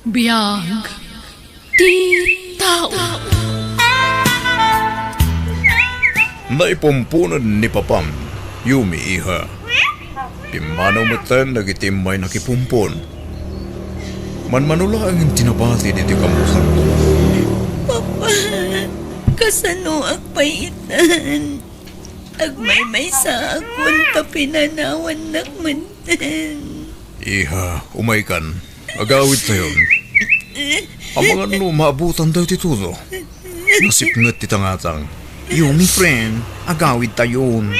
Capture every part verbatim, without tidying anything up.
Biag ti tao. Naipumpunen ni Papam, Yumi, iha. Pimmanaw metten dagiti immay nakipumpon. Manmano laeng ti nabati ditoy kammusanto. Papa, kasanoak pay itan? Agmaymaysaak wen ta pinanawannak metten. Iha, umaykan. Agawidtayon. Amangan no maabutan tayo ti tudo. Nasipnget ti tangatang. Yumi, friend, agawidtayon.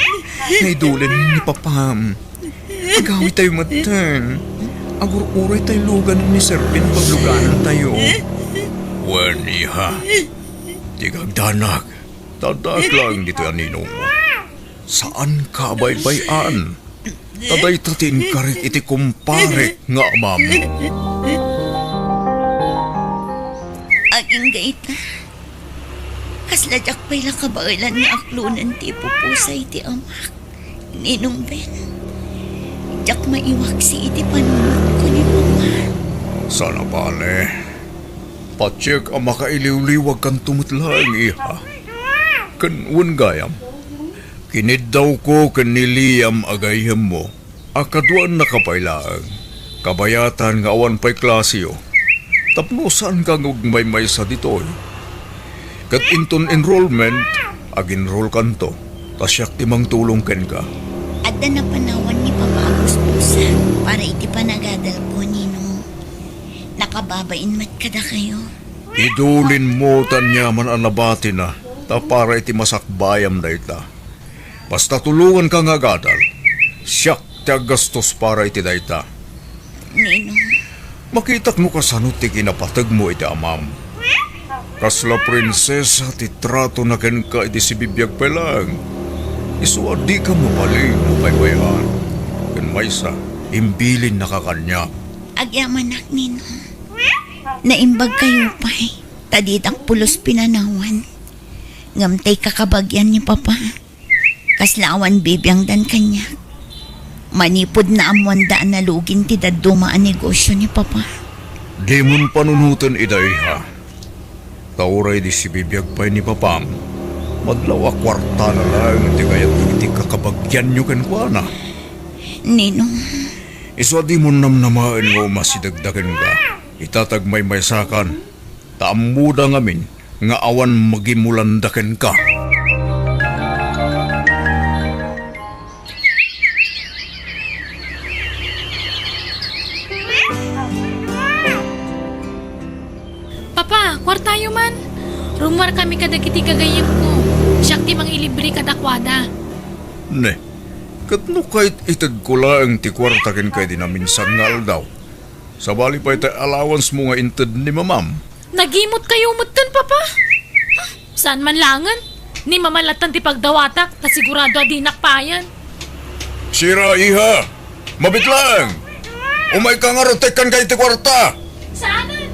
Naidulen ni Papam. Agawidtayo metten. Agur-uray tayo lugan ni Sir Ben pagluganan tayo. Wen, iha. Di kagdanak. Taddak lang ditoy a ninong. Saan ka baybay-an. Ta dayta ti inkarik iti kumparek nga amam. Agingga ita, kasla diak pay la kabaelan nga aklonen ti ipupusay ti amak, Ninong Ben. Diak maiwaksi iti panunotko ni Papa. Sana bale. Patiek a makailiwliwagkanto met laeng, iha. Ken wen gayam, kiniddawko ken ni Liam a gayyemmo a kaduannaka pay laeng, kabayatan nga awan pay klaseyo, tapno saanka nga agmaymaysa ditoy. Ket inton enrollment, agenrollkanto, ta siak ti mangtulong kenka. Adda napanawan ni Papa a puspusan para iti panagadalko, Ninong. Nakababain met kadakayo. Idulinmo ta aniaman a nabatina, ta para iti masakbayam dayta. Basta tulonganka nga agadal, siak ti aggastos para iti dayta. Ninong. Makitak no kasano ti kinapategmo iti amam. Kasla prinsesa ti tratona kenka iti sibibiag pay laeng. Isu a dika mabalin a baybay-an. Ken maysa, imbilinnaka kaniak. Agyamanak, Ninong. Naimbagkayo pay, ta ditak pulos pinanawan. Ngem tay kakabagian ni Papa, kasla awan bibiangdan kaniak. Manipud naammoanda a nalugin ti dadduma a negosio ni Papa. Dimon panunoten ida, iha. Ta uray di sibibiag pay ni Papam, madlaw a kuartana laeng ti kayat iti kakabagianyo kenkuana. Ninong. Isu a dimon namnamaen nga umasidegda kenka. Ita ta agmaymaysakan, ta ammoda ngamin nga awan magimulanda kenka. Papa, kuartayo man. Rummuarkami kadagiti gagayyemko. Siak ti mangilibre kadakuada. Ne, ket no kayat itedko laeng ti kuarta kenka idi naminsan nga aldaw, sabali pay ti allowance mo nga inted ni Mamam. Nagimotkayo metten, Papa? Saan man laengen? Ni Mama lattan ti pagdawatak, ta sigurado a dinak payen. Sira, iha! Mabit laeng! Umayka ngarud ta ikkanka iti kuarta! Saanen?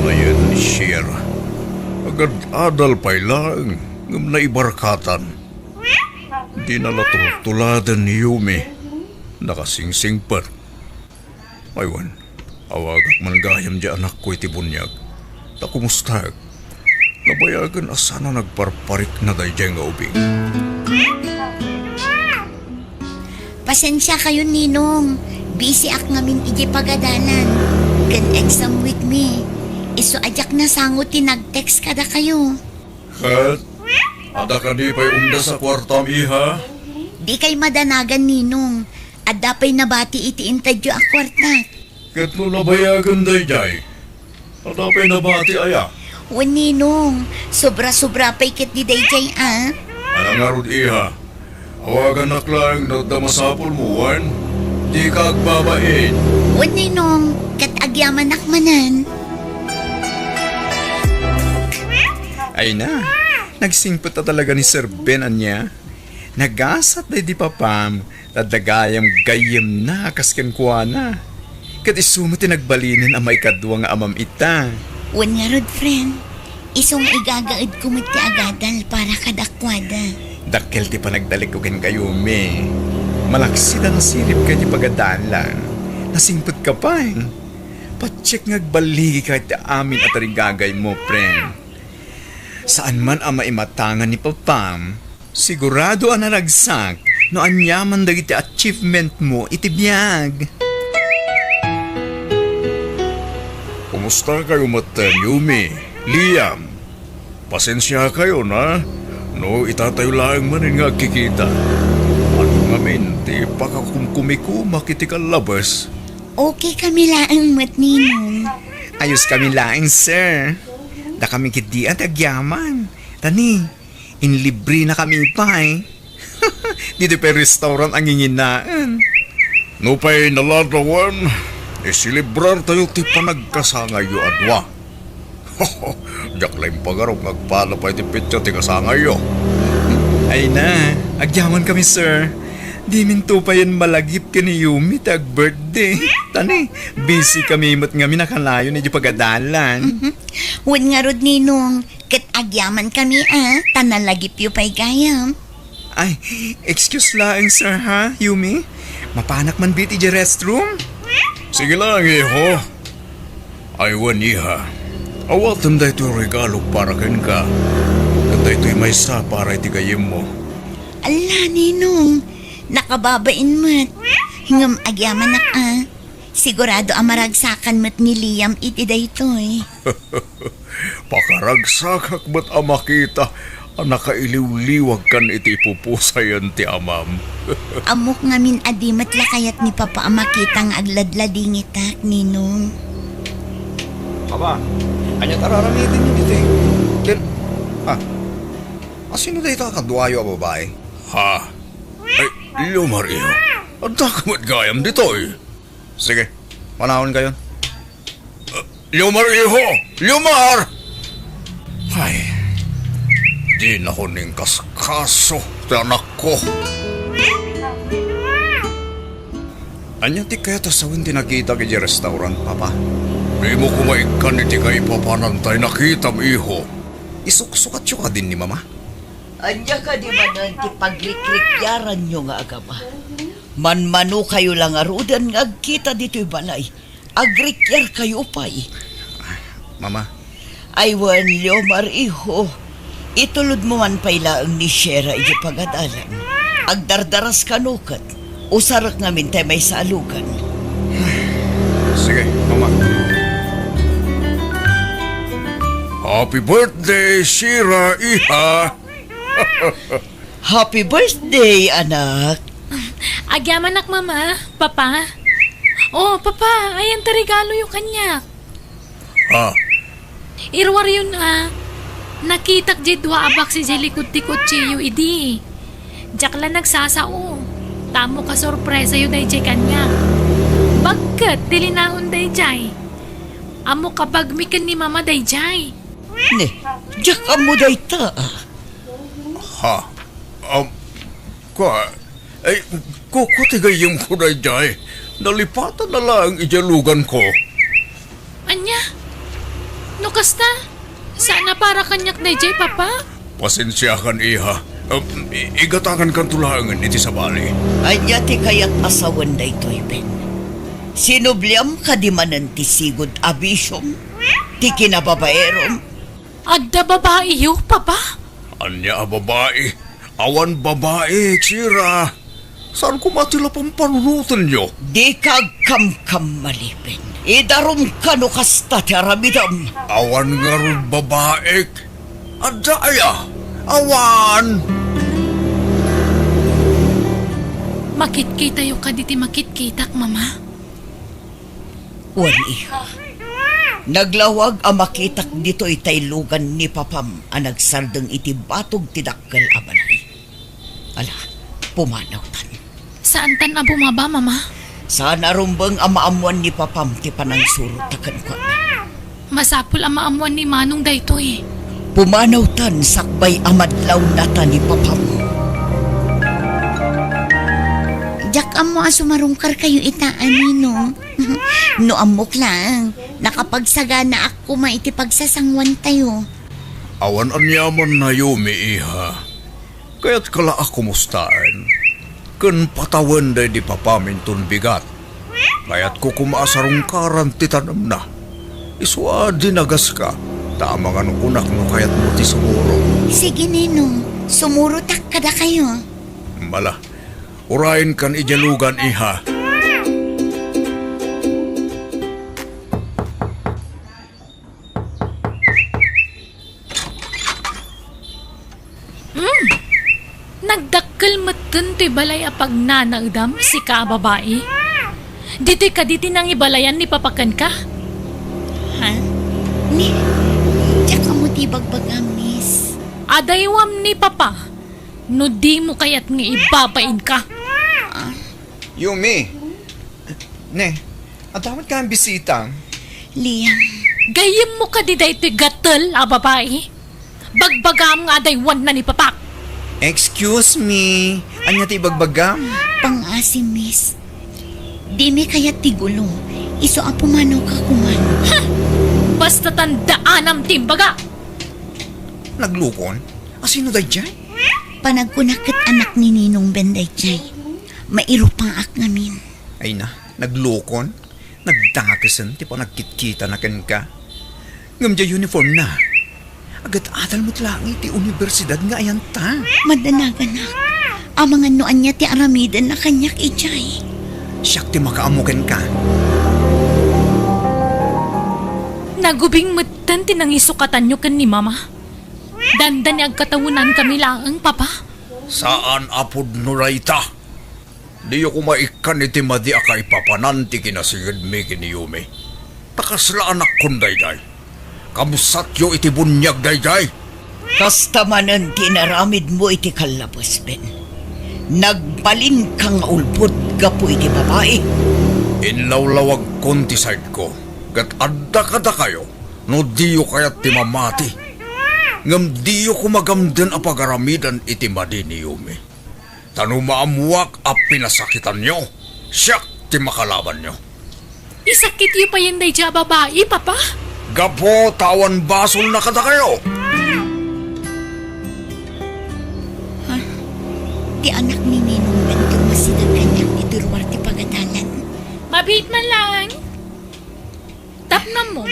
Unayen ni Sir. Agad-adal pay laeng, ngem naibarkatan. Dina la tultuladen ni Yumi. Nakasingsingpet. Aywan, awagak man gayam di anakko iti buniag. Ta kumustaek? Nabayagen a sana nagparparikna daydiay nga ubing. Pasensiakayon, Ninong. Busy ak ngamin idiay pagadalan. Ken exam week mi. Isu a diak nasango ti nag-text kadakayo. Ket, adda kadi pay umdas a kuartam, iha? Dikay madanagan, Ninong. Adda pay nabati iti intedyo a kuarta. Ket no nabayagen daydiay, adda pay nabati aya? Wen, Ninong. Sobra-sobra pay ketdi daydiay, a. Ala ngarud, iha? Awagannak laeng no adda masapulmo, wen? Dika agbabain. Wen, Ninong, ket agyamanak manen. Ay na, nagsingpet a talaga ni Sir Ben, ania? Nagasat daydi Papam, ta adda gayam gayyemna a kas kenkuana. Ket isu met ti nagbalinen a maikadua nga amam ita. Wen ngarud, friend, isu nga igagaedko met ti agadal para kadakuada. Dakkel ti panagtalekko kenkayo, Yumi. Malaksid a nasiribka iti pagadalan. Nasingpetka pay. Patiek nga agballigika iti amin a tarigagaymo, friend. Saan man a maimatangan ni Papam, sigurado a naragsak no aniaman dagiti achievementmo iti biag. Kumusta kayo metten, Yumi, Liam? Pasensia kayo na, no itatayo laeng manen nga agkikita. Adu ngamin ti pakakumkumikumak iti kallabes. Okay kami laeng met, Ninong. Ayos kami laeng, sir. Dakami ketdi a ti agyaman. Tani, inlibrenakami pay. Ditoy pay restaurant a nginginaen. Nupay naladawan, iselebrartayo ti panagkasangayyo a dua. Diak la impagarup nga agpala pay ti petsa ti kasangayyo. Ay na, agyaman kami, sir. Diminto payen malagip ken ni Yumi ti ag-birthday. Tani, busy kami met ngamin a kanayon idiay pagadalan. Wen ngarud, Ninong, ket agyaman kami a, ta nalagipyo pay gayam. Ay, excuse laeng, sir, ha, Yumi? Mapanak man bi iti restroom? Sige lang, iho. Ay, wen, iha. Awatem daytoy regalo para kenka. Ket daytoy maysa para iti gayyemmo. Ala, Ninong, nakababain met. Ngem agyamanak a. Sigurado a maragsakan met ni Liam iti daytoy. Pakaragsakak met a makita a nakailiwliwagkan iti ipupusayen ti amam. Ammok ngamin a di met la kayat ni Papa a makita nga agladladingitak, Ninong. Papa, ania ti ar-aramidennyo ditoy? Ken, ah, asino dayta a kaduayo a babai? Ha? Ay, Liomar, iho. Adda ka met gayam ditoy? Sige, panaonkayon. Liomar, iho! Liomar! Ay, dinakon inkaskaso ti anakko. Ania ti kayat a sawen ti nakitak idiay restaurant, Papa? Dimo koma ikkan iti kaipapanan ta nakitam, iho. Isuksukatyo kadin ni Mama? Ania kadi manen ti pagrikrikiaranyo nga agama? Manmanokayo la ngaruden nga agkita ditoy balay. Agrikrikiarkayo pay. Mama. Ay wen, Liomar, iho. Itulodmo man pay laeng ni Shera idiay pagadalan. Agdardaras kano ket usarek ngamin tay maysa a lugan. Sige, Mama. Happy birthday, Shira, iha! Happy birthday, anak! Agyamanak, Mama, Papa. Oh, Papa, ayan ti regaloyo kaniak. Ha? Iruaryon a, nakitak diay dua a box idiay likud ti kotsiyo idi. Diak la nagsasao. Ta ammok a sorpresayo daydiay kaniak. Bagket ti linaon daydiay. Ammok a bagmi ken ni Mama daydiay. Ne, diak ammo dayta. Ha? Um, kua, ay, ku-, ku ti gayyemko daydiay. Nalipatan na laeng idiay luganko. Ania? No kasta, saan a para kaniak daydiay, Papa? Pasensiakan, iha. Um, i-, igatangankanto laengen iti sabali. Ania ti kayat a sawen daytoy, Ben? Sinubliam kadi manen ti sigud a bisiom? Ti kinababaerom? Adda babaiyo, Papa? Ania a babai? Awan babai, Chira. Saan koma ti la pampanunotenyo? Dika agkamkamali, Ben. Idarumka no kasta ti aramidem. Awan ngarud babaik. Adda aya? Awan. Makitkitayo kadi ti makitkitak, Mama? Wen, iha. Naglawag a makitak ditoy tay lugan ni papam a nagsardeng iti batog ti dakkel a balay. Ala, pumanawtan. Saantan a bumaba, Mama? Saan a rumbeng a maammoan ni papam ti panangsurot ta kenkuana. Masapul a maammoan ni Manong daytoy. Pumanawtan sakbay a madlawnata ni papam. Diak ammo a sumarungkarkayo ita, Ninong. No ammok laeng, nakapagsaganaak koma iti pagsasangwantayo. Awan aniamanna, Yumi, iha. Kayatka la a kumustaen ken patawen daydi papam inton bigat. Kayatko koma a sarungkaran ti tanemna. Isu a dinagaska, ta amangan kunak no kayatmo ti sumuro. Sige, Ninong, sumurotak kadakayo. Mala, urayenkan idiay lugan, iha. Hmm. Nagdakkel metten ti balay a pagnanaedam, sika a babai. Ditoy kadi ti nangibalayan ni Papa kenka? Ha? Ni, diak ammo ti ibagbagam, miss. Adaywam ni Papa no dimo kayat nga ibabainka. Ah, Yumi. Ne, adda met kayat bisita? Liam. Gayyemmo kadi daytoy gatel a babai? Bagbagam nga adaywanna ni Papak. Excuse me. Ania ti ibagbagam? Pangngaasim, miss. Dimi kayat ti gulo. Isu a pumanoka koman. Ha! Basta tandaanam ti imbaga. Naglukon? Asino daydiay? Panagkunak ket anak ni Ninong Ben daydiay. Mairupaak ngamin. Ay na, naglukon? Nagdakesen ti panagkitkitana kenka. Ngem diay uniformna, agad-adal met laeng iti universidad nga ayanta. Madanaganak. Amangan no ania ti aramidenna kaniak idiay. Siak ti makaammo kenka. Nagubing metten ti nangisukatanyo ken ni Mama. Dandani agkatawenankami laeng, Papa. Saan a pudno dayta. Diyo koma ikkan iti madi a kaipapanan ti kinasingedmi ken ni Yumi. Ta kasla anakkon daydiay. Kabsatyo iti buniag daydiay. Kasta manen ti inaramidmo iti kallabes, Ben. Nagbalinka nga ulbod gapu iti babai. Inlawlawagkon ti saydko, ket adda kadakayo no diyo kayat ti mamati. Ngem diyo koma gamden a pagaramiden iti madi ni Yumi. Ta no maammoak a pinasakitanyo, siak ti makalabanyo. Isakityo payen daydiay a babai, Papa? Gapu ta awan basolna kadakayo. Ha? Ti anak ni Ninong Ben ti umasideg kaniak iti ruar ti pagadalan. Mabiit man laeng. Tapnammo,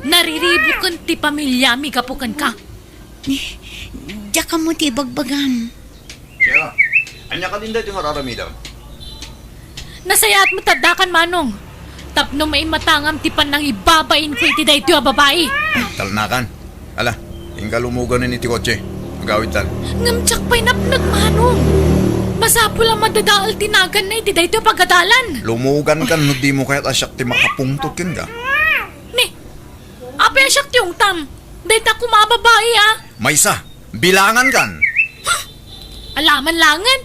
nariribuken ti pamiliami gapu kenka. Ni, diak ammo ti ibagbagam. Siya, ania kadin daytoy nga ar-aramidem? Nasayaat met addakan, Manong. Tapno maimatangam ti pannangibabainko iti daytoy a babai. Talnakan. Ala, inka lumuganen iti kotse. Agawidtan. Ngem diak pay napnek, Manong. Masapul a madadael ti naganna iti daytoy a pagadalan. Lumugankan no dimo kayat a siak ti makapungtot kenka. Ni, apay a siak ti ungtam? Dayta koma a babai, a. Maysa, bilangankan. Ha? Alaman laengen.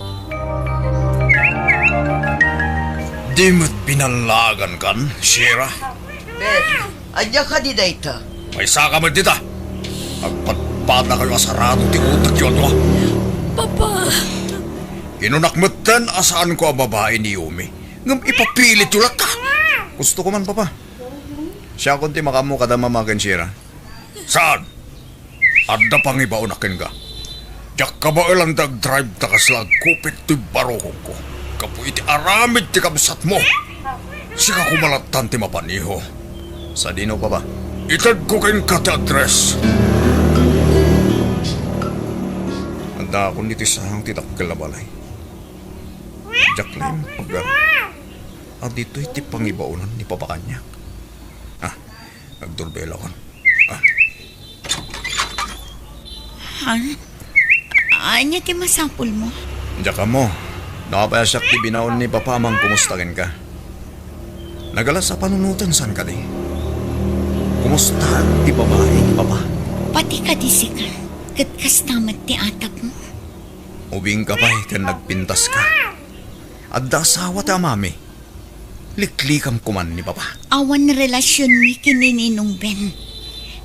Di met binallagankan, Shira. Beth, ania kadi dayta? Maysaka met dita. Agpatpatakayo a sarado ti utekyo a dua. Papa. Inunak metten a saanko a babai ni Yumi. Ngem ipapilityo latta. Gustoko man, Papa. Siakon ti makaammo kada mama ken Shira. Saan? Adda pangibaonak kenka. Diak kabaelan ti agdrive ta kasla agkupit ti barukongko gapu iti aramid ti kabsatmo. Sika koma lattan ti mapan, iho. Sadino, Papa? Itedko kenka ti address. Addaakon iti sangti dakkel a balay. Diak la impagar a ditoy ti pangibaonan ni Papa kaniak. Ah, nagdurbelakon. Ah. Han? Ania ti masapulmo? Diak ammo. No apay a siak ti binaon ni Papa a mangkumusta kenka. Nagalas a panunoten, saan kadi? Kumusta ti babai ni Papa? Pati kadi sika, ket kasta met ti atapmo. Ubingka pay ken nagpintaska. Adda asawa ti amami. Liklikam koman ni Papa. Awan relasionmi ken ni Ninong Ben.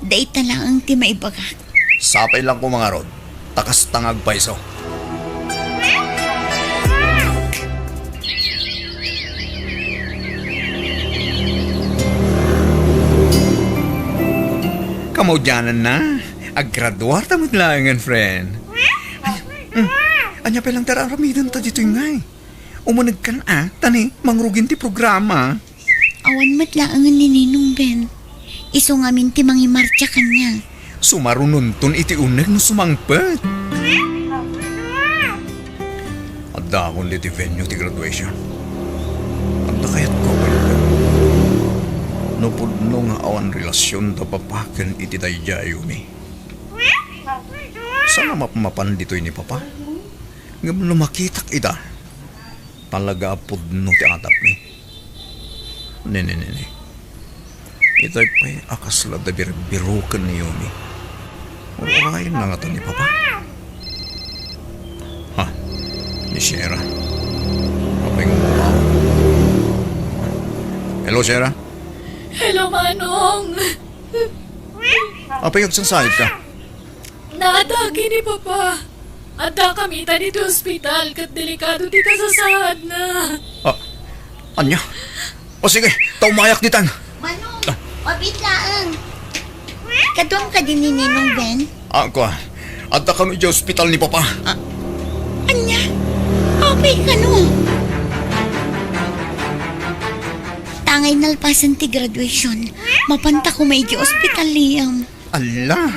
Dayta laeng ti maibagak. Sapay lang koma ngarud, ta kasta nga agpayso. Kamaudiananna, aggraduarta met laengen, friend. Ania, hmm, ania pay lang ti ar-aramidenta ditoy ngay? Umunegkan a, ta ni, mangrugin ti programa. Awan met laengen ni Ninong Ben. Isu ngamin ti mangimartsa kaniak. Sumarunonton iti uneg no sumangpet. Addaakon ditoy venue ti graduation. Adda kayatko a balikon. No pudno nga awan relasion da papa ken iti daydiay, Yumi. Saan a mapmapan ditoy ni papa. Ngem no makitak ida, talaga a pudno ti atapmi. Nini, nini. Itay pay a kasla da birbiroken ni Yumi. Urayen na ngata ni papa. Ha? Ni Sierra. Apay nga umawag. Hello, Sierra. Hello, Manong. Apay nga agsangsangit ka? Naatake ni Papa. Addakami ita ditoy ospital ket delikado ti kasasaadna. Ah, ania? O sige, ta umayak ditan. Manong, ah, mabiit laeng. Kaduam kadi ni Ninong Ben? Ah, kua. Addakami idiay ospital ni Papa. Ah, ania? Apay kano? Tangay nalpasen ti graduation. Mapanta koma idiay ospital, Liam. Ala,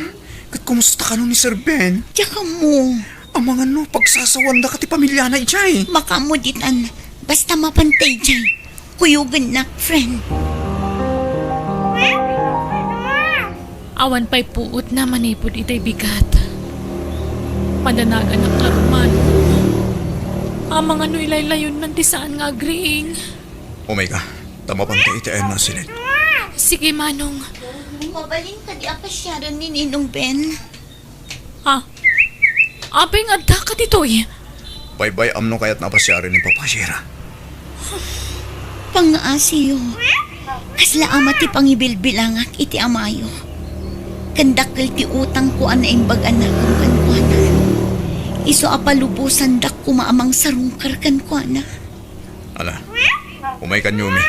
ket kumusta kano ni Sir Ben? Diak ammo. Amangan no pagsasawandaka ti pamiliana idiay. Makaammo ditan. Basta mapanta idiay. Kuyogennak, friend. Awan pay puotna manipud itay bigat. Madanaganak ngarud, Manong. Amangan no ilaylayonnan ti saan nga agriing. Umay ka, ta mapanta iti ayanna a siled. Sige, Manong. Mabalin kadi a pasiaren ni Ninong Ben? Ha? Apay nga addaka ditoy? Baybay-am no kayatna a pasiaren ni Papa, Sierra. Pangngaasiyo, kasla a met ti pangibilbilangak iti amayo. Ken dakkel ti utangko a naimbag a nakem kenkuana. Isu a palubosandak koma a mangsarungkar kenkuana. Ala, umay kan, Yumi.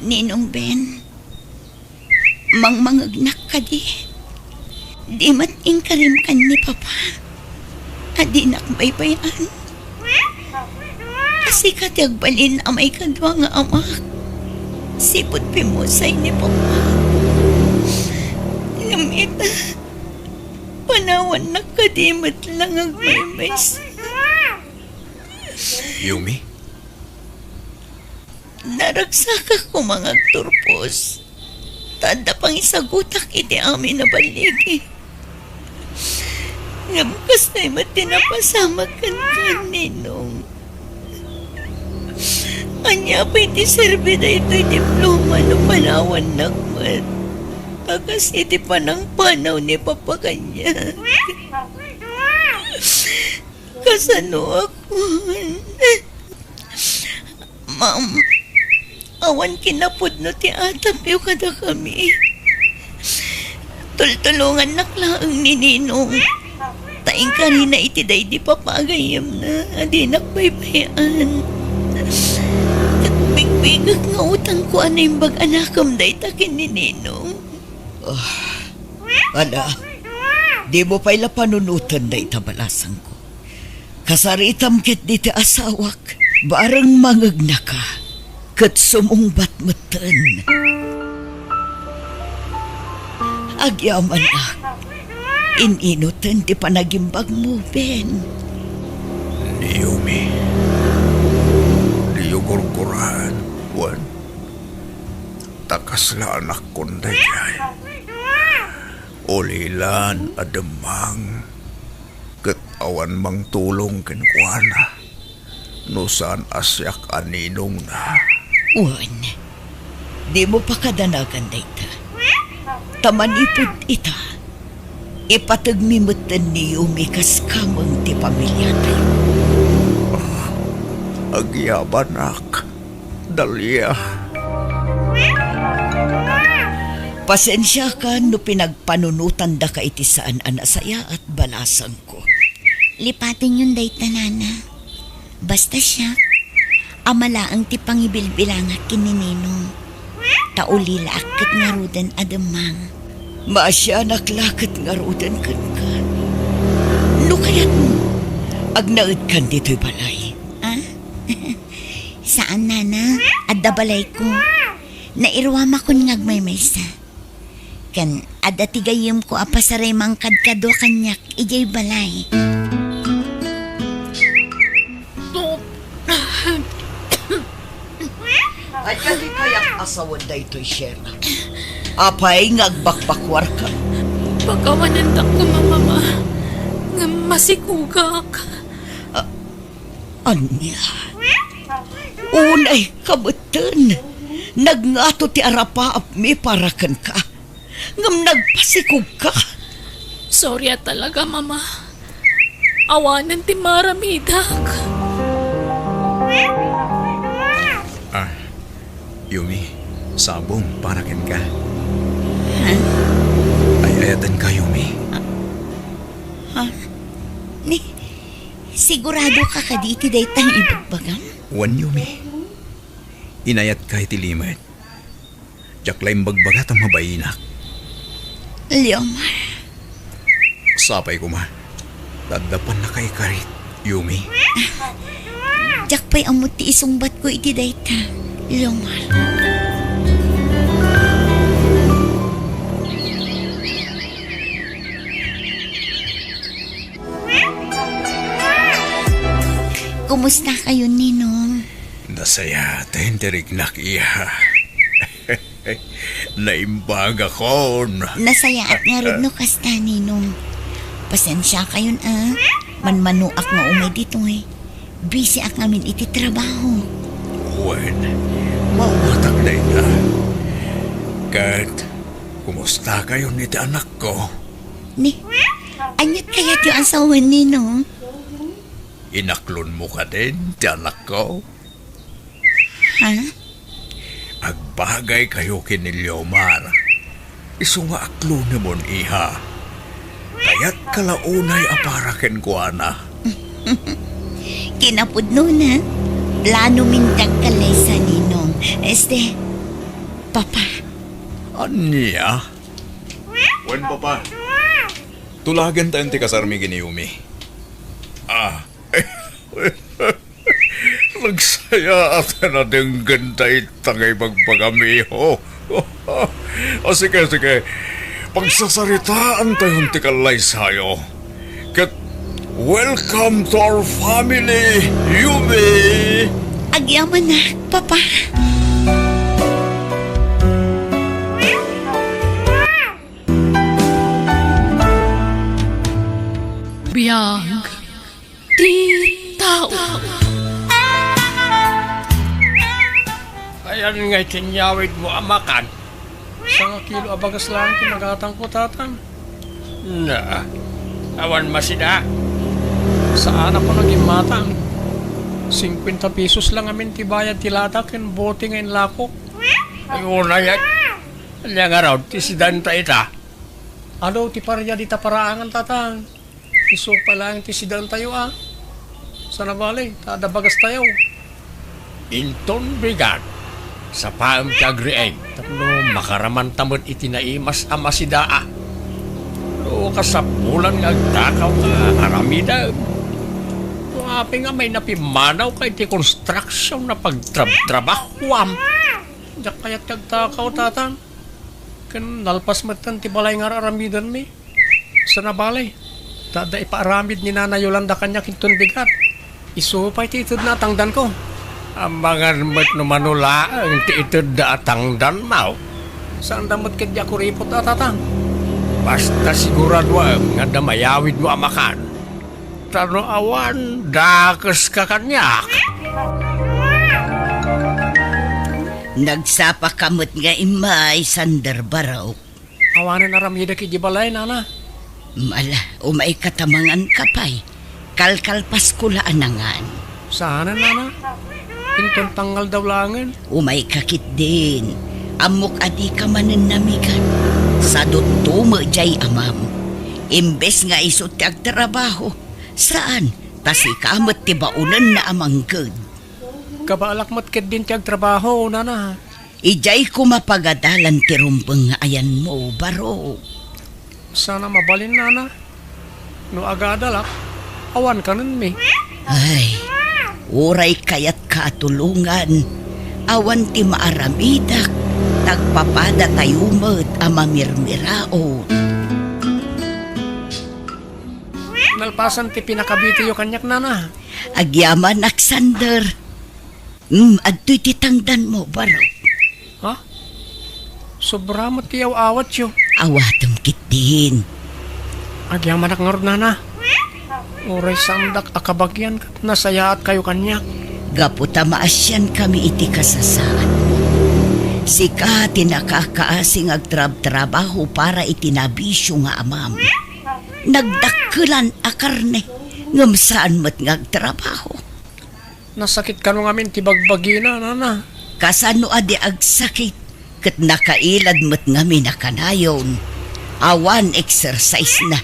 Ninong Ben, mangmangegnak kadi. Di met inkarim kan ni Papa a dinak baybay-an a sika ti agbalin a maikadua nga amak sipud pimmusay ni Papa. Ngem ita, panawannak kadi met lang agmaymaysa. Yumi? Naragsakak koma nga agturpos, ta adda pangisagutak iti amin a balligi. Ngem kasdiay met ti napasamak kenka, Ninong. Ania pay ti serbi daytoy diploma no panawannak met a kas iti panangpanaw ni Papa kaniak? Kasanoakon? Ma'am, awan kinapudno ti atapyo kadakami. Tultulongannak laeng ni Ninong. Ta inkarina iti daydi papa a gayyemna a dinak baybay-an. Ket bigbigek nga utangko a naimbag a nakem dayta ken ni Ninong. Ah, ala, dimo pay la panunoten dayta balasangko. Kasaritam ketdi ti asawak, bareng mangegnaka, ket sumungbat metten. Agyamanak, in-inoten ti panagimbagmo, Ben. Ni Yumi, diyo gurguraen, wen, ta kasla anakkon daydiay. Ulilan a demmang. Ket awan mangtulong kenkuana no saan a siak a ninongna. Wen, dimo pakadanagan dayta. Ta manipud ita, ipategmi metten ni Yumi kas kameng ti pamiliatayo. Ah, agyamanak, Dalia. Pasensiakan no pinagpanunotandaka iti saan a nasayaat, balasang. Lipatenyon dayta, nana. Basta siak, ama laeng ti pangibilbilangak ken ni Ninong. Ta ulilaak ket ngaruden a demmang. Maasianak la ket ngaruden kenka. No kayatmo, Agnaedkan ditoy balay? Ah? Saan, nana. Adda balayko. Nairuamakon nga agmaymaysa. Ken adda ti gayyemko a pasaray mangkadkadua kaniak idiay balay. Ania ti kayat a sawen daytoy, Shera? Apay nga agbakbakuarka? Pakawanendak koma, Mama, ngem masikugak. A-, ania? Unay ka metten. Nagngato ti arapaapmi para kenka. Ngem nagpasikogka. Sorry a talaga, Mama. Awanen ti maaramidak. Ah, Yumi, sabong para kenka. Ha? Ay-ayatenka, Yumi. Ha? Ni, sigurado ka kadi iti dayta nga ibagbagam? Wen, Yumi. Inayatka iti limed. Diak la imbagbaga ta mabainak. Leomar. Sapay koma. Daddapan na kaikarit, Yumi. Diak pay ammo ti isungbatko iti dayta, Leomar. Kumusta kayo, Ninong? Nasayaten ti riknak, iha. Naimbagakon. Nasayaat ngarud no kasta, Ninong. Pasensia kayon, a. Manmanoak nga umay ditoy. Busy ak ngamin iti trabaho. Wen, maumatak dayta. Ket, kumusta kayon iti anakko? Ni, aniat kayatyo a sawen, Ninong? Inaklonmo kadin ti anakko? Ha? Agbagay kayo ken ni Leomar. Isu nga aklonemon, iha. Kayatka la unay a para kenkuana. Kinapudnona, plano min ti agkallaysa, Ninong. Este, Papa. Ania? Wen, Papa. Tulagentayon ti kasarmi ken ni Yumi. Ah. Nagsayaat a nadenggen dayta nga ibagbagam, iho. O, sige, sige. Pagsasaritaantayon ti kallaysayo. Ket welcome to our family, Yumi! Agyamanak, Papa. Biag ti tao. Ayan nga iti inyawidmo a makan. Sangakilo a bagas laeng ti magatangko, Tatang. Na, awan masida. Saanak a nagimmatang. Singkuenta pesos la ngamin ti bayad ti lata ken bote nga inlako. Ay, unay, ay. Ania ngarud ti sidanta ita? Adu ti paria dita paraangan, Tatang. Isu pay laeng ti sidaentayo, a. Sana bale, ta adda bagastayo. Inton bigat, sapaem ti agriing tapno makaramanta met iti naimas a masidaa. No kasapulan nga agtakawka, aramidem. No apay nga mayat a pimmanaw ka iti konstruksion a pagtrabtrabahoam. Diak kayat ti agtakaw, Tatang. Ken nalpas metten ti balay nga ar-aramidenmi. Sana bale, ta adda ipaaramid ni Nana Yolanda kaniak inton bigat. Isu pay ti itedna a tangdanko. Amangan met no mano laeng ti itedda a tangdanmo. Saanda met ketdi a kuripot a, Tatang. Basta siguraduem nga adda mayawidmo a makan. Ta no awan, dakeska kaniak. Nagsapaka met nga immay, Sander Barok. Awanen aramidek idiay balay, Nana. Ala, umayka ta manganka pay. Kalkalpasko la a nangan. Saanen, Nana? Inton tangngaldaw laengen. Umayka ketdin. Ammok a dika manen namigat. Sadutto met diay amam. Imbes nga isu ti agtrabaho, saan, ta sika met ti baonenna a mangged. Kabaalak met ketdin ti agtrabaho, Nana. Idiay koma pagadalan ti rumbeng nga ayanmo, Barok. Sana mabalin, Nana. No agadalak, Awan kanenmi. Ay, uray kayatka a tulongan, awan ti maaramidak, nagpapadatayo met a mamirmiraot. Nalpasan ti pinakabitiyo kaniak, nana. Agyamanak, Sander. Mm, adtoy ti tangdanmo, barok. Ha? Sobra met ti aw-awatyo. Awatem ketdin. Agyamanak ngarud, nana. Uray saandak a kabagian ket nasayaatkayo kaniak. Gapu ta maasiankami iti kasasaadmo. Sika ti nakakaasi nga agtrabtrabaho para iti nabisio nga amam. Nagdakkelan a karne, ngem saan met nga agtrabaho. Nasakit kano ngamin ti bagbagina, nana. Kasano a di agsakit, ket nakailad met ngamin a kanayon. Awan exercise na.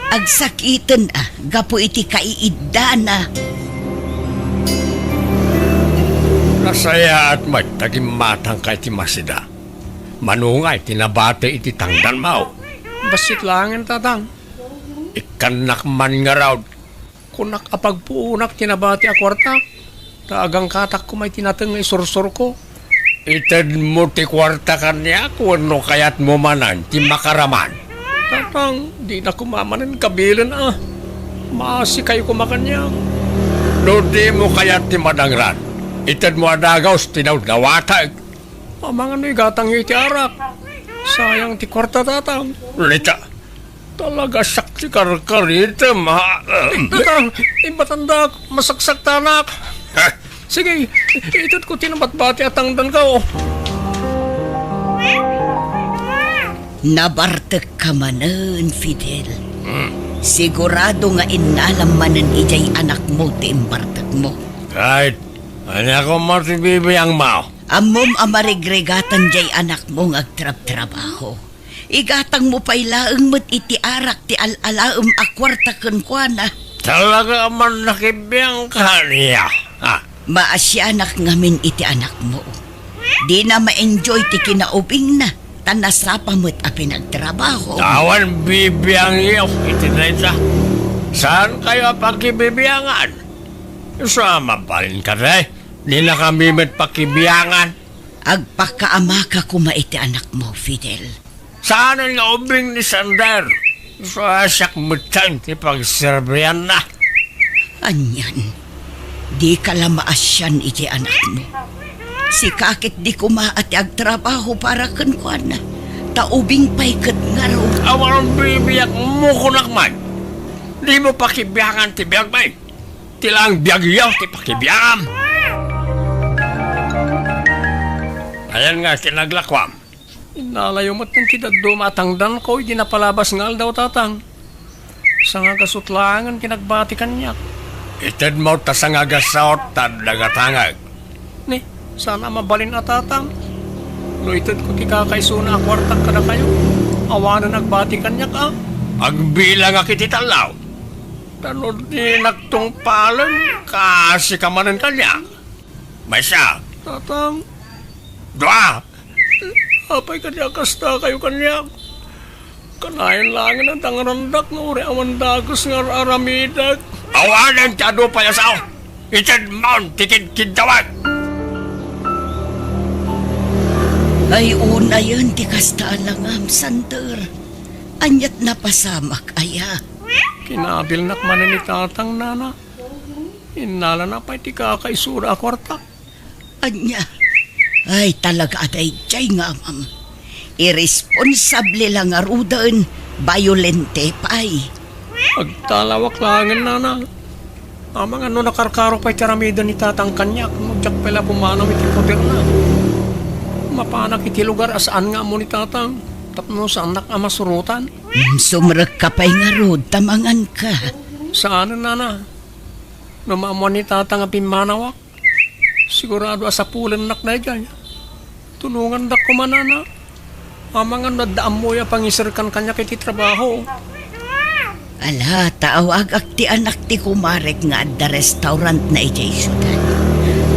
Agsakiten a gapu iti kaiiddana. Nasayaat met ta gimmatangka iti masida. Mano ngay ti nabati iti tangdanmo? Bassit laengen, tatang. Ikkannak man ngarud. Kunak a pagpuonak ti nabati a kuarta, ta agangkatak koma iti nateng nga isursurko. Itedmo ti kuarta kaniak wenno kayatmo manen ti makaraman? Tatang, dina koma manen kabilen a. Maasikayo koma kaniak. No dimo kayat ti madangran, itedmo a dagus ti nawnawatek. Amangan no igatangyo iti arak. Sayang ti kuarta, tatang. Rita, talaga siak ti karkaritem, ha? Tatang, imbatandak, masaksaktanak. Ha? Sige, itedko ti nabatbati a tangdanko. Nabartekka manen, Fidel. Hmm. Sigurado nga innalam manen idiay anakmo ti imbartekmo. Kahit ania koma ti bibiangmo. Ammom a marigregatan diay anakmo nga agtrabtrabaho. Igatangmo pay laeng met iti arak ti al-alaem a kuarta kenkuana. Talaga a man nakibiang kaniak, ha? Maasianak ngamin iti anakmo. Dina ma-enjoy ti kinaubingna, ta nasapa met a pinagtrabaho. Awan bibiangyo iti dayta. Saankayo a pakibibiangan? Isu a mabalin kadi, dinakami met pakibiangan. Agpakaamaka koma iti anakmo, Fidel. Saanen nga ubing ni Sander. Isu a siak metten ti pagserbianna. Anian, dika la maasian iti anakmo. Sika ket di koma a ti agtrabaho para kenkuana, ta ubing pay ket ngarud. Awan bibiagmo kunak man. Dimo pakibiangan ti biagmi. Ti laeng biagyo ti pakibiangam. Ayan nga ti naglakuam. Innalayo met ti dadduma a tangdanko idi napalabas nga aldaw, tatang. Sangagasut laengen ti nagbati kaniak. Itedmo ta sangagasut ta adda gatangek. Ni, saan a mabalin a tatang. No itedko ti kakaisuna a kuartak kadakayo, awanen agbati kaniak a. Agbilangak iti tallo. Ta no dinak tungpalen, kaasika manen kaniak. Maysa. Tatang. Dua. Apay kadi a kastakayo kaniak? Kanayon laengen a dangrandak nga uray awan dagus nga ar-aramidek. Awanen ti adu pay a sao. Itedmon ti kidkiddawek. Ay, unayen ti kasta a langam, Sander. Aniat napasamak aya? Kinabilnak manen ni tatang, nana. Innalana pay ti kakaisuna a kuarta. Ania? Ay, talaga a daydiay nga amam. Irresponsable la ngaruden, bayolente pay. Agtalawak laengen, nana. Amangan no nakarkaro pay ti aramiden ni tatang kaniak, no diak pay la pumanaw iti poderna. Mapanak iti lugar a saan nga ammo ni tatang, tapno saannak a masurotan. Mm, sumrekka pay ngarud, ta manganka. Saanen, nana. No maammoan ni tatang a pimmanawak, sigurado a sapulennak daydiay. Tulongandak koma, nana. Amangan no adda ammoyo a pangiserkan kaniak iti trabaho. Ala, ta awagak ti anak ti kumarek nga adda restaurantna idiay siudad.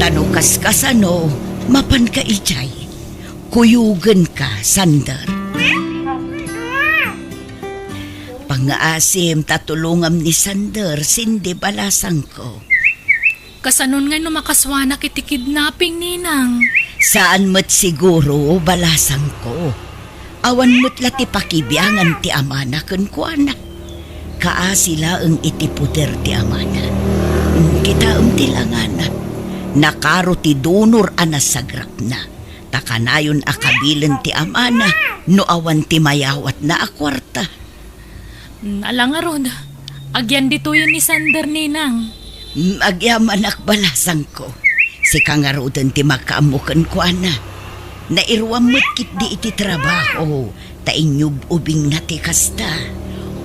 Ta no kaskasano, mapanka idiay. Kuyogenka, Sander. Pangngaasim ta tulongam ni Sander, Cindy, balasangko. Kasanon ngay no makasuanak iti kidnapping, Ninang? Saan met siguro, balasangko. Awan met la ti pakibiangan ti amana kenkuana. Kaasi laeng iti poder ti amana. Mm, kitaem ti langana. Nakaro ti donor a nasagrapna. Ta kanayon a kabilen ti amana no awan ti mayawatna a kuarta. Mm, ala ngarud, agyan ditoyen ni Sander, Ninang. Mm, agyamanak, balasangko. Sika ngaruden ti makaammo kenkuana. Nairuam met ketdi iti trabaho, ta inyub-ubingna ti kasta.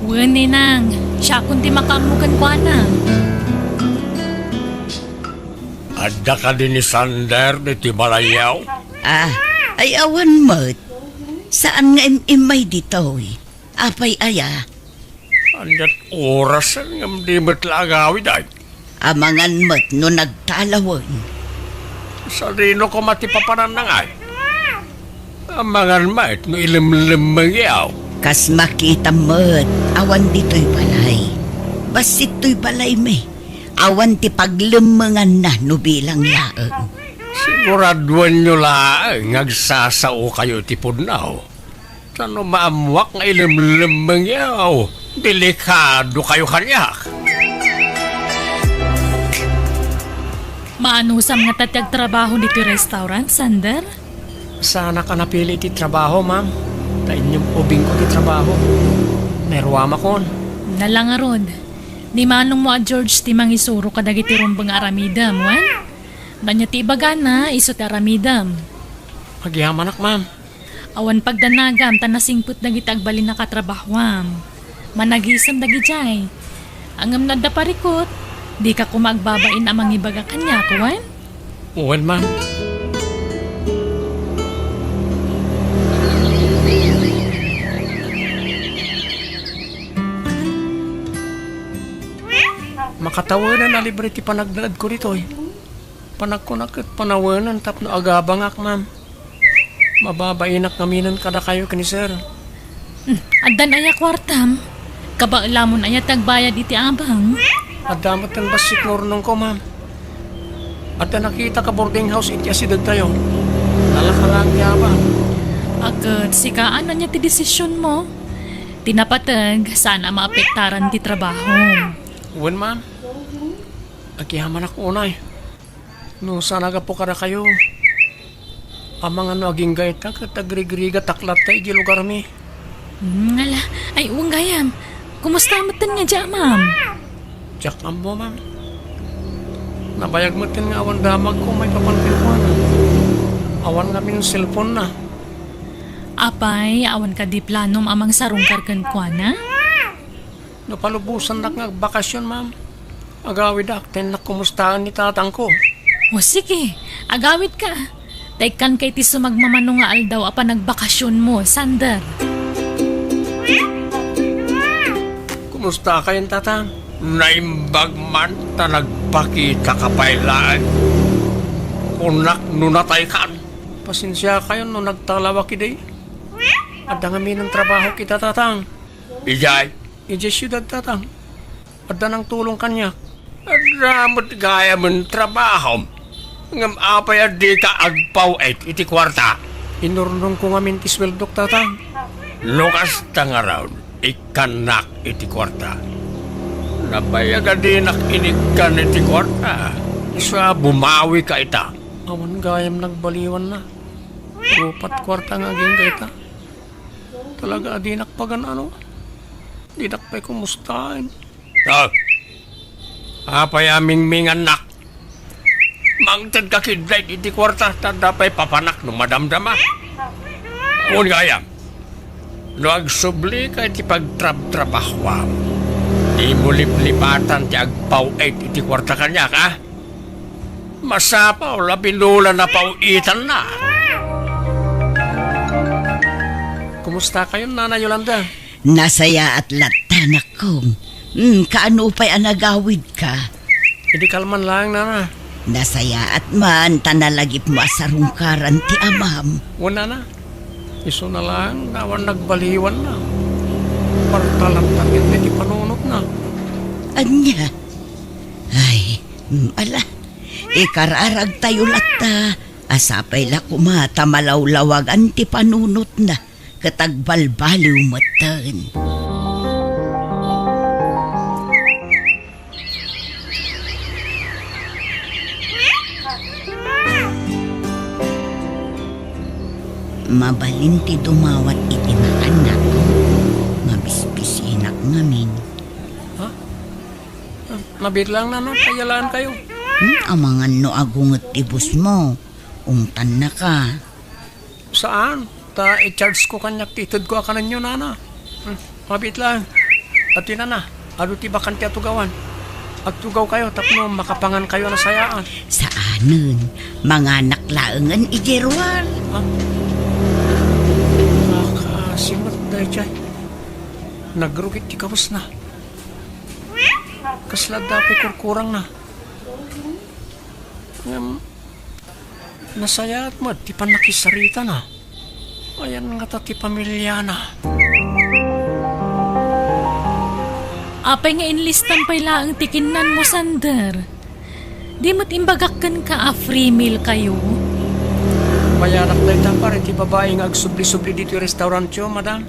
Wen, Ninang, siakon ti makaammo kenkuana. Adda kadi ni Sander ditoy balayyo? Ah, ay awan met. Saan nga im-immay ditoy? Apay aya? Ania't orasen ngem di met la agawid ay? Amangan met no nagtalawen. Sadino koma ti papananna ngay? Amangan met no ilemlemmengyo. Kas makitam met, awan ditoy balay. Bassit toy balaymi. Awan ti paglemmenganna no bilang laeng. Siguraduenyo laeng nga agsasaokayo iti pudno. Ta no maammoak nga ilemlemmengyo, delikadokayo kaniak. Maanusam ngata ti agtrabaho ditoy restaurant, Sander? Saanak a napili ti trabaho, ma'am. Ta inyub-ubingko ti trabaho. Nairuamakon. Ala ngarud, ni manongmo a George ti mangisuro kadagiti rumbeng nga aramidem, wen? No ania ti ibagana, isu ti aramidem. Agyamanak, ma'am. Awan pagdanagam ta nasingpet dagiti agbalinnak a trabahoam. Managisem dagidiay. Ngem no adda parikut, dika koma agbabain a mangibaga kaniak, wen? Wen, ma'am. Makatawenan a libre ti panagnaedko ditoy. Panagkunak ket panawenen tapno agabangak, ma'am. Mababainak ngamin kadakayo ken ni sir. Hmm, addan aya kuartam? Kabaelamon aya ti agbayad iti abang? Adda met ken bassit nga urnongko, ma'am. Adda nakita ka boarding house iti asidegtayo. Nalaka laeng ti abang. Ket sika, ania ti desisionmo? Ti napateg, saan a maapektaran ti trabaho. Wen, ma'am. Agyamanak unay. No saan a gapu kadakayo, amangan no agingga ita ket agrigrigatak latta idiay lugarmi. Hmm, ala, ay, wen gayam. Kumusta metten nga diay amam? Diak ammo, ma'am. Nabayag metten nga awan damagko maipapan kenkuana. Awan ngamin cellphone-na. Apay, awan kadi planom a mangsarungkar kenkuana? No palubosannak nga agbakasyon, ma'am, agawidak ta innak kumustaen ni tatangko. O sige, agawidka. Ta ikkanka iti sumagmamano nga aldaw a panagbakasyonmo, Sander. Kumustakayon, tatang? Naimbag man ta nagpakitaka pay laeng. Kunak no nataykan. Pasensiakayon no nagtalawak idi. Adda ngamin a trabaho kita, tatang. Idiay? Idiay siudad, tatang. Adda nangtulong kaniak. Adda met gayam trabahom. Ngem apay a dika agpaw-it iti kuarta? Inurnongko ngamin ti sueldok, tatang. No kasta ngarud, ikkannak iti kuarta. Nabayag a dinak inikkan iti kuarta. Isu a bumawika ita. Awan gayam nagbaliwanna. Rupat kuarta nga agingga ita. Talaga a dinak pagan-ano. Dinak pay kumustaen. Ah, apay a mingmingannak? Mangtedka ketdi iti kuarta, ta adda pay papanak no madamdama. Wen gayam, no agsublika iti pagtrabtrabahoam, dimo liplipatan ti agpaw-it iti kuarta kaniak, a? Masapul a binulan a paw-itanna. Kumustakayon, Nana Yolanda? Nasayaat latta, anakko. Hmm, kaano pay a nagawidka? Idi kalman laeng, Nana. Nasayaat man ta nalagipmo a sarungkaran ti amam. Wen, Nana. Isuna laeng nga awan nagbaliwanna. Kwarta latta ket daytoy panunotna. Ania? Ay, mm, ala. Ikararagtayo latta. Sapay la koma ta malawlawagan ti panunotna ket agbalbaliw metten. Mabalin ti dumawat iti naannak. Mabisbisinak ngamin. Ha? Nabiit lang, Nana, kayalaan kayo. Hmm, amangan no agunget ti busmo. Ungtannaka. Saan? Ta i-charge ko kaniak ti itedko a kanenyo, Nana. Hmm, mabiit lang. Ati, Nana, adu ti bakante a tugawan. Agtugaw kayo tapno makapangan kayo a nasayaat. Saanen. Manganak laengen idiay ruar. Ha? Nakasimet daydiay. Nagrugit ti kawesna. Kasla adda pay kurkurangna. Ngem, nasayaat met ti pannakisaritana. Ayan ngata ti pamiliana. Apay nga inlistam pay laeng ti kinnanmo, Sander? Di met imbagak kenka a free meal kayo? Bayarak dayta pare ti babai nga agsubli-subli ditoy restaurantyo, madam.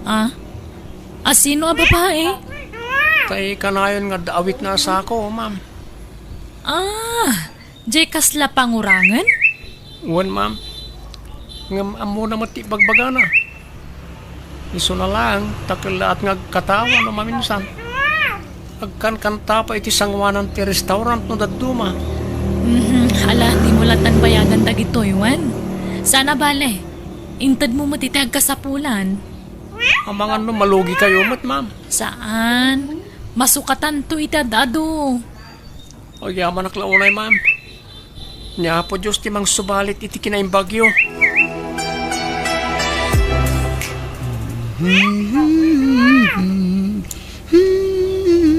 Ah? A sino a babai? Tay kanayon nga adda awitna a sako, ma'am. Ah, jay kasla pangurangen? Wen, ma'am. Ngem ammona met ti ibagbagana. Isuna laeng, ta kellaat nga agkatawa no maminsan. Agkankanta pay iti sangoanan ti restaurant no dadduma. Mhm, ala, dimo lattan bayagan dagitoy, wen? Saan a bale, intedmo met iti agkasapulan. Amangan no malugi kayo met, ma'am. Saan? Masukatanto iti ad-adu. Agyamanak la unay, ma'am. Ni Apo Dios ti mangsubalit iti kinaimbagyo.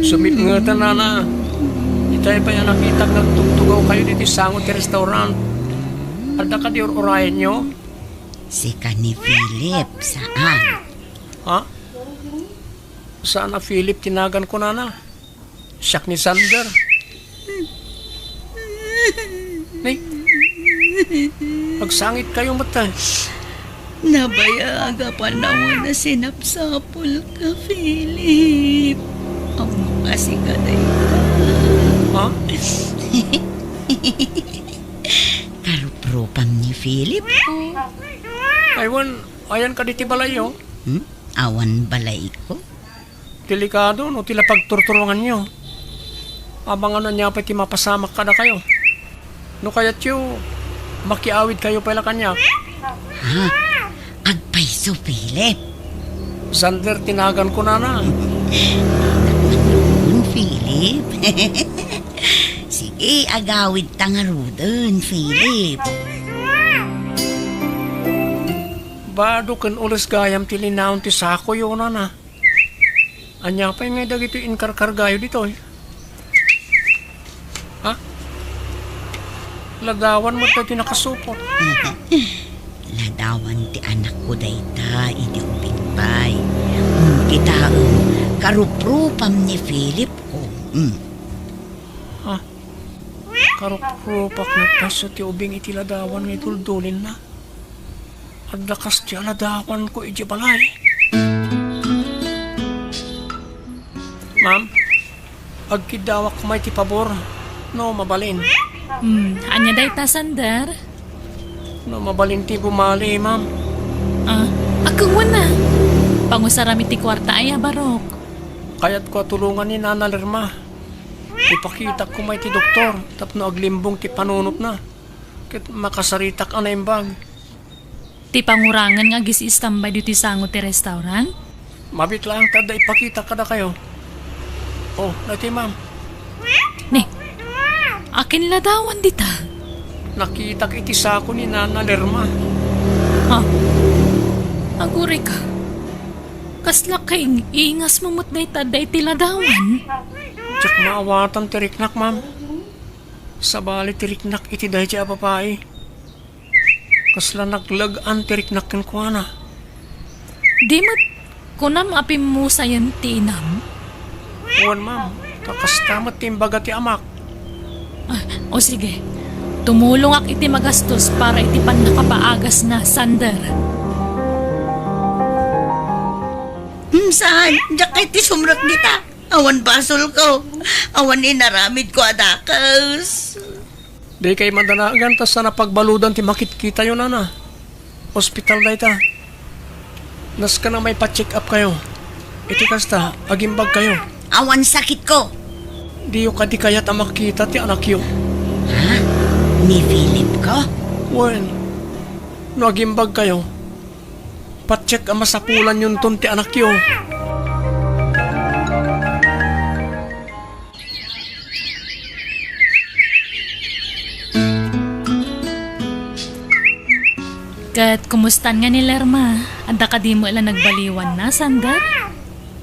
Sumipngeta, Nana. Itay pay a nakitak nga agtugtugaw kayo ditoy sango ti restaurant. Adda kadi ur-urayenyo? Sika ni Philip, saan? Ha? Saan a Philip ti naganko, Nana? Siak ni Sander. Ni? Agsangit kayo met, eh. Nabayag a panawen a sinapsapulka, Philip. Ammok a sika dayta. Ha? Karuprupam ni Philip ko. Ay, wen, ayan kadi ti balayyo? Hmm? Awan balayko? Delikado no ti la pagturturonganyo. Amangan no ania pay ti mapasamak kadakayo. No kayatyo, makiawid kayo pay la kaniak. Ha? Agpayso, Philip. Sander ti naganko, Nana. Philip. Sige, agawidta ngaruden, Philip. Bado ken ules gayam ti linaon ti sakoyo, Nana. Ania pay ngay dagitoy inkarkargayo ditoy? Ha? Ladawan met dagitoy nakasupot. Ladawan ti anakko dayta idi ubing pay. Hmm, kitaem, karuprupam ni Philip ko. Hmm. Ha? Karukrupak met paso ti ubing iti ladawan nga iduldulinna. Adda kas ti aladawanko idiay balay. Ma'am, agkiddawak koma iti pabor, no mabalin. Hmm, ania dayta, Sander? No mabalin ti bumali, ma'am. Ah, agkagwana. Pangusaram iti kuarta aya, Barok? Kayatko a tulongan ni Nana Lerma. Ipakitak koma iti doktor tapno aglimbong ti panunotna. Ket makasaritak a naimbag. Ti pangurangan nga agis-istambay ditoy sango ti restaurant? Mabiit laeng ta adda ipakita kadakayo. Oh, daytoy, ma'am. Ne, akin ladawan dita? Nakitak iti sako ni Nana Lerma. Ha? Agurayka. Kasla kaing-ingasmo met dayta adda iti ladawan? Diak maawatan ti riknak, ma'am. Sabali ti riknak iti daydiay a babai. Kasla naglag-an ti riknak kenkuana. Di met Kunam a pimmusayen ti inam? Wen, ma'am. Ta kasta met ti imbaga ti amak. Ah, o sige. Tumulongak iti magastos para iti pannakapaagasna, Sander. Hmm, saan? Diak kay ti sumrek dita. Awan basolko. Awan inaramidko a dakes. Dikay madanagan ta saan a pagbaludan ti makitkitayo, nana. Ospital dayta. Nasken a maipa-check up kayo. Iti kasta, agimbag kayo. Awan sakitko. Diyo kadi kayat a makita ti anakyo? Ha? Ni Philip ko? Wen, no agimbag kayo, pa-check a masapulanyonton ti anakyo. Ket kumustan nga ni Lerma? Adda kadi met la nagbaliwanna, Sander?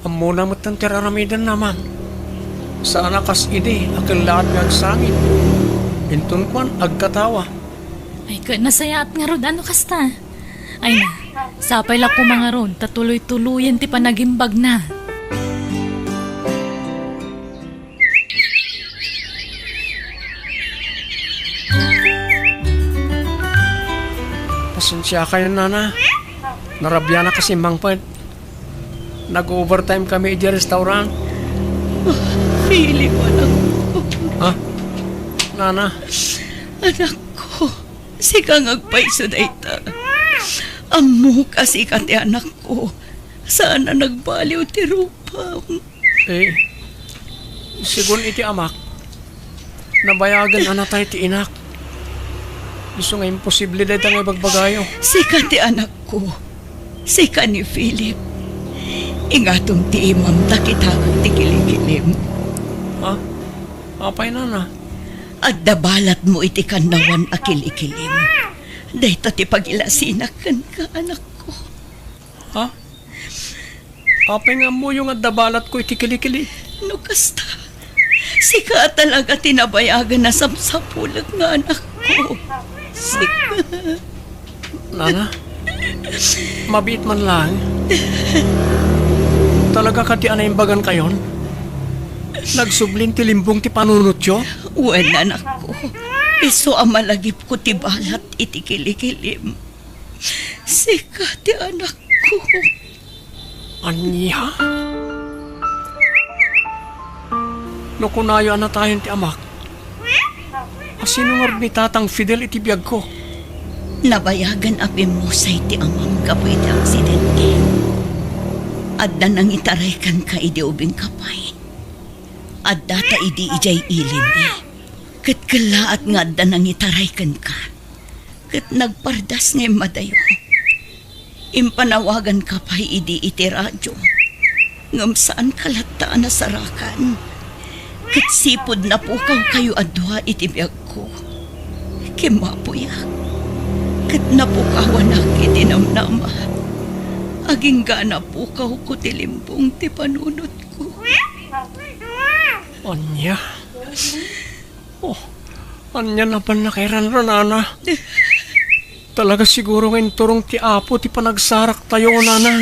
Ammona metten ti raramidenna, ma'am. Saan a kas idi a kellaat nga agsangit. Inton kuan, agkatawa. Ay, ket nasayaat ngarud a no kasta. Ay na, sapay la koma ngarud ta tuloy-tuloyen ti panagimbagna. Pasensiakayon, nana. Narabianak a simmangpet. Nag-overtime kami idiay restaurant. Philip, anakko. Ha? Nana? Anakko, sika nga agpayso dayta. Ammok a sika ti anakko. Saan a nagbaliw ti rupam. Eh, sigun iti amak, nabayagen a natay ti inak. Isu nga imposible dayta nga ibagbagayo. Sika ti anakko. Sika ni Philip. Ingatom ti imam ta kitak ti kilikilim. Ha? Apay, nana? Adda balatmo iti kannawan a kilikilim. Dayta ti pagilasinak kenka, anakko. Ha? Apay nga ammoyo nga adda balatko iti kilikili? No kasta, sika talaga ti nabayagen a sapsapulek nga anakko. Sika. Nana, mabiit man laeng. Talaga kadi a naimbagan kayon? Nagsublin ti limbong ti panunotyo? Wen, anakko. Isu a malagipko ti balat iti kilikilim. Sika ti anakko. Ania? No kunayo a natayon ti amak, asino ngarud ni Tatang Fidel iti biagko? Nabayagen a pimmusay ti amam gapu iti aksidente. Adda nangitaray kenka idi ubingka pay. Addata idi idiay ilinmi. Ket kellaat nga adda nangitaray kenka. Ket nagpardas nga immadayo. Impanawaganka pay idi iti radio, ngem saanka latta a nasarakan. Ket sipud napukawkayo a dua iti biagko, kimmapuyak, ket napukawanak iti namnama. Agingga napukawko ti limbong ti panunotko. Ania? Oh, ania napan nakairan, nana? Talaga siguro nga inturong ti Apo ti panagsaraktayo, nana.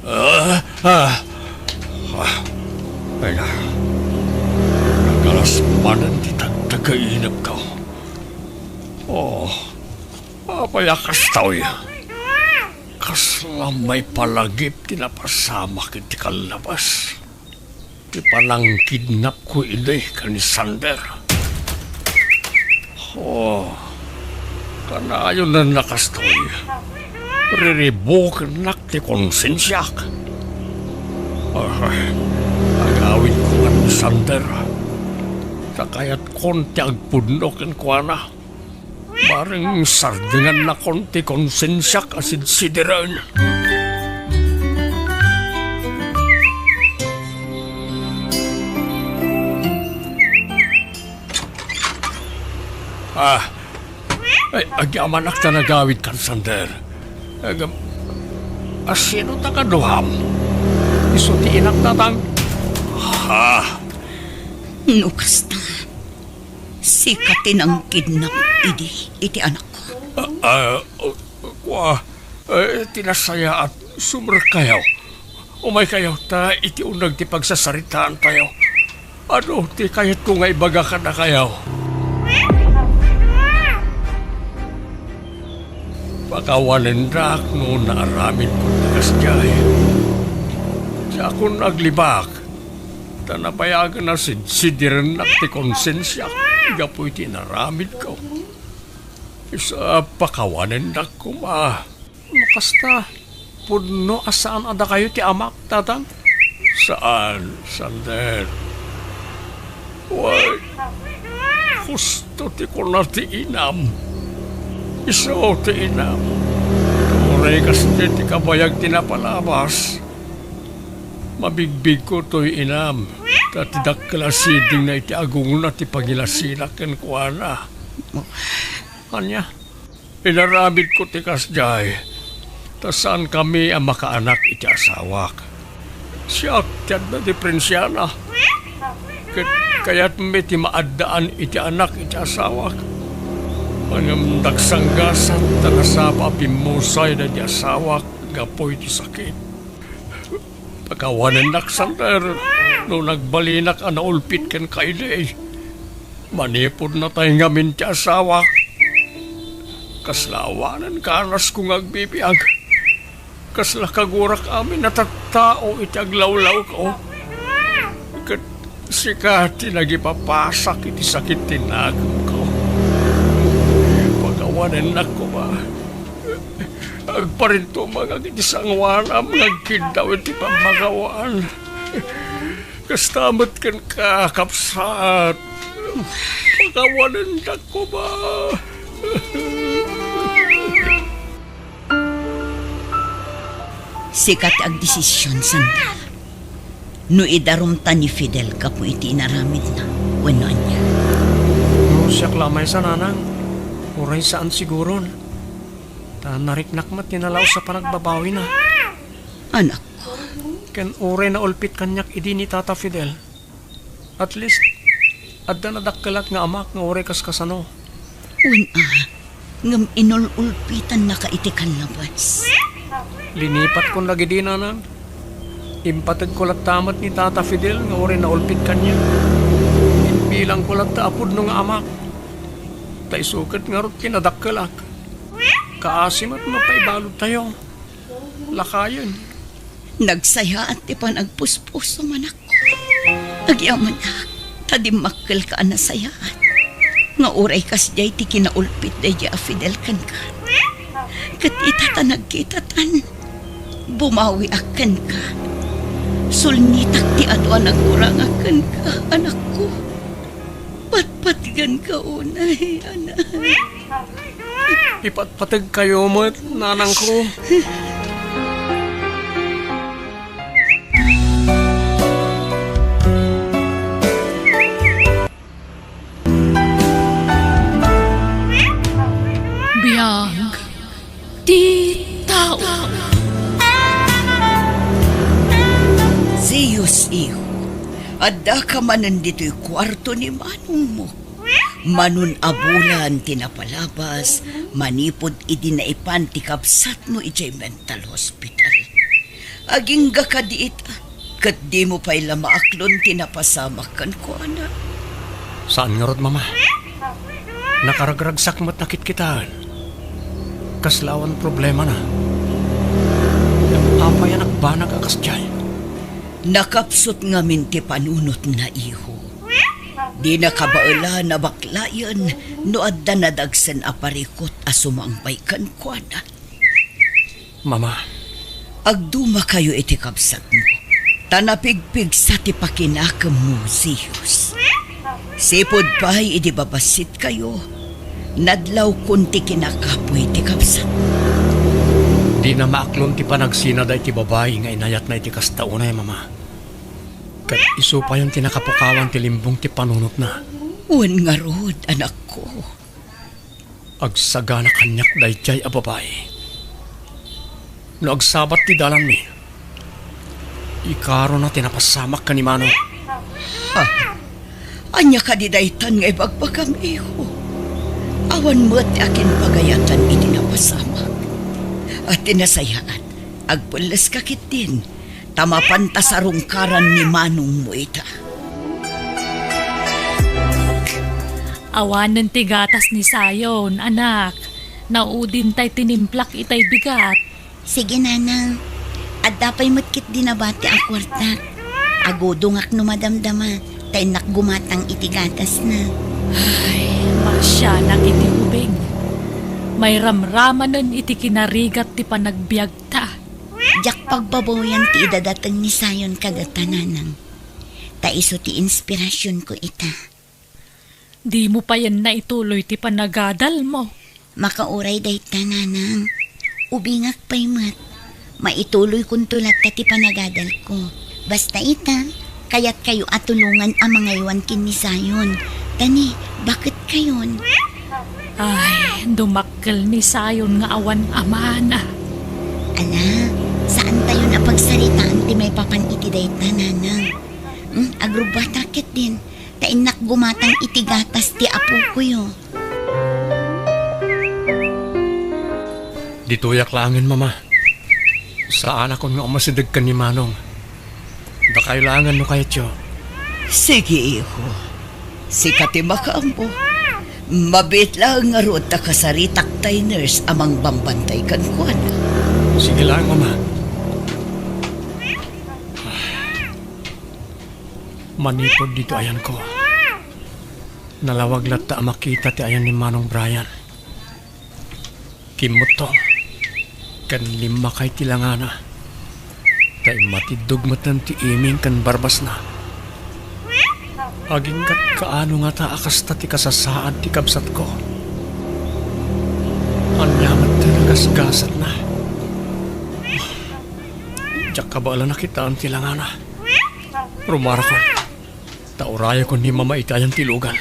Ah, ah, ah. Ay na. Nagalas manen ti tagtagainepko. Oh, apay a kastoy? Kasla maipalagip ti napasamak iti kallabas. Ti panangkidnapko idi ken ni Sander. Oh, kanayon a kastoy. Riribukennak ti konsensiak. Ah, agawidko ngarud ni Sander. Ta kayatkon ti agpudno kenkuana. Bareng sardengannakon ti konsensiak a sidsidiren. Ah, ay, agyamanak ta nagawidkan, Sander. Agam, asino ta kaduam? Isu ti inak, Tatang. Ha? No kasta, sika ti nangkidnap idi iti anakko. Ah, Ah, uh, kua, eh, ti nasayaat, sumerkayo. Umaykayo, ta iti uneg ti pagsasaritaantayo. Adu ti kayatko nga ibaga kadakayo? Pakawanendak no naaramidko ti kasdiay. Diakon aglibak, ta nabayagen a sidsidirennak ti konsensiak gapu iti inaramidko. Isu a pakawanendak koma. No kasta, pudno a saan a dakayo ti amak, tatang? Saan, Sander. Wen, husto ti kuna ti inam. Isu ti inam. Uray kasdi ti kabayag ti napalabas, mabigbigko toy inam, ta ti dakkel a sidingna iti agongna ti pagilasinak kenkuana. Ania? Inaramidko ti kasdiay, ta saankami a makaanak iti asawak. Siak ti adda diperensiana. Ket kayatmi ti maaddaan iti anak iti asawak. Ngem nagsanggasat ta nasapa a pimmusay daydi asawak gapu iti sakit. Pakawanennak, Sander, no nagbalinak a naulpit kenka idi. Manipud natay ngamin ti asawak, kasla awanen kanasko nga agbibiag. Kasla kagurak amin a tattao iti aglawlawko. Ket sika ti nagipapasak iti sakit ti nakemko. Pakawanennak koma. Agparintumengak iti sangoanam nga agkiddaw iti pammakawan. Kasta met kenka, kabsat. Pakawanendak koma. Sika ti agdesision, Sander. No idarumta ni Fidel gapu iti inaramidna, wenno ania? No siak la maysa, nanang, uray saan siguron. Ta nariknak met ti nalaus a panagbabawina. Anakko. Ken uray naulpit kaniak idi ni Tata Fidel. At least, adda nadakkelak nga amak nga uray kaskasano. Wen a, ngem inul-ulpitannaka iti kallabas. Linipatkon dagidi, nanang. Impategko latta met ni Tata Fidel nga uray naulpit kaniak. Imbilangko latta a pudno nga amak. Ta isu ket ngarud ti nadakkelak. Kaasi met no paibaludtayo. Lakayen. Nagsayaat ti panagpuspusom, anakko. Agyamanak, ta dimmakkelka a nasayaat. Nga uray kasdiay ti kinaulpit daydi a Fidel kenka. Ket ita ta nagkitatan, bumawiak kenka. Sulnitak ti adu a nagkurangak kenka, anakko. Patpatgenka unay, anak. Ipatpategkayo met, nanangko. Biag ti tao. Zeus, iho, addaka manen ditoy kuarto ni manongmo. Manon a bulan ti napalabas manipud idi naipan ti kabsatmo idiay mental hospital. Agingga kadi ita, ket dimo pay la maaklon ti napasamak kenkuana. Saan ngarud, Mama. Nakaragragsak met a kitkitaen. Kasla awan problemana. Apay a nagbanag a kasdiay? Nakapsut ngamin ti panunotna, iho. Dina kabaelan a baklayen no adda nadagsen a parikut a sumangbay kenkuana. Mama. Agdumakayo iti kabsatmo, ta napigpigsa ti pakinakemmo, Zeus. Sipud pay idi babassitkayo, nadlawkon ti kinakapuy ti kabsatmo. Dina maaklon ti panagsina daydi babai nga inayatna iti kasta unay, Mama. Ket isu payen ti nakapukawan ti limbong ti panunotna. Wen ngarud, anakko. Agsagana kaniak daydiay a babai. No agsabat ti dalanmi, ikarona ti napasamak ken ni Mano. Ha? Ania kadi daytan nga ibagbagam, iho? Awan met ti akinpagayatan iti napasamak. A, ti nasayaat, agpelleska ketdin, ta mapanta sarungkaran ni manongmo ita. Awanen ti gatas ni Zion, anak. Naudin tay tinimplak itay bigat. Sige, nanang. Adda pay met ketdi nabati a kuartak. Agudongak no madamdama, ta innak gumatang iti gatasna. Ay, masianak iti ubing. Mairamramanen iti kinarigat ti panagbiagta. Diak pagbabawian ti idadateng ni Zion kadata, nanang. Ta isu ti inspirasionko ita. Dimo payen naituloy ti panagadalmo. Makauray dayta, nanang. Ubingak pay met. Maituloykonto latta ti panagadalko. Basta ita, kayatkayo a tulongan a mangaywan ken ni Zion. Ta ni, baketkayon. Ay, dumakkel ni Zion nga awan amana. Ala, saantayon a pagsaritaan ti maipapan iti dayta, nanang. Hmm, agrubbuatak ketdin. Ta innak gumatang iti gatas ti apokoyo. Ditoyak laengen, Mama. Saanakon nga umasideg ken ni Manong. Dakayo laengen no kayatyo. Sige, iho. Sika ti makaammo. Mabiit laeng ngarud ta kasaritak tay nurse a mangbambantay kenkuana. Sige laeng, Mama. Manipud ditoy ayanko, nalawag latta a makita ti ayan ni Manong Brian. Kimmuttong ken limmakay ti langana, ta immatiddog metten ti iming ken barbasna. Agingga't kaano ngata a kasta ti kasasaad ti kabsatko. Ania metten a gasgasatna? Diak kabaelan a kitaen ti langana. Rumarakon. Ta urayakon ni Mama iti ayan ti lugan.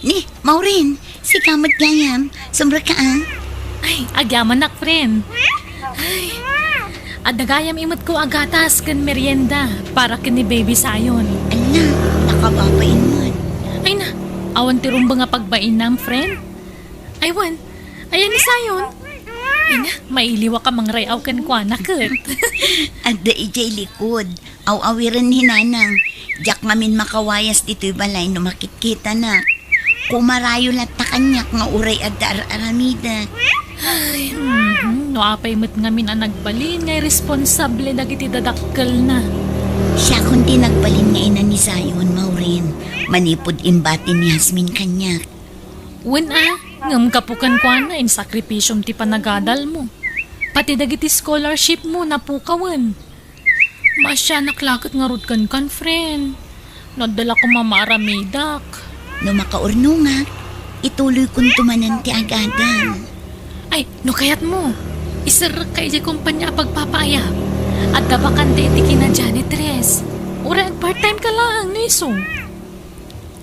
Ni, Maureen, sika met gayam. Sumrek ka, a? Ay, agyamanak, friend. Ay, adda gayam imetko a gatas ken merienda para ken ni Baby Zion. Ala, nakababain met. Ay na, awan ti rumbeng a pagbainam, friend? Ay, wen. Ayan ni Zion. Ay na, mailiwak a mangray-aw kenkuana ket. Adda idiay likod. Aw-awiren ni Nanang. Diak ngamin makawayas ditoy balay no makitkitanak. Kumarayo latta kaniak nga uray adda ar-aramidek. Ay, mhm. No apay met ngamin a nagbalin nga irresponsable dagiti dadakkelna. Siakon ti nagbalin nga ina ni Zion, Maureen, manipud imbati ni Jasmine kaniak. Wen a, ngem gapu kenkuana, insakripisyom ti panagadalmo. Pati dagiti scholarshipmo, napukawen. Maasianak la ket ngarud kenkan, friend. No adda la koma maaramidak. No makaurnongak, ituloykonto manen ti agadal. Ay, no kayatmo, iserrekka idiay kompania a pagpapaayab. Adda bakante iti kina janitress. Uray agpart-time ka laeng, no isu.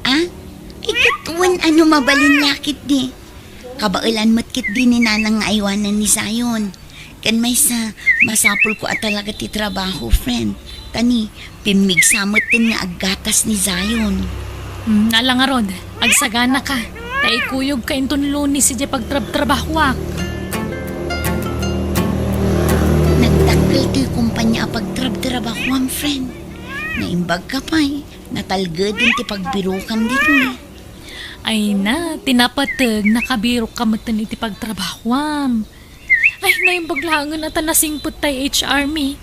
Ah? Ay, ket wen a no mabalin la ketdi. Kabaelan met ketdi ni Nanang nga aywanen ni Zion. Ken maysa, masapulko a talaga ti trabaho, friend. Ta ni, pimmigsa metten nga aggatas ni Zion. Hmm, ala ngarud, agsaganaka. Ta ikuyogka inton Lunes idiay pagtrabtrabahoak. Nagdakkel ti kompania a pagtrabtrabahoam, friend. Naimbagka pay, natalgeden ti pagbirokam ditoy. Ay na, ti napateg, nakabirokka metten iti pagtrabahoam. Ay, naimbag laengen a ta nasingpet tay H R mi.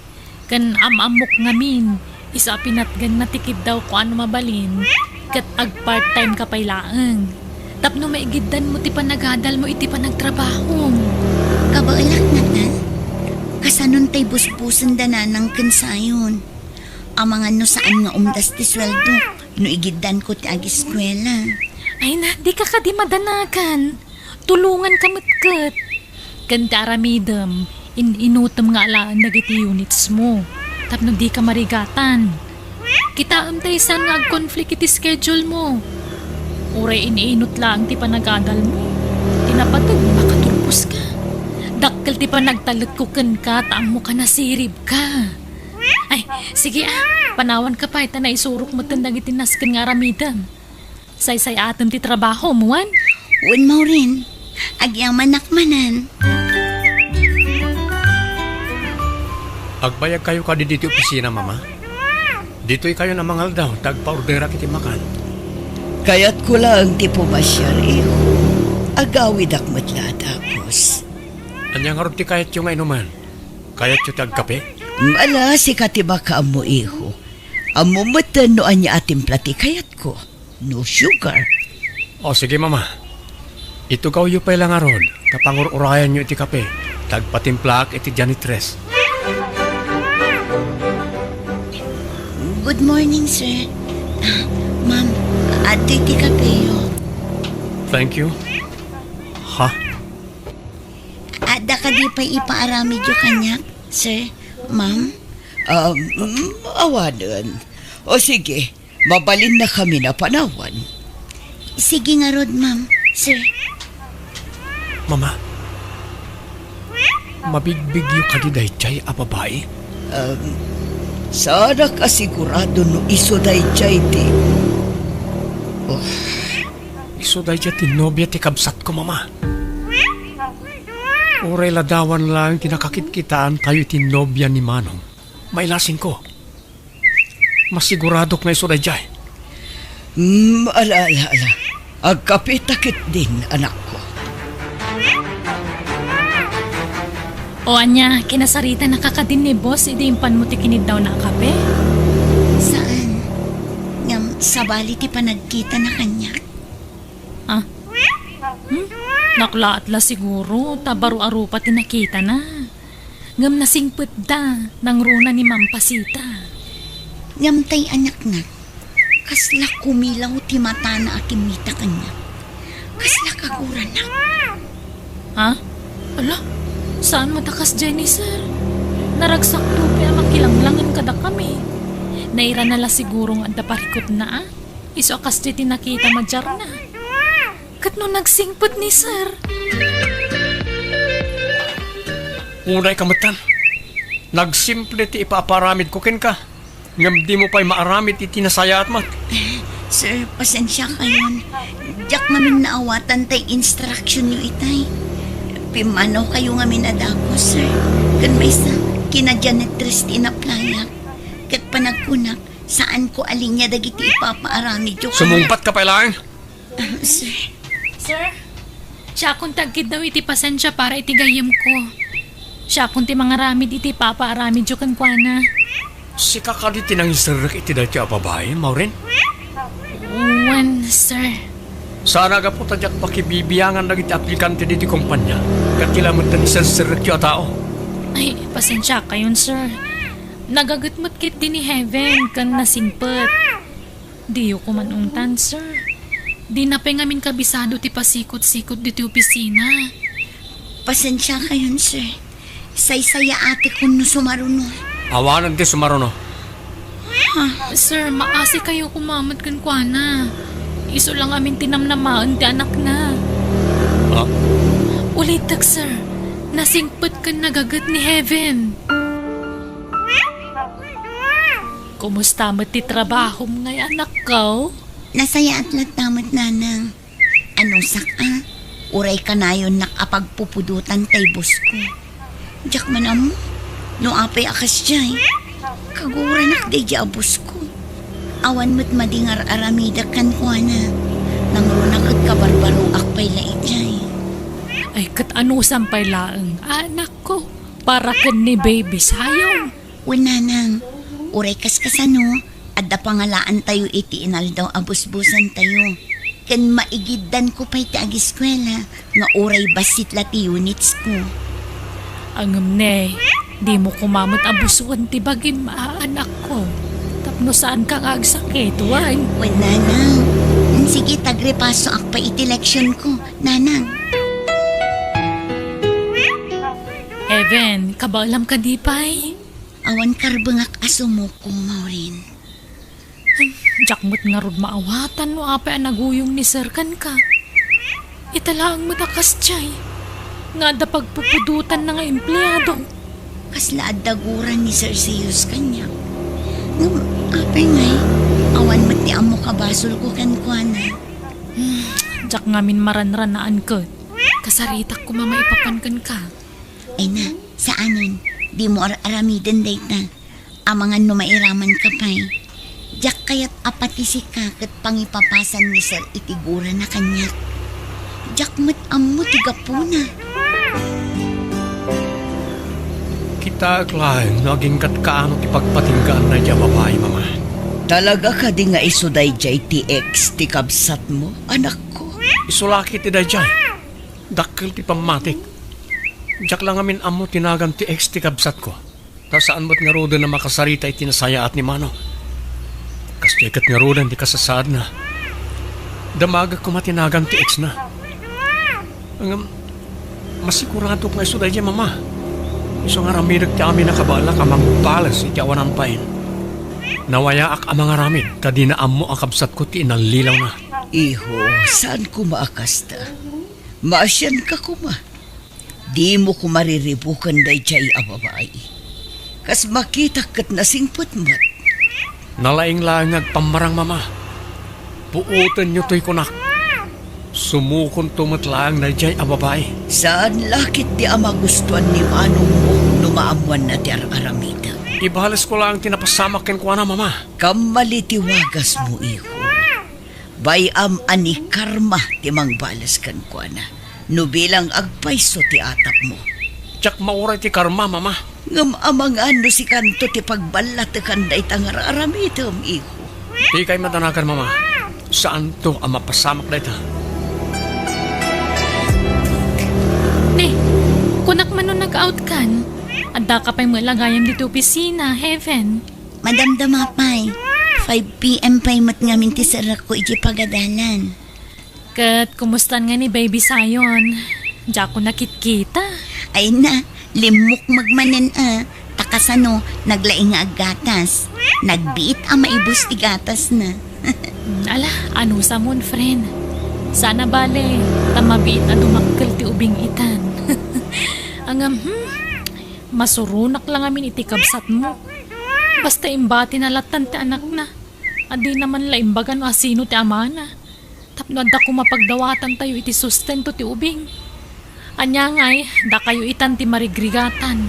Ken am-ammok ngamin, isu a pinatganna ti kiddawko a no mabalin, ket agpart-time ka pay laeng. Tapno maigiddanmo ti panagadalmo iti panagtrabahom. Kabaelak natan, kasanon tay busbusen da Nanang ken Zion. Amangan no saan nga umdas ti sueldo no igiddanko ti agiskuela. Ay na, dika kadi madanagan. Tulonganka met ket. Ken ti aramidem, in-inutem nga alaen dagiti units mo. Tapno dika marigatan. Kitaem tay saan nga agkonflikt iti schedule mo. Uray in-inut laeng ti panagadal mo. Ti napateg, makaturpos ka. Dakkel ti panagtalekko kenka, ta ammo ka nasirib ka. Ay, sige a. Panawanka pay ta naisurok metten dagiti nasken nga aramidem. Saysay-atem ti trabahom, wen? Wen, Maureen. Agyamanak manen. Agbayagkayo kadi ditoy opisina, Mama? Ditoykayon a mangaldaw ta agpaorderak iti makan. Kayatko laeng ti pumasiar, iho. Agawidak met la a dagus. Ania ngarud ti kayatyo nga inumen? Kayatyo ti agkape? Ala, sika ti makaammo, iho. Ammom metten no ania a timpla ti kayatko. No sugar. O, sige, Mama. Itugawyo pay la ngarud, ta pangur-urayanyo iti kape, ta agpatimplaak iti janitress. Good morning, sir. Ah, ma'am, adtoy ti kapeyo. Thank you. Ha? Adda kadi pay ipaaramidyo kaniak, sir, ma'am? Um, mm, awanen. O sige, mabalinnakamin a panawan. Sige ngarud, ma'am, sir. Mama, mabigbigyo kadi daydiay a babai? Um, saanak a sigurado no isu daydiay ti... Oh. Isu daydiay ti nobia ti kabsatko, Mama. Uray ladawan laeng ti nakakitkitaantayo iti nobia ni Manong, mailasingko. Masiguradok nga isu daydiay. Hmm, ala, ala, ala. Agkapita ketdin, anakko. O ania, kinasaritanaka kadin ni boss idi impanmo ti kiniddawna a kape? Saan. Ngem sabali ti panagkitana kaniak. Ah? Hmm? Naklaat la siguro, ta baro a rupa ti nakitana. Ngem nasingpetda, nangruna ni Ma'am Pasita. Ngem tay anakna, kasla kumilaw ti matana a kimmita kaniak. Kasla kaguranak. Ha? Ala, saan met a kasdiay ni Sir? Naragsakto pay a makilanglangen kadakami. Nairana la siguro nga adda parikutna, a? Isu a kasdiay ti nakita madiarna. Ket no nagsingpet ni Sir? Unayka metten. Nagsimple ti ipaaparamidko kenka, ngem dimo pay maaramid iti nasayaat met. Sir, pasensiakayon. Diak ngamin naawatan tay instruksionyo itay. Pimmanawkayo ngamin a dagus, sir. Ken maysa, kina-janitress ti inaplayak. Ket panagkunak, saanko a linia dagiti ipapaaramidyo. Sumungbatka pay laeng. Ah, sir. Sir, siakon ti agkiddaw iti pasensia para iti gayyemko. Siakon ti mangaramid iti ipapaaramidyo kenkuana. Sika kadi ti nangiserrek iti daytoy a babai, Maureen? Wen, sir. Saan a gapu ta diak pakibibiangan dagiti aplikante ditoy kompania, ket ti lamet ti serserrekyo a tao. Ay, pasensiakayon, sir. Nagaget met ketdi ni Heaven ken nasingpet. Diyo koma ungtan, sir. Dina pay ngamin kabisado ti pasikot-sikot ditoy opisina. Pasensiakayon, sir. Saysayaatekon no sumaruno. Awanen ti sumaruno. Ha? Sir, maasikayo koma met kenkuana. Isu la ngamin ti namnamaen ti anakna. Ha? Ulitek, sir. Nasingpet ken nagaget ni Heaven. Kumusta met ti trabahom ngay, anakko? Nasayaat latta met, nanang. Anusak a, uray kanayonnak a pagpupudotan tay boss ko. Diak man ammo no apay a kasdiay. Kaguranak daydiay a boss ko. Awan met madi nga ar-aramidek kenkuana. Nangruna ket kabarbaroak pay la idiay. Ay, ket anusan pay laeng, anakko, para ken ni Baby Sayon. Wen, nanang, uray kaskasano, adda pangalaantayo iti inaldaw a busbusantayo. Ken maigiddanko pay ti agiskuela nga uray bassit la ti units ko. Ngem ne, dimo koma met a busoen ti bagim, a, anakko, tapno saanka nga agsakit, wen? Wen, nanang. Sige, tagrepasoak pay iti leksionko, nanang. Heaven, kabaelam kadi pay? Awan karbengak a sumuko, Maureen. Diak met ngarud maawatan no apay a naguyong ni Sir kenka. Ita laeng met a kasdiay nga adda pagpupudotanna nga empleado. Kasla adda gura ni Sir Zeus kaniak. Ngem, apay ngay, awan met ti ammo kabasolko kenkuana. Hmm, diak ngamin maranranaan ket. Kasaritak koma maipapan kenka. Ay na, saanen, dimo ar-aramiden dayta. Amangan no mairamanka pay. Diak kayat a pati sika ket pangipapasan ni Sir iti gurana kaniak. Diak met ammo ti gapuna. Kitaek laeng no agingga't kaano ti pagpatinggaan daydiay a babai, Mama. Talaga kadi nga isu daydiay ti ex ti kabsatmo, anakko? Isu la ketdi daydiay. Dakkel ti pammatik. Diak la ngamin ammo ti nagan ti ex ti kabsatko. Ta saan met ngaruden a makasarita iti nasayaat ni Mano. Kasdiay ket ngaruden ti kasasaadna. Damagek koma ti nagan ti exna. Ngem, masiguradok nga isu daydiay, Mama. Isu nga aramidek ti amin a kabaelak a mangbales iti awanan pain. Nawayaak a mangaramid ta dina ammo a kabsatko ti inallilawna. Iho, saan koma a kasta? Maasianka koma. Dimo koma riribuken daydiay a babai. Kas makitak ket nasingpet met. Nalaing laeng nga agpammarang, Mama. Puotenyo toy kunak. Sumukonto met laeng daydiay a babai. Saan la ketdi a magustuan ni manongmo no maammoanna ti ar-aramidem. Ibalesko laeng ti napasamak kenkuana, Mama. Kammali ti wagasmo, iho. Bay-am a ni karma ti mangbales kenkuana no bilang agpayso ti atapmo. Diak mauray ti karma, Mama. Ngem amangan no sikanto ti pagballatekan dayta nga ar-aramidem, iho. Dikay madanagan, Mama. Saanto a mapasamak dayta. Ne, kunak man no nag-out kan? Addaka pay met la gayam ditoy opisina, Heaven. Madamdama pay. Five P M pay met ngamin ti serrekko idiay pagadalan. Ket kumusta ngay ni Baby Zion? Diakon nakitkita. Ay na, limmukmeg manen a. Ta kasano, naglaing nga aggatas. Nagbiit a maibus ti gatasna. Hmm, ala, anusamon, friend. Saan a bale, ta mabiit a dumakkel ti ubing itan. Ngem, hmm, masuronak la ngamin iti kabsatmo. Basta imbatina lattan ti anakna. A dina man la imbaga no asino ti amana. Tapno adda koma pagdawatantayo iti sustento ti ubing. Ania ngay, dakayo itan ti marigrigatan.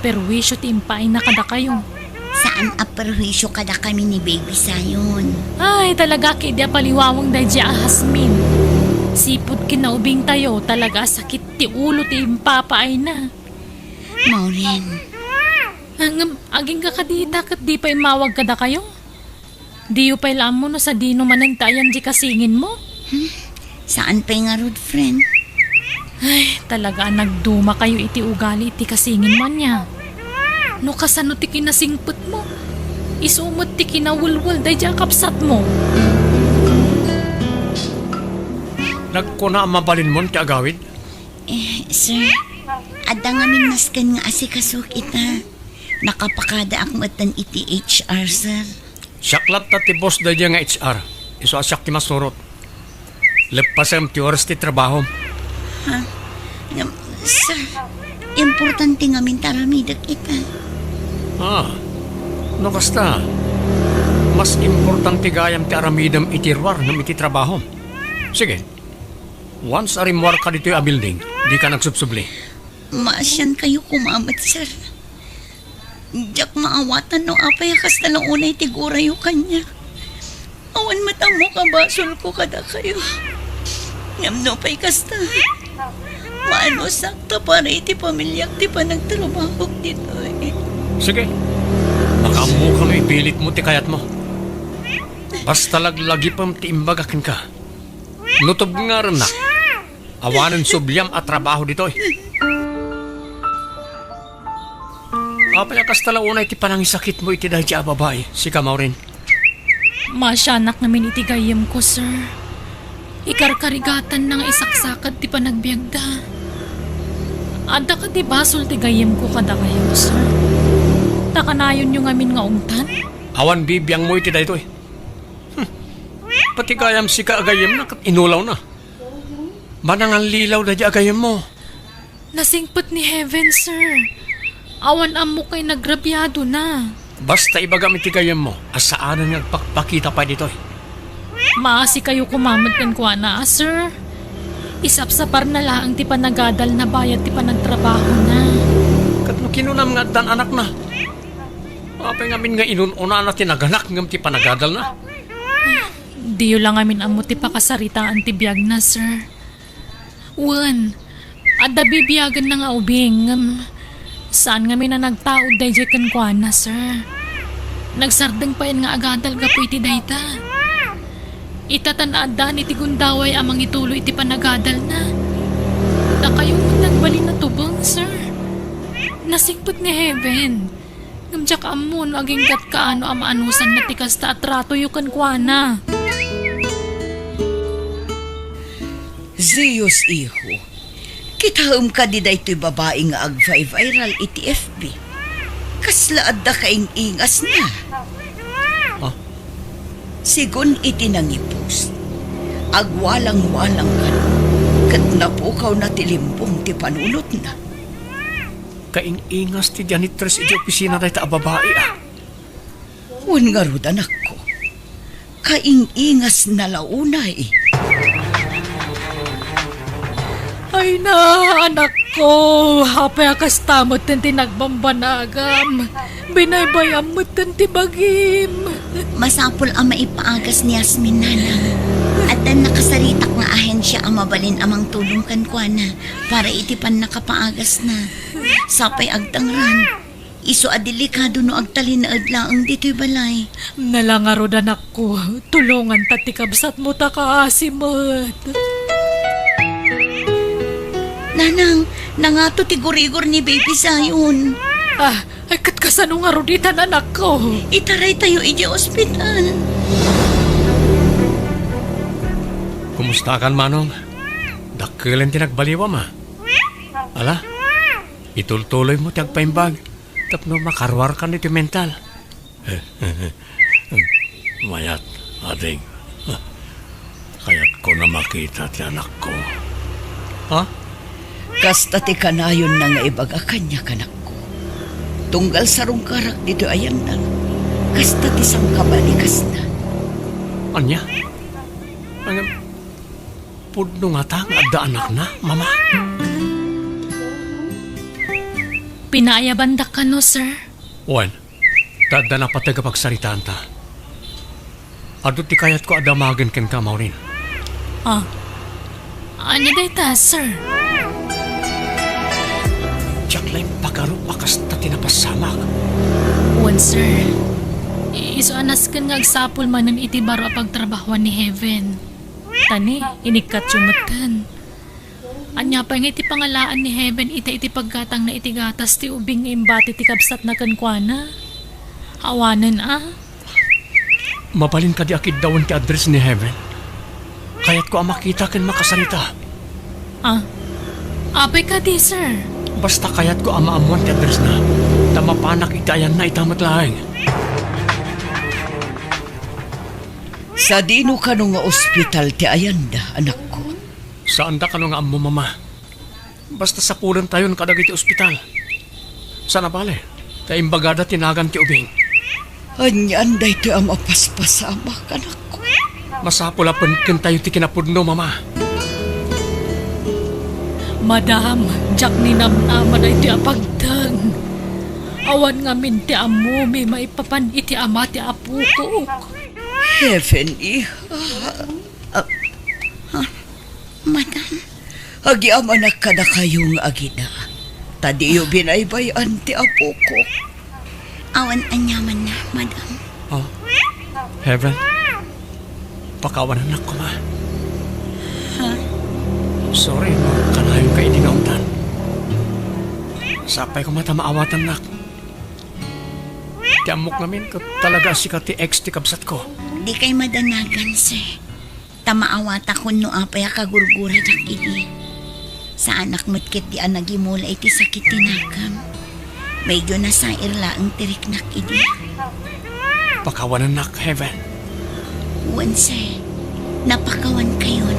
Perwisyo ti impaayna kadakayo. Saan a perwisyo kadakami ni Baby Zion. Ay, talaga ketdi a paliwawang daydiay a Jasmine. Sipud kinaubingtayo, talaga a sakit ti ulo ti impapaayna. Maureen. Ngem, agingga kadi ita ket di pay immawag kadakayo? Diyo pay la ammo no sadino manen ti ayan di kasinginmo? Hmm? Saan pay ngarud, friend? Ay, talaga a nagdumakayo iti ugali iti kasinginmo ania. No kasano ti kinasingpetmo, isu met ti kinawelwel daydiay a kabsatmo. Nagkuna a mabalinmon ti agawid? Eh, sir, adda ngamin nasken nga asikasok ita. Nakapakadaak metten iti H R, sir. Siak latta ti boss daydiay nga H R. Isu a siak ti masurot. Leppasem ti oras ti trabahom. Ha? Ngem, sir, importante ngamin ti aramidek ita. Ah, no kasta, mas importante gayam ti aramidem iti ruar ngem iti trabahom. Sige, once a rimmuarka ditoy a building, dika nagsubsubli. Maasiankayo koma met, sir. Diak maawatan no apay a kasta la unay ti gurayo kaniak. Awan met ammo kabasolko kadakayo. Ngem no pay kasta, maanusak ta para iti pamiliak ti panagtrabahok ditoy. Sige. Makaammok no ipilitmo ti kayatmo. Basta laglagipem ti imbaga kenka. No tubngarennak, awanen subliam a trabaho ditoy. Apay a kasta la unay ti panangisakitmo iti daydiay a babai, sika, Maureen? Maasianak ngamin iti gayyemko, sir. Ikarkarigatanna nga isaksakad ti panagbiagda. Adda kadi basol ti gayyemko kadakayo, sir? Ta kanayonyo ngamin nga ungtan? Awan bibiangmo iti daytoy. Hmm. Pati gayam sika a gayyemna ket inulawna. Manangallilaw daydiay a gayyemmo. Nasingpet ni Heaven, sir. Awan ammok nga inagrabiadona. Basta ibagam iti gayyemmo a saanen nga agpakpakita pay ditoy. Maasikayo koma met kenkuana, a, sir. Isapsaparna laeng ti panagadalna bayat ti panagtrabahona. Ket no kinunam nga addan anakna, apay ngamin nga inun-unana ti naganak ngem ti panagadalna? Diyo la ngamin ammo ti pakasaritaan ti biagna, sir. Wen, adda bibiagenna nga ubing, ngem saan ngamin a nagtaud daydiay kenkuana, sir. Nagsardeng payen nga agadal gapu iti dayta. Ita tan addaan iti gundaway a mangituloy iti panagadalna. Dakayo met nagbalin a tubeng, sir. Nasingpet ni Heaven. Ngem diak ammo no aginggatka no a maanusanna ti kasta a tratoyo kenkuana. Zeus, iho, kitaem kadi daytoy babai nga agvi-viral iti F B? Kasla adda kaing-ingasna. Ah? Segun iti nangipost, agwalang-walang kano ket napukawna ti limbong ti panunotna. Kaing-ingas ti Janitress iti opisina dayta a babai, a. Wen ngarud, anakko, kaing-ingasna la unay. Ay na, anakko, apay a kasta metten ti nagbambanagam? Binaybayam metten ti bagim. Masapul a maipaagas ni Yasmin, nanang. Addan nakasaritak nga ahensia a mabalin a mangtulong kenkuana para iti pannakapaagasna. Sapay agtangran, isu a delikado no agtalinaed laeng ditoy balay. Nala ngarud, anakko, tulonganta ti kabsatmo ta kaasi met. Nanang, nangato ti gurigor ni Baby Zion. Ah, ay, ket kasano ngarud itan, anakko? Itaraytayo idiay ospital. Kumustakan, Manong? Dakkelen ti nagbaliwam, a. Ala, itultuloymo ti agpaimbag tapno makaruarkan iti mental. Mayat, ading. Kayatko a makita ti anakko. Ha? Kasta ti kanayonna nga ibaga kaniak, anakko. Tunggal sarungkarak ditoy ayanda, kasta ti sangkabalikasna. Ania? Ngem, pudno ngata nga adda anakna, Mama? Pinaayabandak kano, sir? Wen, ta adda napateg a pagsaritaanta. Adu ti kayatko a damagen kenka, Maureen. Ah, ania dayta, sir? Diak la impagarup a kasta ti napasamak. Wen, sir. Isu a nasken nga agsapul manen iti baro a pagtrabahoan ni Heaven. Ta ni, inikkatyo metten. Ania pay nga iti pangalaan ni Heaven ita iti paggatangna iti gatas ti ubing nga imbati ti kabsatna kenkuana? Awanen a? Mabalin kadi a kiddawen ti address ni Heaven? Kayatko a makita ken makasarita. Ah, apay kadi, sir? Basta kayatko a maammoan ti addressna, ta mapanak iti ayanna ita met laeng. Sadino kano nga ospital ti ayanda, anakko? Saanda kano nga ammo, Mama. Basta sapulentayon kadagiti ospital. Saan a bale, ta imbagada ti nagan ti ubing. Anian daytoy a mapaspasamak, anakko? Masapul a penkentayo ti kinapudno, Mama. Madam, diak ninamnama daytoy a pagteng. Awan ngamin ti ammomi maipapan iti ama ti apokok. Heaven, iha. Ah, ah, Madam. Agyamanak kadakayo nga agina, ta diyo binaybay-an ti apokok. Awan aniamanna, Madam. Oh, Heaven. Pakawanannak koma. Ha? Sorry no kanayon ka idi naungtan. Sapay koma ta maawatannak. Ti ammok ngamin, ket talaga a sika ti ex ti kabsatko. Dikay madanagan, sir. Ta maawatakon no apay a kagurguradak idi. Saanak met ketdi a nagimula iti sakit ti nakam. Medyo nasair laeng ti riknak idi. Pakawanannak, Heaven. Wen, sir. Napakawankayon.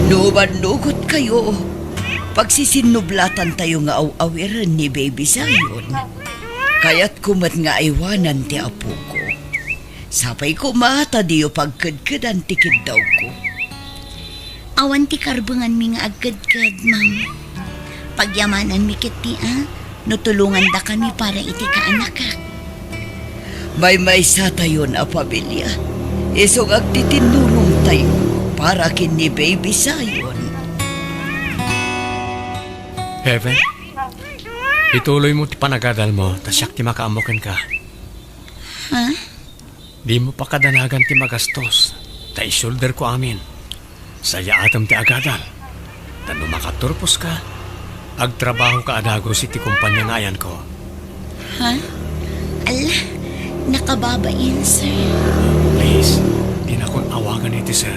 No mannugotkayo, Pagsisinnublatan tayo nga aw-awiren ni Baby Zion. Kayatko met nga aywanan ti apoko. Sapay koma ta diyo pagkedkedan ti kiddawko. Awan ti karbenganmi nga agkedked, ma'am. Pagyamananmi ketdi a no tulongandakami para iti kaanakak. Maymaysatayon a pamilia. Isu nga agtitinnurongtayo para ken ni Baby Zion. Heaven, ituloymo ti panagadalmo, ta siak ti makaammo kenka. Ha? Dimo pakadanagan ti magastos, ta isulderko amin. Sayaatem ti agadal. Ta no makaturposka, agtrabahoka a dagus iti kompania nga ayanko. Ha? Ala, nakababain, sir. Please, dinakon awagan iti sir.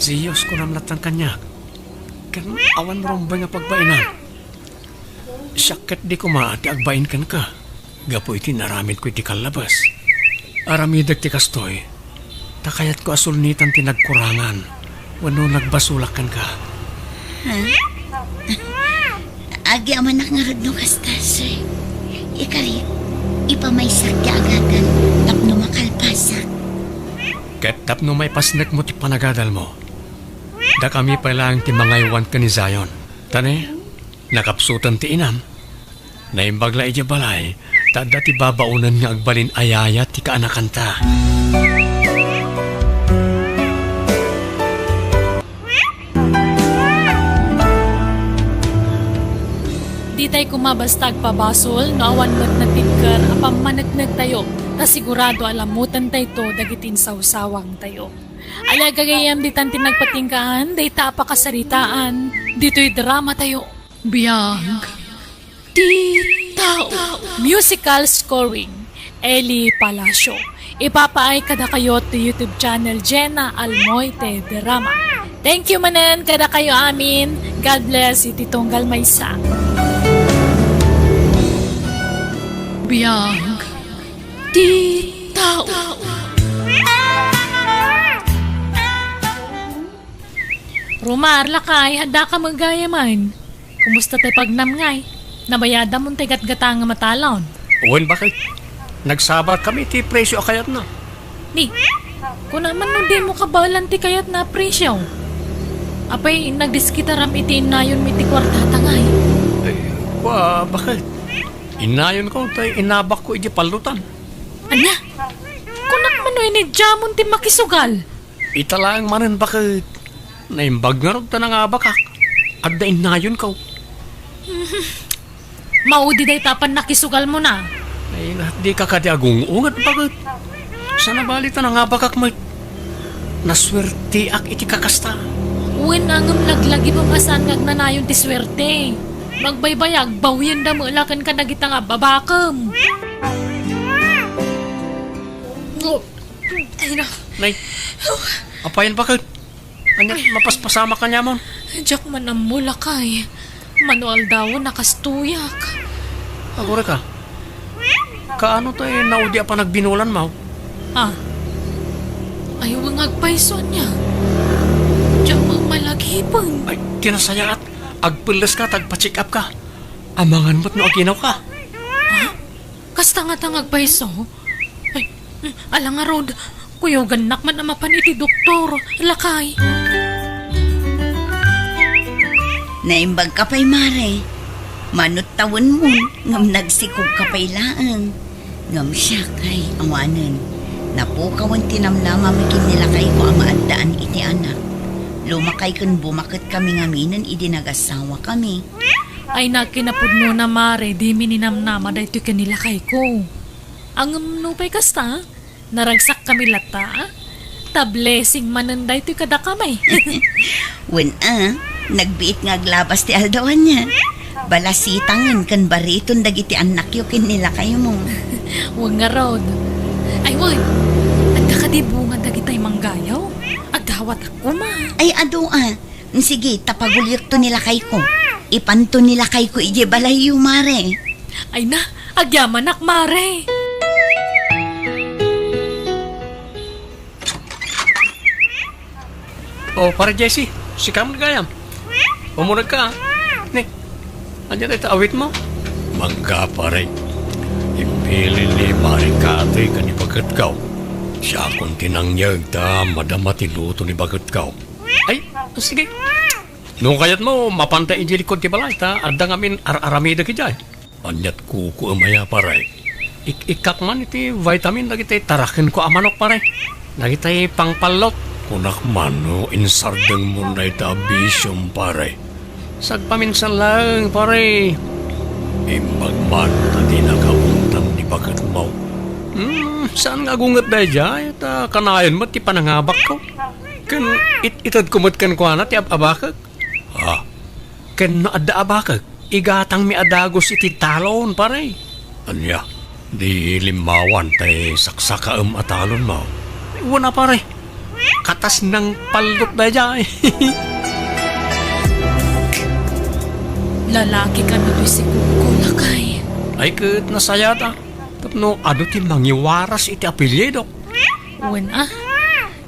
Si Dios kunam lattan kaniak. Ken awan rumbeng a pagbainam. Siak ketdi koma ti agbain kenka gapu iti inaramidko iti kallabes. Aramidek ti kastoy, ta kayatko a sulnitan ti nagkurangan wenno nagbasolak kenka. Ha? Agyamanak ngarud no kasta, sir. Ikarit, ipamaysak ti agadal tapno makalpasak. Ket tapno maipasnekmo ti panagadalmo, dakami pay laeng ti mangaywan ken ni Zion. Ta ne, nakapsutan ti inam. Naimbag la idiay balay, ta adda ti babaonen nga agbalin a yaya ti kaanakanta. Ditay koma basta agpabasol no awan met natibker a pammaneknektayo, ta sigurado a lammutentayto dagiti insawsawangtayo. Ala, gagayyem, ditan ti nagpatinggaan dayta a pakasaritaan ditoy dramatayo. Biag ti tao. Musical scoring, Eli Palacio. Ipapaay kadakayo ti YouTube channel Jenna Almoite Drama. Thank you manen kadakayo amin. God bless iti tunggal maysa. Biag ti tao. Romar, lakay, adda ka met gayamen. Kumusta tay pagnam ngay? Nabayadam mon tay gatgatang a matalon? Wen, baket. Nagsabat kami ti presyo a kayatna. Ni, kuna man no dimo kabaelan ti kayatna a presyo? Apay, nagdiskitaram iti innayonmi ti kuartata ngay? Ay, kua, baket. Innayonko tay inabakko iti pallotan. Ania? Kunak man no inidiamon ti makisugal? Ita laeng manen baket. Naimbag ngarud ta nangabakak. Adda innayonko. Maudi dayta pannakisugalmona. Ay, na, dika kadi agung-unget baket. Saan a bali ta nangabakak met. Nasuerteak iti kakasta. Wen, ngem laglagipem a saan nga agnanayon ti suerte. Magbaybayag, bawienda met la ken kadagita nga abbabakem. Ay, na. Nay, apayan baket? Ania, mapaspasamak kaniamon? Diak man ammo, lakay. Mano aldawen a kastoyak. Agurayka. Kaano tay naudi a panagbinulanmo? Ah. Ay, wen, agpayso ania. Diak man malagipen. Ay, ti nasayaat. Agpelleska ta agpa-check up ka. Amangan met no aginawka. Ah? Kasta ngata nga agpayso? Ay, mm, ala ngarud, kuyogannak man a mapan iti doktor, lakay. Naimbag ka pay, Mare. Manut tawenmon, ngem nagsikog ka pay laeng. Ngem siak, ay, awanen. Napukawen ti namnamam ken ni lakayko a maaddaan iti anak. Lumakay ken bumaket kami ngaminen idi nagasawa kami. Ay, na, kinapudnona, Mare, dimi ninamnama daytoy ken ni lakayko. Ngem nupay kasta, naragsakkami latta, a? Ta blessing manen daytoy kadakami. Wen a, nagbiit nga aglabas ti aldaw ania. Balasitangen ken bariton dagiti annakyo ken ni lakaymo. Wen ngarud. Ay, wen, adda kadi bunga dagitay manggayaw? Agdawatak koma. Ay, adu a. Sige, ta paguliekto ni lakayko. Ipanto ni lakayko idiay balayyo, Mare. Ay na, agyamanak, Mare. O, Pare Jesse, sika met gayam. Umuneg ka, a. Ania dayta awitmo? Mangga, pare. Imbilin ni Mari Kati ken ni baketko. Siakon ti nangyeg ta madama ti luto ni baketko. Ay, sige. No kayatmo, mapanta idiay likod ti balay ta adda ngamin ar-aramidek idiay. Aniat kukuem aya, pare? Ik-ikkak man iti vitamin dagiti tarakenko a manok, pare. Dagiti pangpallot. Kunak man no insardengmon dayta a bisiom, pare. Sagpaminsan laeng, pare. Imbag man ta dinaka untan ti baketmo. Hmm, saan nga agunget daydiay, ta kanayon met ti panangabakko. Ken it-itedko met kenkuana ti ab-abakek. Ah. Ken no adda abakek, igatangmi a dagus iti talon, pare. Ania? Di limmawan tay saksakaem a talonmo? Wen a, pare. Katas nang pallot daydiay. Lalaki kano toy sikugko, lakay? Ay, ket nasayaat a. Tapno adu ti mangiwaras iti apelyidok. Wen a.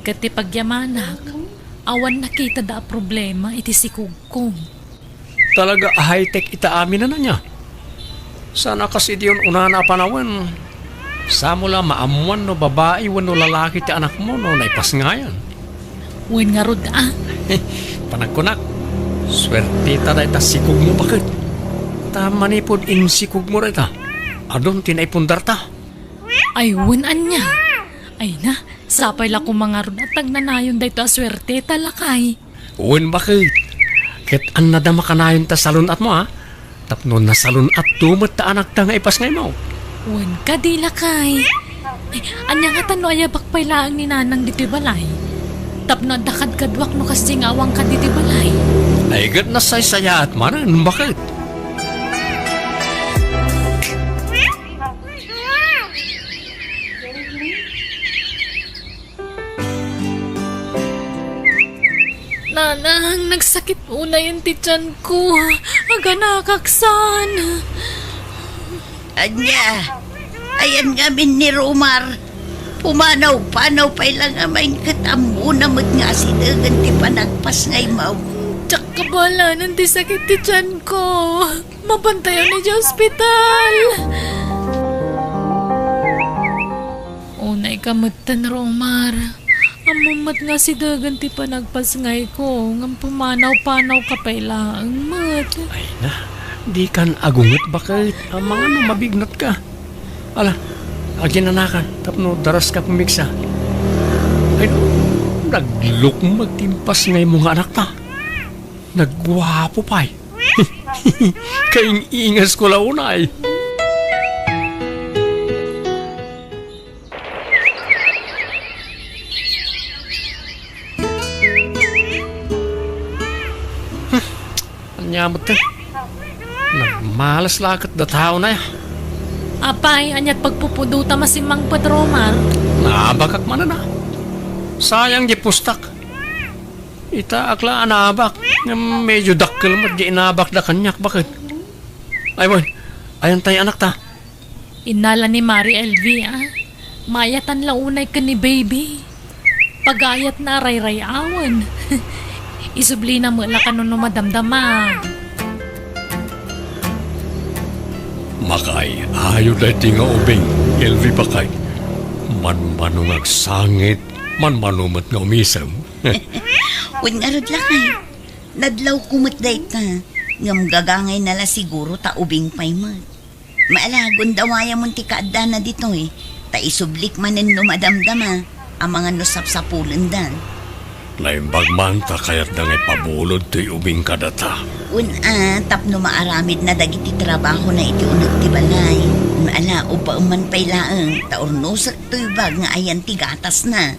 Ket ti pagyamanak, awan nakitada a problema iti sikugko. Talaga a high-tech ita amin a ania. Saan a kas idi un-unana a panawen. Samo la maammuan no babai wenno lalaki ti anakmo no naipasngayan. Wen ngarud a. Panagkunak, suerteta dayta sikugmo, baket. Ta manipud insikugmo dayta, adun ti naipundarta. Ay, wen ania? Ay na, sapay la koma ngarud a tagnanayon daytoy a suerteta, lakay. Wen, baket. Ket annada makanayon ta salun-atmo, a? Tapno nasalun-atto met ta anakta nga ipasngaymo. Wen kadi, lakay. Ay, ania ngata no ayabak pay laeng ni Nanang ditoy balay? Tapno adda kadkaduak no kasdi nga awan kadi ti balay. Ay, ket nasaysayaat manen, baket. Nanang, nagsakit unayen ti tianko. Aganakak saan. Ania? Ayan ngamin ni Romar. Pumanaw-panaw pay la nga main ket ammona met nga asidegen ti panagpasngaymo. Diak kabalanen ti sakit ti tianko. Mapantayon idiay ospital. Unayka metten, Romar. Ammom met nga asidegen ti panagpasngayko, ngem pumanaw-panawka pay laeng met. Ay na, dikan agunget, baket. Amangan no mabignatka. Ala, aginanakan tapno daraska pumigsa. Ay no, naglukmeg ti impasngaymo nga anakta. Nagguapo pay. Kaing-ingasko la unay. Ania met ti? Nagmalas la ket dataon aya. Apay, aniat pagpupudota masimmangpet, Romar? Naabakak manen a. Sayang di pustak. Itaak la a naabak. Ngem medyo dakkel met di inabakda kaniak, baket. Ay, wen. Ayan tay anakta. Innala ni Mari Elvie, a. Maayatan la unay ken ni Baby. Pagayatna a rayray-awen. Isublina met la kano no madamdama. Makay, ayo daytoy nga ubing, Elvie bakay. Manmano nga agsangit, manmano met nga umisem. Wen ngarud, lakay. Nadlawko met dayta, ngem gagangayna la siguro ta ubing pay met. Ala, gundawayamon ti kaaddana ditoy, ta isublik manen no madamdama, amangan no sapsapulendan. Naimbag man ta kayatda nga ipabulod toy ubing kadata. Wen a, tapno maaramidna dagiti trabahona iti uneg ti balay. Ala, ubbaem man pay laeng, ta urnosek toy bag nga ayan ti gatasna.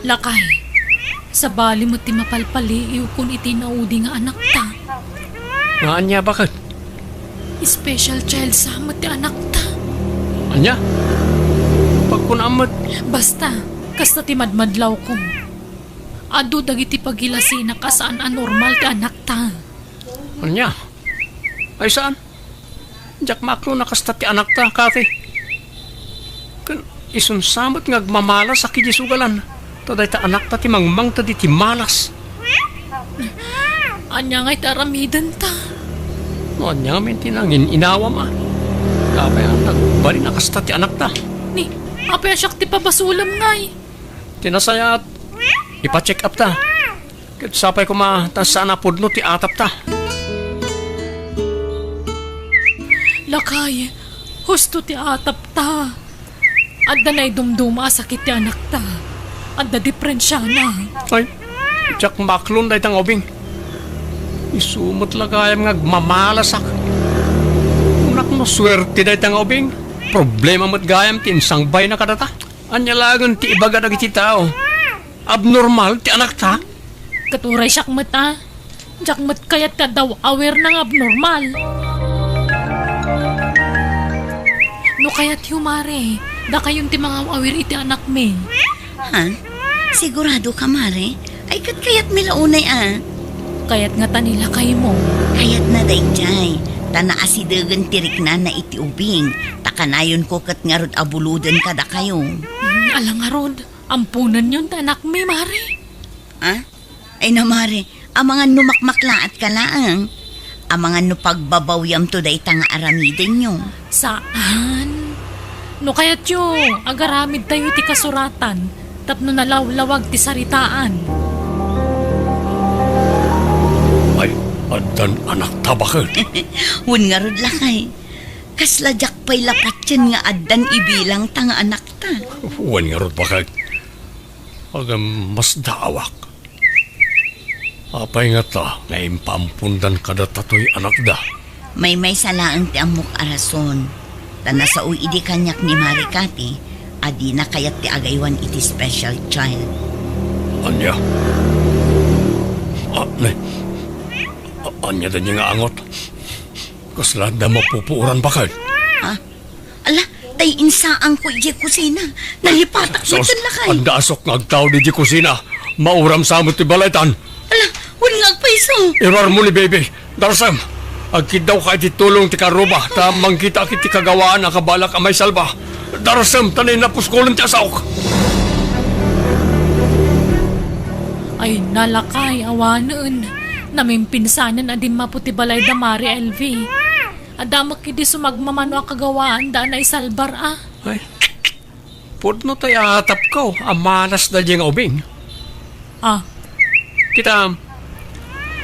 Lakay, sabali met ti mapalpaliiwkon iti naudi nga anakta. Nga ania, baket? Special child sa met ti anakta. Ania? Pagkunam met. Basta, kasta ti madmadlawko. Adu dagiti pagilasinak a saan a normal ti anakta. Ania? Ay saan? Diak maklon a kasta ti anakta, Kati. Isunsa met nga agmamalasak idiay sugalan. Ta dayta anakta ti mangmangted iti malas. Ania ngay ti aramidenta? No ania ngamin ti nangin-inawam a? Apay a nagbalin a kasta ti anakta? Ni, apay a siak ti pabasolem ngay? Ti nasayaat, ipa-check up ta. Ket sapay koma ta saan a pudno ti atapta. Lakay, husto ti atapta. Adda naidumduma a sakit ti anakta. Adda diperensiana. Ay, diak maklon dayta nga ubing. Isu met la gayam nga agmamalasak. Kunak no suerte dayta nga ubing. Problema met gayam ti insangbayna kadata. Ania laengen ti ibaga dagiti tao? Abnormal ti anakta? Ket uray siak met a. Diak met kayat ti adda aw-, awirna nga abnormal. No kayatyo, Mare, dakayon ti mangaw-awir iti anakmi. Ha? Sigurado ka, Mare? Ay, ket kayatmi la unay a. Kayat ngata ni lakaymo. Kayatna daydiay, ta naasidegen ti riknana iti ubing, ta kanayonko ket ngarud a buloden kadakayo. Hmm, ala ngarud, amponenyon ti anakmi, Mare. Ha? Ay na, Mare, amangan no makmaklaatka laeng. Amangan no pagbabawiamto dayta nga aramidenyo. Saan? No kayatyo, agaramidtayo iti kasuratan tapno nalawlawag ti saritaan. Ay, addan anakta baket. Wen ngarud, lakay. Kasla diak pay la patien nga addan ibilangta nga anakta. Wen ngarud, baket. Agam, masdaawak. Apay ngata nga impaampondan kadata toy anakda? Maymaysa laeng ti ammok a rason. Ta nasao idi kaniak ni Mare Cathy a dina kayat ti agaywan iti special child. Ania? A-, ne? A-, ania daydi nga angot? Kasla adda mapupuoran baket? Ha? Ala, tay insaanko idiay kusina. Nalipatak. Sus, met, lakay. Adda asok nga agtaud idiay kusina. Mauram sa met ti balaytan. Ala, wen nga agpayso. Iruarmo ni baby. Darsem. Agkiddawka iti tulong ti karuba, ta mangkitaak iti kagawaan a kabalak a maisalba. Darsem, ta nainna puskolen ti asaok. Ay, na, lakay, awanen. Namimpinsanen a dimmapo ti balay da Mare Elvie. Adda met idi sumagmamano a kagawaanda a naisalbar a. Ay, pudno tay atapko a malas daydiay nga ubing. Ah. Kita,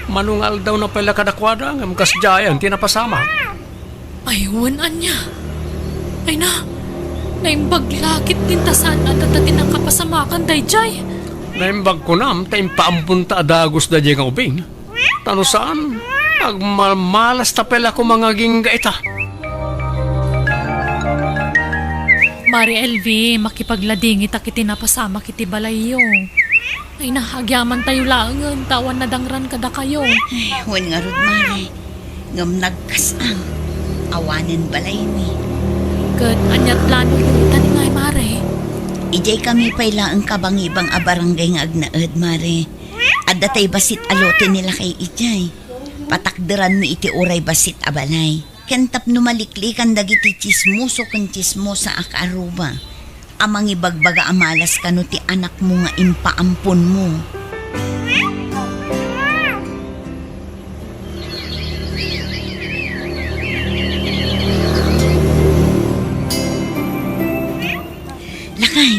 mano nga aldawna pay la kadakuada ngem kasdiayan ti napasamak. Ay, wen ania. Ay na, naimbag la ketdin ta saan a data ti nakapasamakan daydiay. Naimbag kunam ta impaamponta a dagus daydiay nga ubing. Ta no saan, agmalmalas ta pay la koma nga agingga ita. Mare Elvie, makipagladingitak iti napasamak iti balayyo. Ay na, agyamantayo laengen ta awan nadangran kadakayo. Ay, wen ngarud, Mare. Ngem nagkas-am, awanen balaymi. Ket ania't planoyo itan ngay, Mare? Idiay kami pay laeng kabangibang a barangay nga agnaed, Mare. Adda tay bassit a lote ni lakay idiay. Patakderanmi iti uray bassit a balay. Ken tapno maliklikan dagiti tsismoso ken tsismosa a kaaruba a mangibagbaga a malas kano ti anakmo nga impaamponmo. Lakay,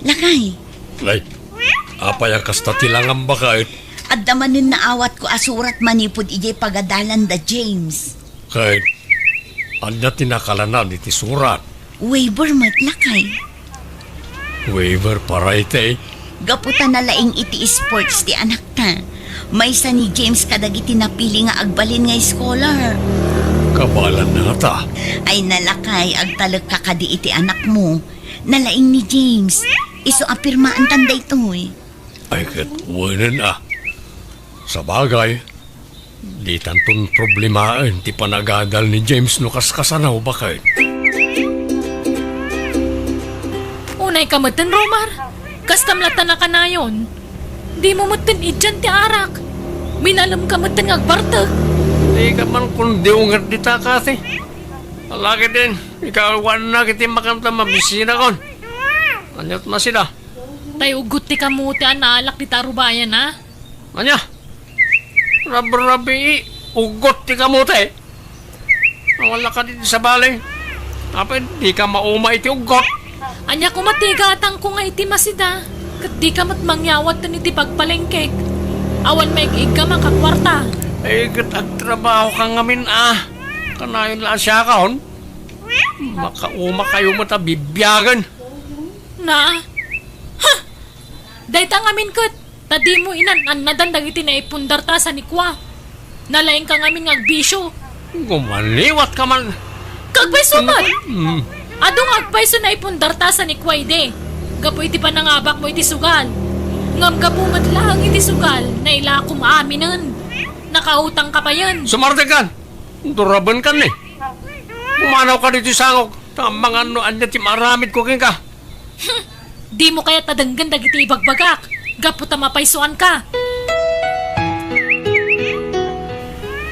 lakay. Nay, apay a kasta ti langam baket? Adda manen naawatko a surat manipud idiay pagadalan da James. Ket ania ti nakalanad iti surat? Waiver met, lakay. Waiver para iti? Gapu ta nalaing iti sports ti anakta. Maysa ni James kadagiti napili nga agbalin nga scholar. Kabaelanna ngata? Ay na, lakay, agtalekka kadi iti anakmo. Nalaing ni James. Isu a pirmaantan daytoy. Ay, ket wenen a. Sabagay, ditanton problemaen ti panagadal ni James no kaskasano, baket. Unayka metten, Romar. Kastam latta nakanayon. Dimo metten idian ti arak. Minalemka metten nga agbartek. Dika man kundiwnget dita, Cathy. Ala ketdin, ikaw awannak iti makanta mabisinakon. Aniat masida? Tay uggot ti kamote a naalak dita arubayan, a? Ania? Rabrabii, uggot ti kamote? Awan la kadi ti sabali. Apay, dika mauma iti uggot. Ania koma ti igatangko nga iti masida, ket dika met mangyawat ken iti pagpalengkek. Awan maig-iggam a kakuarta. Ay, ket agtrabaho ka ngamin, a. Kanayon la a siakon. Makauma kayo met a bibiagen. Na? Ha! Dayta ngamin ket, ta dimo inan-annadan dagiti naipundarta sa ni Kua. Nalaingka ngamin nga agbisio. Gumaliwat ka man. Kagpayso met! Mm. Adu nga agpayso naipundarta sa ni Kua idi, gapu iti panangabakmo iti sugal. Ngem gapu met laeng iti sugal, nailakom aminen. Nakautang ka payen. Sumardengkan! Duraben kan ni. Pumanaw ka ditoy sangok, ta amangan no ania ti maaramidko kenka. Hmm, dimo kayat a denggen dagiti ibagbagak, gapu ta mapaysoanka.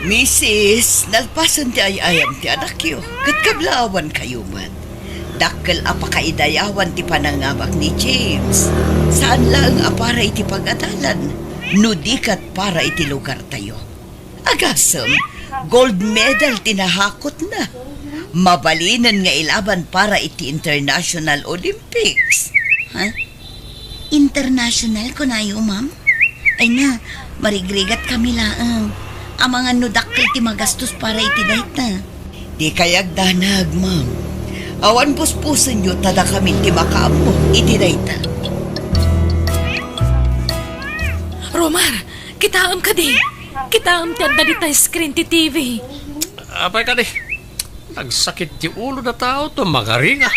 Misis, nalpasen ti ay-ayam ti anakyo, ket kablaawankayo met. Dakkel a pakaidayawan ti panangabak ni James. Saan laeng a para iti pagadalan, no di ket para iti lugartayo. Agasem, gold medal ti nahakotna. Mabalinen nga ilaban para iti International Olympics. Ha? International, kunayo, ma'am? Ay na, marigrigat kami laeng. Amangan no dakkel ti magastos para iti dayta. Di kay agdanag, ma'am. Awan puspusenyo ta dakami ti makaammo iti dayta. Romar, kitaem kadi. Kitaem ti adda dita screen ti T V. Apay kadi? Nagsakit ti ulo da tao to magaringa.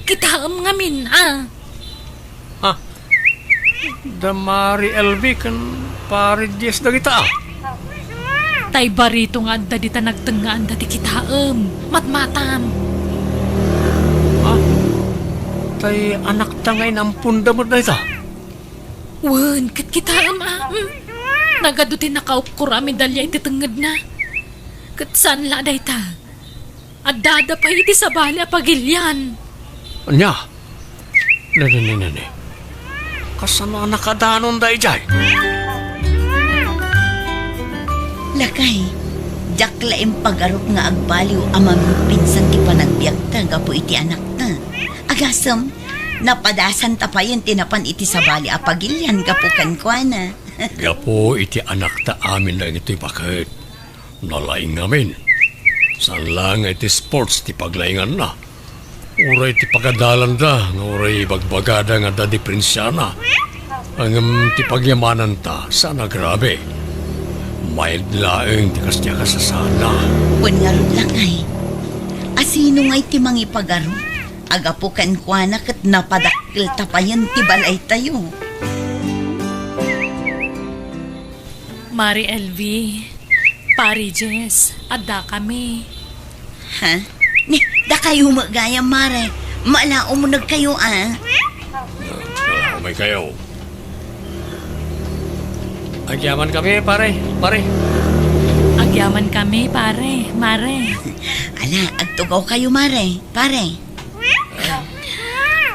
Kitaem ngamin, a. Ha? Da Mari L V ken Pari Diaz dagita, a. Tay barito nga adda dita nagtengngaanda ti kitaem. Matmatam. Ha? Tay anakta nga inamponda met dayta? Wen, ket kitaem, a. Mm. Nagadu ti nakaukkor a medalya iti tengngedna. Ket saan la dayta. Addada pay iti sabali a pagilian. Ania? Nene, nene, nene. Kasano a nakadanonda idiay? Lakay, diak la impagarup nga agbaliw a mamimpinsan ti panagbiagta gapu iti anakta. Agasem, napadasanta payen ti napan iti sabali a pagilian gapu kenkuana. Gapu iti anakta amin dagitoy baket. Nalaing ngamin. Saan la nga iti sports ti paglainganna. Uray ti pagadalanda nga uray ibagbagada nga adda diprensiana. Ngem ti pagyamananta, saan a grabe. Mayat laeng ti kasdi a kasasana. Wen ngarud, lakay. Asino ngay ti mangipagarup? Agapu kenkuana ket napadakkelta payen ti balaytayo. Mari L V, Pari Jess, addakami. Ha? Ni, dakayo met gayam, Mare. Maala, umunegkayo, a. Ah, umaykayo. Agyamankami, pare, Mare. Agyamankami, pare, Mare. Ala, agtugawkayo, Mare, pare.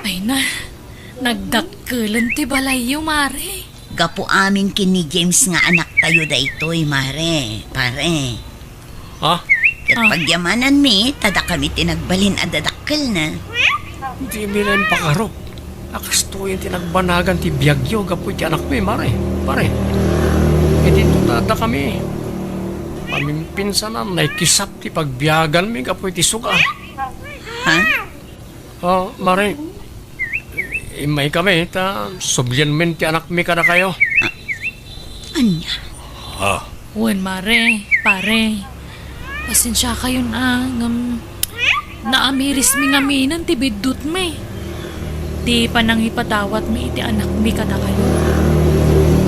Ay na, nagdakkelen ti balayyo, Mare. Gapu amin ken ni James nga anaktayo daytoy, Mare, pare. Ha? Ket Ah. pagyamananmi, ta dakami ti nagbalin a dadakkelna. Dimi la impakarup a kastoyen ti nagbanagan ti biagyo gapu iti anakmi, Mare, pare. Ket inton ta dakami, pamimpinsanan, naikisap ti pagbiaganmi gapu iti sugal. Ha? Oh, Mare, immaykami ta sublianmin ti anakmi kadakayo. Ah, ania? Ah. Wen, Mare, pare, pasensiakayon a, ngem naamirismi ngaminen ti biddutmi. Ti panangipadawatmi iti anakmi kadakayo.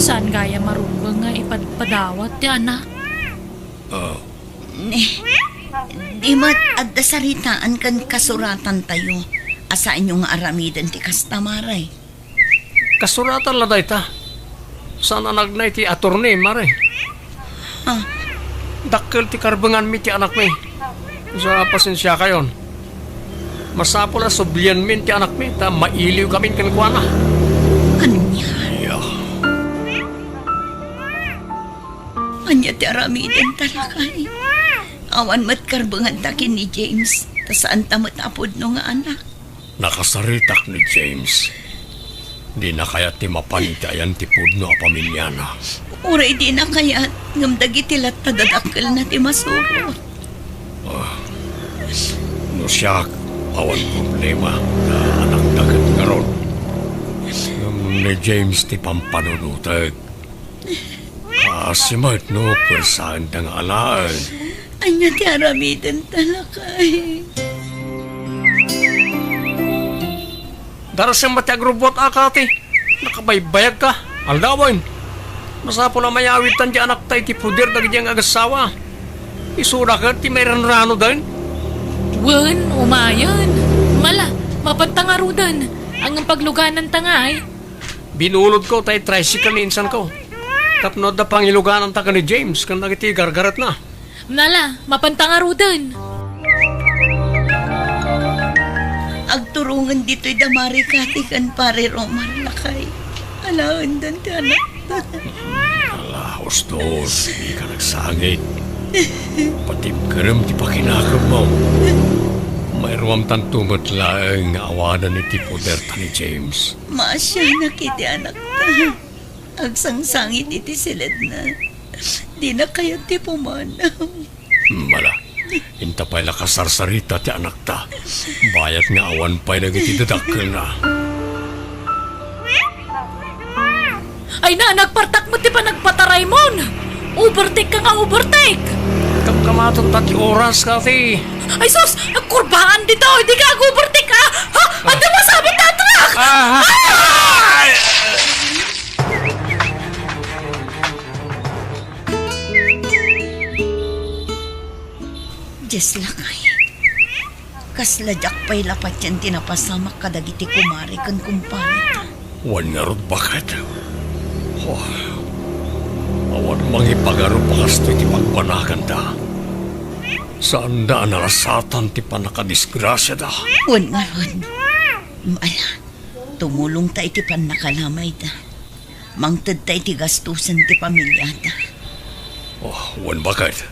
Saan gayam a rumbeng nga ipadpadawat ti anak. Ah. Ni, di met adda saritaan ken kasuratantayo a saanyo nga aramiden ti kasta, Mare. Kasuratan la dayta. Saan a nagna iti attorney, Mare. Ah. Dakkel ti karbenganmi ti anakmi. Sa pasensiakayon. Masapul a sublianmin ti anakmi, ta mailiwkamin kenkuana. Ania? Iya. Ania ti aramidenta, lakay? Awan met karbenganda ken ni James, ta saanta met a pudno nga anak. Nakasaritak ni James. Dina kayat ti mapan iti ayan ti pudno a pamiliana. Uray dina kayat, ngem dagiti latta dadakkelna ti masubo. Ah, no siak, awan problema, ta anakta ket ngarud. Ngem ni James ti pampanunotek. Kaasi met no persaenta nga alaen. Ania ti aramidenta, lakay? Darasem met ti agrubbuat a, Kati. Nakabaybayagka. Aldawen. Masapul a mayawidtan ti anakta iti poder dagiti nga agassawa. Isuna ket ti mairanranoden. Wen, umayen. Mala, mapanta ngaruden. Ngem paglugananta ngay. Binulodko tay tricycle ni insanko. Tapno adda pangilugananta ken ni James ken dagiti gargaretna. Mala, mapanta ngaruden. Agturongen ditoy da Mari Kati ken Pare Romar, lakay. Alaenden ti anak. Ala, ustos, dika nagsangit. Patibkerem ti pakinakemmo. Mairuamtanto met laeng nga awanen iti poderta ni James. Maasianak iti anakta. Agsangsangit iti siledna. Dina kayat ti pumanaw. Mala, inta pay la kasarsarita ti anakta. Bayat nga awan pay dagiti dadakkelna. Ay na, nagpartak met ti panagpataraymon! Overtake ka nga overtake! Kamkamatenta ti oras, Kati. Ay sus! Agkurbaan ditoy! Di ka ag-overtake, ah! Ha? Anda masabit na truck? Ah! Ay! Dios, lakay. Kasla diak pay la patien ti napasamak kadagiti kumare ken kumpare. Wen ngarud, baket. Oh, awan mangipagarup a kastoy ti pagbanaganda. Saanda a nalasatan ti pannakadisgrasiada. Wen ngarud. Ala, tumulongta iti pannakalamayda. Mangtedta iti gastusen ti pamiliada. Oh, wen, baket.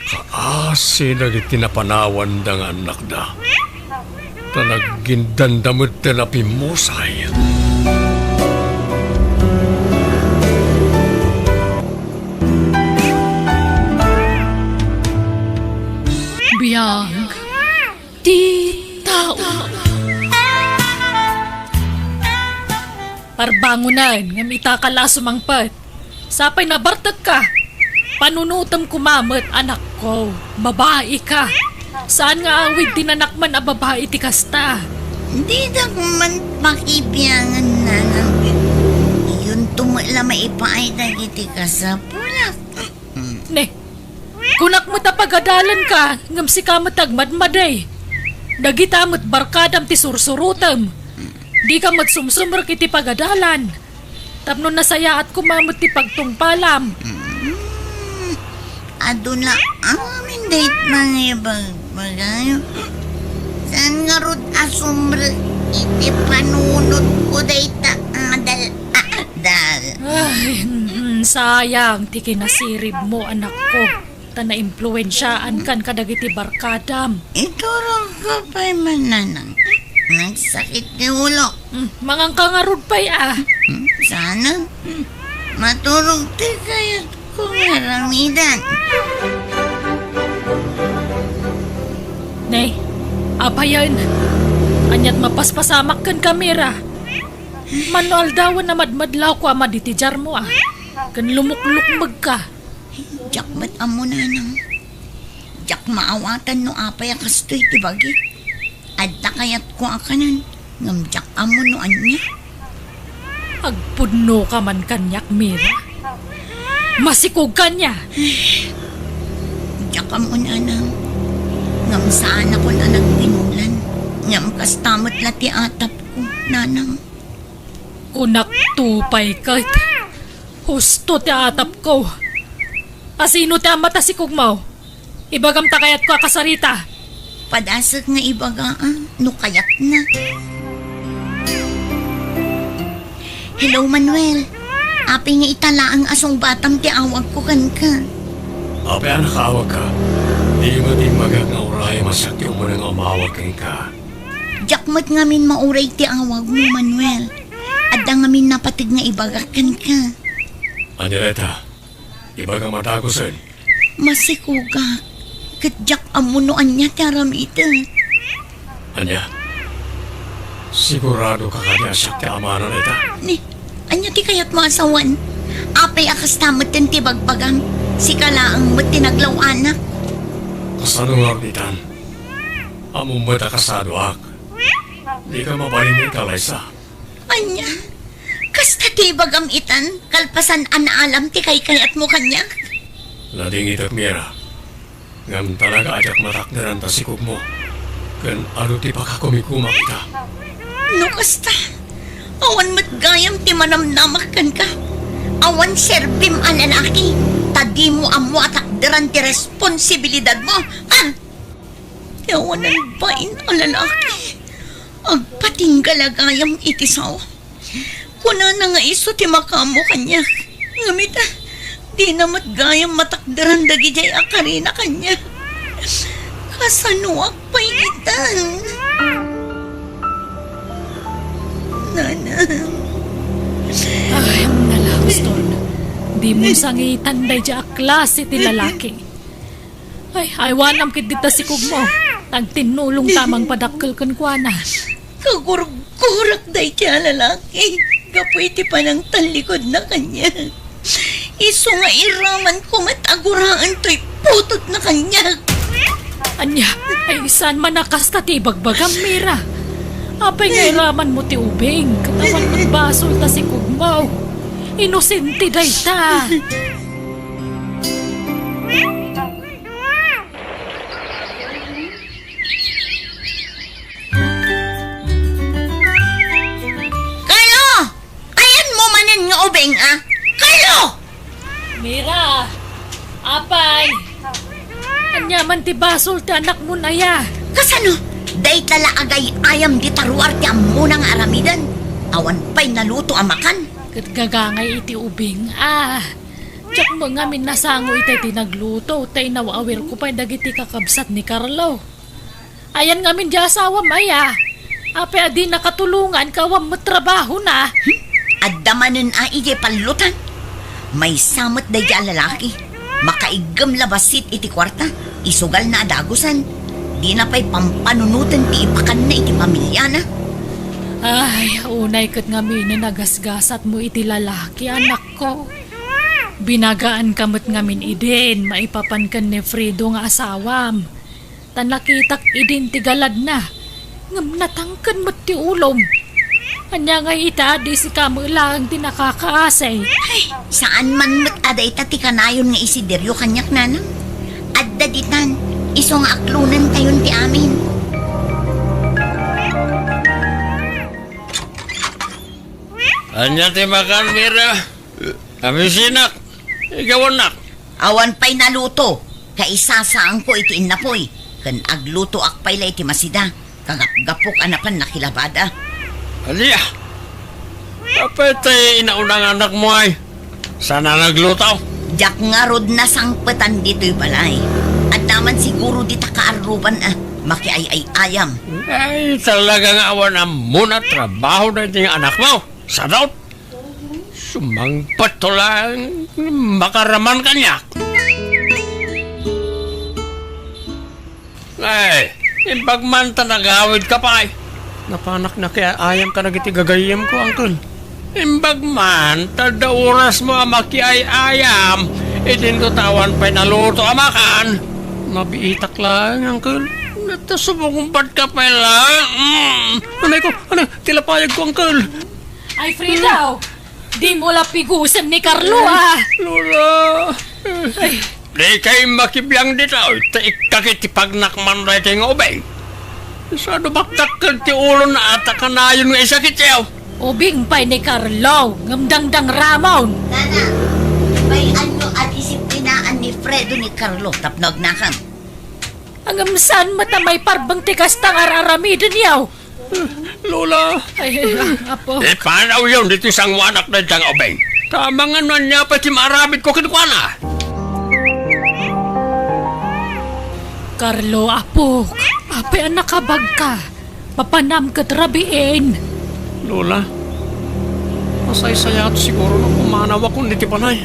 Kaasi dagiti napanawanda nga annakda. Ta naggindanda met ti napimmusay. Biag ti tao. Parbangonan, ngem ita ka la a sumangpet. Sapay nabartekka. Panunotem koma met, anakko. Babai ka. Saan nga awid ti nanakman a babai ti kasta. Didak man pakibiangan, nanang. Iyonto met la maipaay dagiti kasapulak. Ne, kunak met a pagadalanka, ngem sika met agmadmadi. Dagita met barkadam ti sursurotem. Dika met sumsumrek iti pagadalan. Tapno nasayaat koma met ti pagtungpalam. Mm, adu la amin dayta nga ibagbagayo. Saan ngarud a sumrek iti panunotko dayta nga adal-adal? Ay, mm, sayang ti kinasiribmo, anakko. Ta naimpluensiaankan kadagiti barkadam. Iturongko pay man, nanang. Nagsakit ti ulo. Mm, manganka ngarud pay, ah. Mm, sana. Mm, maturog ti kayatko nga aramidan. Nay, apayen. Aniat mapaspasamak ken kamera. Mano aldawen a madmadlawko a madi ti diarmo, ah. Ken lumuklukmegka. Diak met ammo, nanang. Diak maawatan no apay a kastoy ti bagik. Adda kayatko a kanen, ngem diak ammo no ania. Agpudnoka man kaniak, Mira. Masikogka ania? Diak ammo, nanang. Ngem saanakon a nagbinulan. Ngem kasta met la ti atapko, nanang. Kunakto pay ket, husto ti atapko. Asino ti ama ta sikogmo? Ibagam ta kayatko a kasarita. Padasek nga ibaga, a, no kayatna. Hello, Manuel. Apay nga ita laeng a sungbatam ti awagko kenka? Apay a nakaawagka? Di met imbagak nga uray a siak ti umuna nga umawag kenka. Diak met ngamin mauray ti awagmo, Manuel. Adda ngamin napateg nga ibagak kenka. Ania dayta? Ibagam a dagusen. Masikogak, ket diak ammo no ania ti aramidek. Ania? Sigurado ka kadi a siak ti amana dayta? Ni, ania ti kayatmo a sawen? Apay a kasta metten ti bagbagam? Sika laeng met ti naglaw-anak. Kasano ngarud itan? Ammom met a kasadoak. Dika mabalin nga ikalaysa. Ania? Kasta ti ibagam itan, kalpasan a naalam ti kaykayatmo kaniak? Nadingitek, Mira. Ngem talaga a diak matakderan ta sikogmo. Ken adu ti pakakumikumak ita. No kasta, awan met gayam ti manamnamak kenka. Awan serbim a lalaki, ta dimo ammo a takderan ti responsibilidadmo. Ah! Ti awanan bain a lalaki, agpatingga la gayam iti sao. Kunana nga isu ti makaammo kaniak. Ngem ita, dina met gayam matakderan dagidiay a karina kaniak. Kasanoak pay itan? Nanang. Ay, nalahos ton. Dimo sangitan daydiay a klase ti lalaki. Ay, aywanam ket dita sikogmo. Agtinnulongta mangpadakkel kenkuana. Kagurgurak daydiay a lalaki gapu iti panangtallikudna kaniak. Isu nga iramanko met a guraen toy putotna kaniak. Ania, ay saan man a kasta ti ibagbagam, Mira? Apay nga iramanmo ti ubing, ket awan met basol ta sikogmo. Inosente dayta. Carlo! Ayanmo manen nga ubing, a? Carlo! Mira! Apay! Ania man ti basol ti anakmon aya? Kasano? Dayta la agay-ayam dita ruar ti ammona nga aramiden. Awan pay naluto a makan. Ket gagangay iti ubing, a. Diak met ngamin nasango itay ti nagluto, ta inaw-awirko pay dagiti kakabsat ni Carlo. Ayan ngamin di asawam aya. Apay a di nakatulongan ket awan met trabahona? Hmm? Adda manen a idiay pallutan. Maysa met daydiay a lalaki. Makaiggem la bassit iti kuarta. Isugalna a dagusen. Dina pay pampanunoten ti ipakanna iti pamiliana. Ay, unay ket ngamin a nagasgasatmo iti lalaki, anakko. Binagaanka met ngamin idin maipapan ken ni Fredo nga asawam. Ta nakitak idin ti galadna, ngem natangken met ti ulom. Ania ngay ita a di sika met laeng ti nakakaasi? Ay, saan man met a dayta ti kanayon nga isidiryo kaniak, nanang. Adda ditan, isu nga aklonentayon ti amin. Ania ti makan, Mira? Abisinak, igawanak. Awan pay naluto, kaisasaanko iti innapoy, ken aglutoak pay la iti masida, kagapgapok a napan nakilabada. Ania? Apay tay inauna nga anakmo ay? Saan a nagluto? Diak ngarud nasangpetan ditoy balay. Adda man siguro dita kaarruban a makiay-ay-ayam. Ay, talaga nga awan ammon a trabaho daytoy nga anakmo. Sadot! Sumangpet to lang, makaraman kaniak. Ay, imbag man ta nagawid ka pay. Napanak nakiayam ka dagiti gagayyemko, Uncle. Imbag man ta adda orasmo a makiay-ayam, idinto ta awan pay naluto a makan. Mabiitak laeng, Uncle. Natasubungbat ka pay laeng. Mm. Anay ko, anay, ti lapayag ko, Uncle. Ay, Frida, oh. Dimo la pigusen ni Carlo, ah. Lola. Ay. Dikay makibiang dita, oy, ta ikkakit ti pagnakman daytoy nga ubing. Sadu baktakkel ti ulona a ta kanayon nga isakit yaw. Ubing pay ni Carlo, ngem dangdangramon. Nana, bay-anyo a disiplinaan ni Fredo ni Carlo tapno agnakem. Ngem saan met a maiparbeng ti kasta nga ar-aramidenyo? Lola. Ay, Apo. Ipanawyon ditoy sangoanak dayta nga ubing. Ta amangan no ania pay ti maaramidko kenkuana. Carlo, Apok, apay a nakabagka? Papanam ket rabiin. Lola, masaysayaat siguro no pumanawakon iti balay.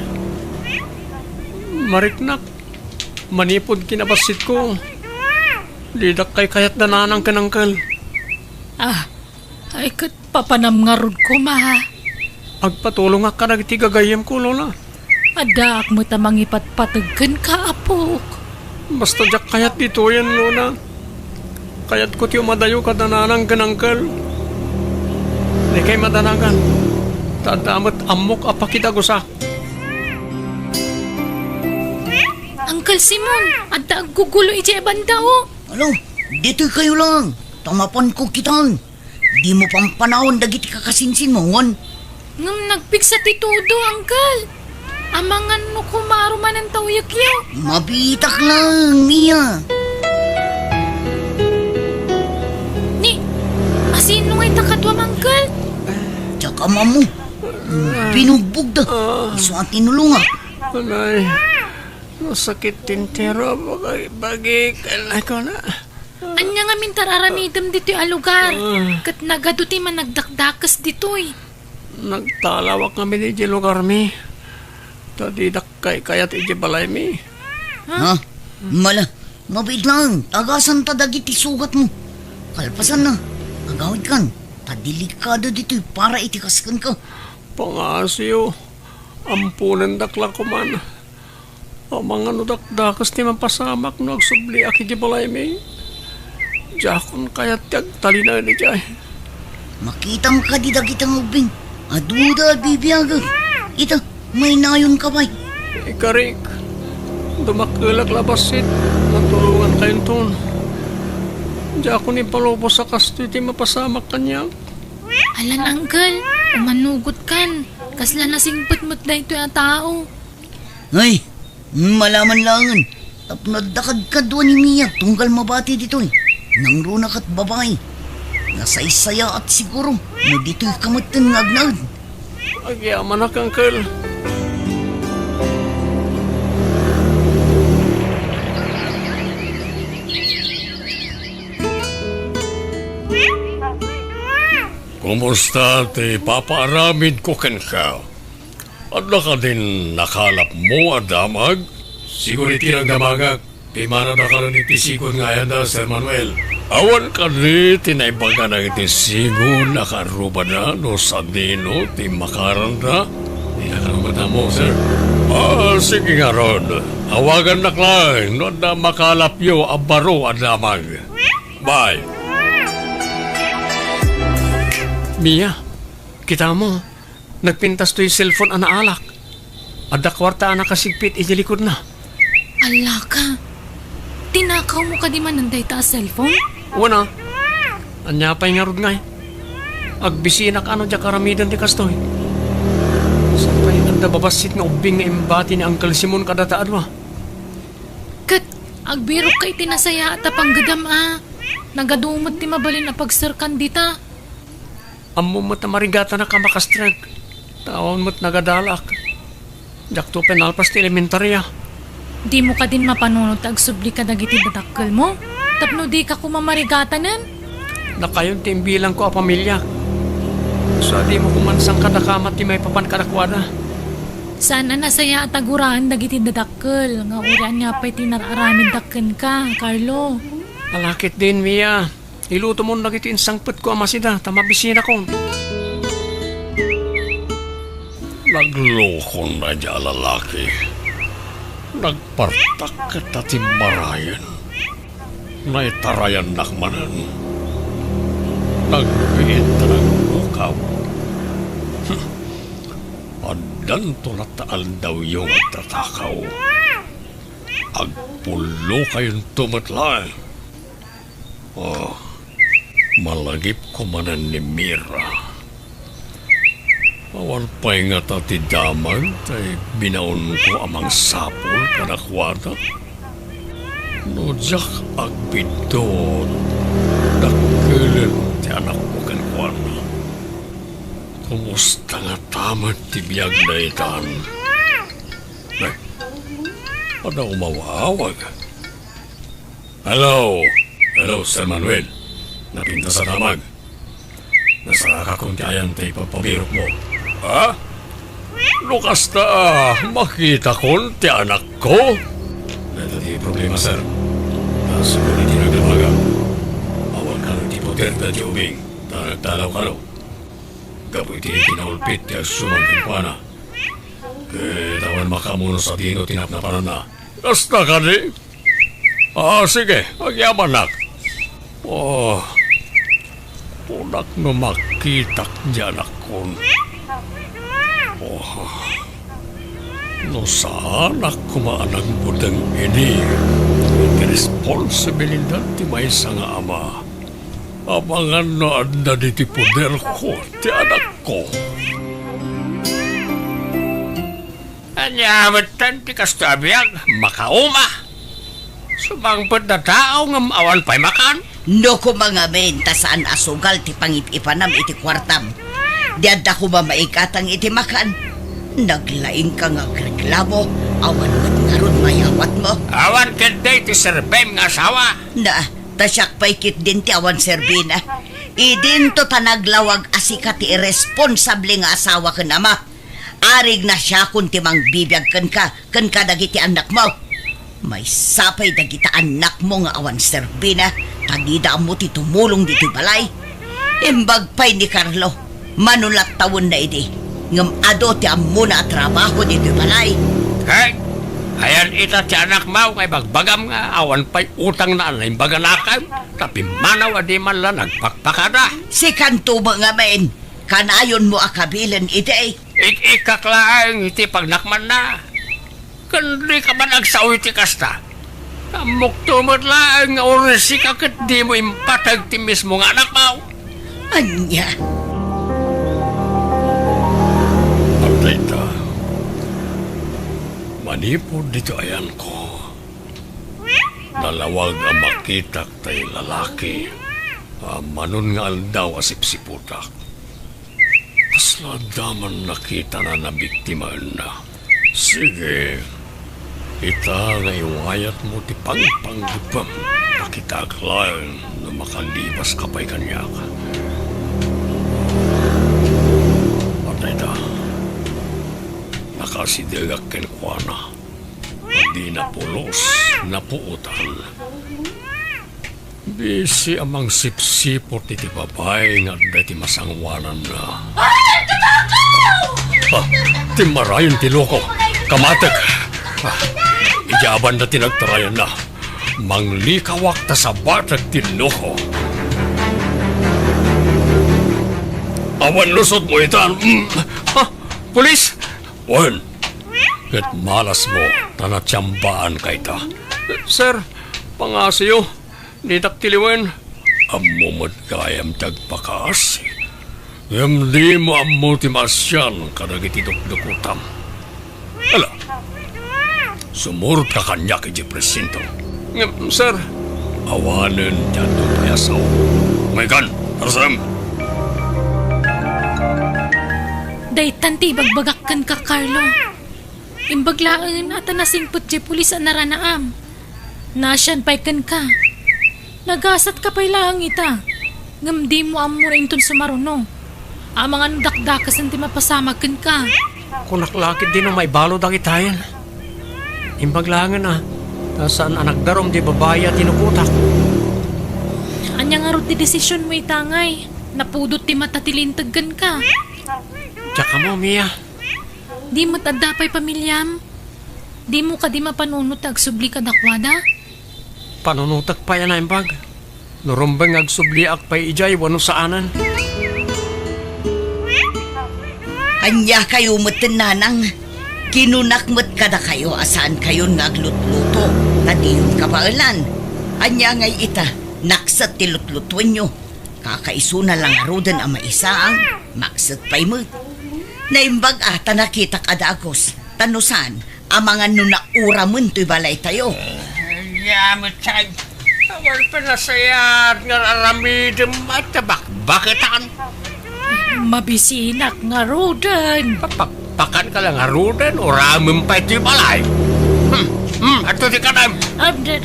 Mariknak, manipud kinabassitko, didak kaykayat da nanang ken angkel. Ah, ay ket papanam ngarud koma. Agpatulongak kadagiti gagayyemko, Lola. Addaak met a mangipatpateg kenka, Apok. Basta diak kayat ditoyen, Lola. Kayatko ti umadayo kada nanang ken angkel. Dikay madanagan. Ta adda met ammok a pakidagusak. Angkel Simon, adda aggugulo idiay banda, o. Ano? Ditoy kayo lang. Ta mapanko kitan. Dimo pampanawan dagiti kakasinsinmo, wen? Ngem nagpigsa ti todo, Angkel. Amangan no kumaro manen ta uyekyo. Mabitak lang, Mia. Ni, asino ngay ta kaduam, Angkel? Diak ammo. Binugbog da. Isu a tinulongak. Anay, masakit ti entero. Bagi, bagi, kanay ko na. Ania ngamin ti ar-aramidem ditoy a lugar? Ah. Ket nagadu ti managdakdakes ditoy. Nagtalawak ngamin idiay lugarmi. Ta didak kaykayat idiay balaymi. Ha? Ha? Mala, mabiit lang. Tagasanta dagiti sugatmo. Kalpasanna, agawidkan. Ta delikado ditoy para iti kas kenka. Pangaasiyo, amponendak la koman. Amangan no dakdakes ti mapasamak no agsubliak idiay balaymi. Diakon kayat ti agtalinaed idiay. Makitam kadi dagita nga ubbing? Aduda a bibiagek. Ita, maynayonka pay. Ikarik, dumakelak la bassit. Natulongankayonton. Diakon ipalubos a kastoy ti mapasamak kaniak. Alan, Angkel, umanugotkan. Kasla nasingpet met daytoy a tao. Ay, malaman laengen. Tapno adda kadkadua ni Mia tunggal mabati ditoy. Nangruna ket babai. Nasaysayaat siguro no ditoy ka metten nga agnaed. Agyamanak, Angkel. Kumusta ti papaaramidko kenka? Adda kadin nakalapmo a damag? Sigud iti nagdamagak, pimanadakalen iti sigud nga ayanda, Sir Manuel. Awan kadi ti naibaga dagiti sigud a kaarrubada no sadino ti makaranda? Dina kano madamo, sir. Ah, sige ngarud. Awagannak laeng no adda makalapyo a baro a damag. Bye. Mia, kitamo, nagpintas toy cellphone a naalak. Adda kuarta a nakasigpit iti likudna. Alaka, tinakawmo kadi manen dayta a cellphone? Wen a. Ania pay ngarud ngay? Agbisinak a no diak aramiden ti kastoy. Sapay adda babassit nga ubbing nga imbati ni Uncle Simon kadata a dua. Ket agbirokka iti nasayaat a panggedam a. Nagadu met ti mabalin a pagserkan dita. Ammom met a marigatanak a makastrek. Ta awan met nagadalak. Diakto pay nalpas ti elementaria. Dimo kadin mapanunot ti agsubli kadagiti dadakkelmo? Tapno dika koma marigatanen? Nakayon ti imbilangko a pamiliak. Sa dimo koma sangkadakama ti maipapan kadakuada. Saan a nasayaat a guraen dagiti dadakkel nga uray ania pay ti nar-aramidda kenka, Carlo. Ala ketdin, Mia. Ilutomon dagiti insangpetko a masida ta mabisinakon. Naglokon daydiay a lalaki. Nagpartak ta ti marayen. Naitarayannak manen. Nagbiit ta nagpukaw. Hm. Addanto latta aldawyo nga agtatakaw. Agpullokayonto met laeng. Oh, malagipko manen ni Mira. Awan pay ngata ti damag tay binaonko a mangsapul kadakuada. No diak agbiddut, dakkelen ti anakko kenkuana. Kumusta ngata met ti biagna itan? Ay, adda umawawag. Hello! Hello, Sir Manuel. Napintas a damag. Nasarakakon ti ayan ti ipagpabirokmo. Ha? No kasta, makitakon ti anakko? Dayta ti problema, sir. Ta sumuli ti nagdamagam. Awan kano ti poder daydi ubing, ta nagtalawkano. Gapu iti kinaulpit ti agsuman kenkuana. Ket awan makaammo no sadino ti napnapananna. Kasta kadi? Ah, sige, agyamanak. Oh, kunak no makitak diay anakkon. Oh, no saanak koma a nagbuteng idi iti responsibilidad ti maysa nga ama, amangan no adda ditoy poderko ti anakko. Ania metten ti kastoy a biag? Makauma. Sumangpet a tao ngem awan pay makan. No koma ngamin ta saan a sugal ti pangip-ipanam iti kuartam, di adda koma maigatang iti makan. Naglaingka nga agreklamo, awan met ngarud mayawatmo. Awan ketdi ti serbim nga asawa. Na, ta siak pay ketdin ti awan serbina. Idinto ta naglawag a sika ti irresponsable nga asawa ken ama. Arigna siakon ti mangbibiag kenka, ken kadagiti annakmo. Maysa pay dagita annakmo nga awan serbina, ta dida ammo ti tumulong ditoy balay. Imbag pay ni Carlo, mano latta wenna idi, ngem adu ti ammona a trabaho ditoy balay. Kay, ayan ita ti anakmo nga ibagbagam nga awan pay utangna a naimbag a nakayam, ta pimmanaw a di man la nagpakpakada. Sikanto met ngamin, kanayonmo a kabilen idi. Ik-ikkak laeng iti pagnakmanna. Ken dika man agsao iti kasta. Ammokto met laeng nga uray sika ket dimo impateg ti mismo nga anakmo. Ania? Adda ita. Manipud ditoy ayanko, nalawag a makitak tay lalaki a manon nga aldaw a sipsiputak. Kasla adda man nakitana a nabiktimaenna. Sige, ita nga iwayatmo ti pangpanggepem, pakitaak laeng no makalibaska pay kaniak. Adda ita, nakasidegak kenkuana. Dina pulos, napuotan. Bisi a mangsipsipot iti babai nga adda iti masangoananna. Ay, ang tatakaw! Ah, timmarayen ti loko. Kamatek. Ah, idiabanna ti nagtarayanna. Manglikawak ta sabatek ti loko. Awan lusotmo itan. Mm. Ah, pulis! Wen, ket malasmo, ta natiambaanka ita. Sir, pangasiyo, ditak tiliwen. Ammo met gayam ti agpakaasi. Ngem dimo ammo ti maasian kadagiti dukdukutam. Ala, sumurotka kaniak iti presinto. Ngem, sir. Awanen ti adu pay a sao. Umaykan, Tarsem! Daytan ti ibagbagak kenka, Carlo. Imbag laeng a ta nasingpet diay pulis a naranaam. Naasian pay kenka. Nagasatka pay laeng ita, ngem dimo ammo inton sumaruno. Amangan dakdakesen ti mapasamak kenka. Kunak la ketdi no maibalo dagitayen. Imbag laengen a, ta saan a nagdarum ti babai a tinukotak. Ania ngarud ti desisionmo ita ngay? Napudot ti mata ti linteg kenka. Diak ammo, Mia. Di met adda pay pamiliam? Dimo kadi mapanunot ti agsubli kadakuada? Panunotek pay a naimbag. No rumbeng nga agsubliak pay idiay wenno saanen. Ania kayo metten, nanang? Kinunak met kadakayo a saan kayon nga aglutluto, ta diyon kabaelan. Ania ngay ita, nakset ti lutlutuenyo. Kakaisuna la ngaruden a maisaang, makset pay met. Naimbag a ta nakitak a dagus, ta no saan, amangan no nauramen toy balaytayo. Gamit sa awan pinasayaat nga aramidem at tabakbaketan. Mabisinak ngaruden. Papakpakan ka lang ngaruden, uramem pay ti balay. Hmm, hmm, ato ti kadam. Amden.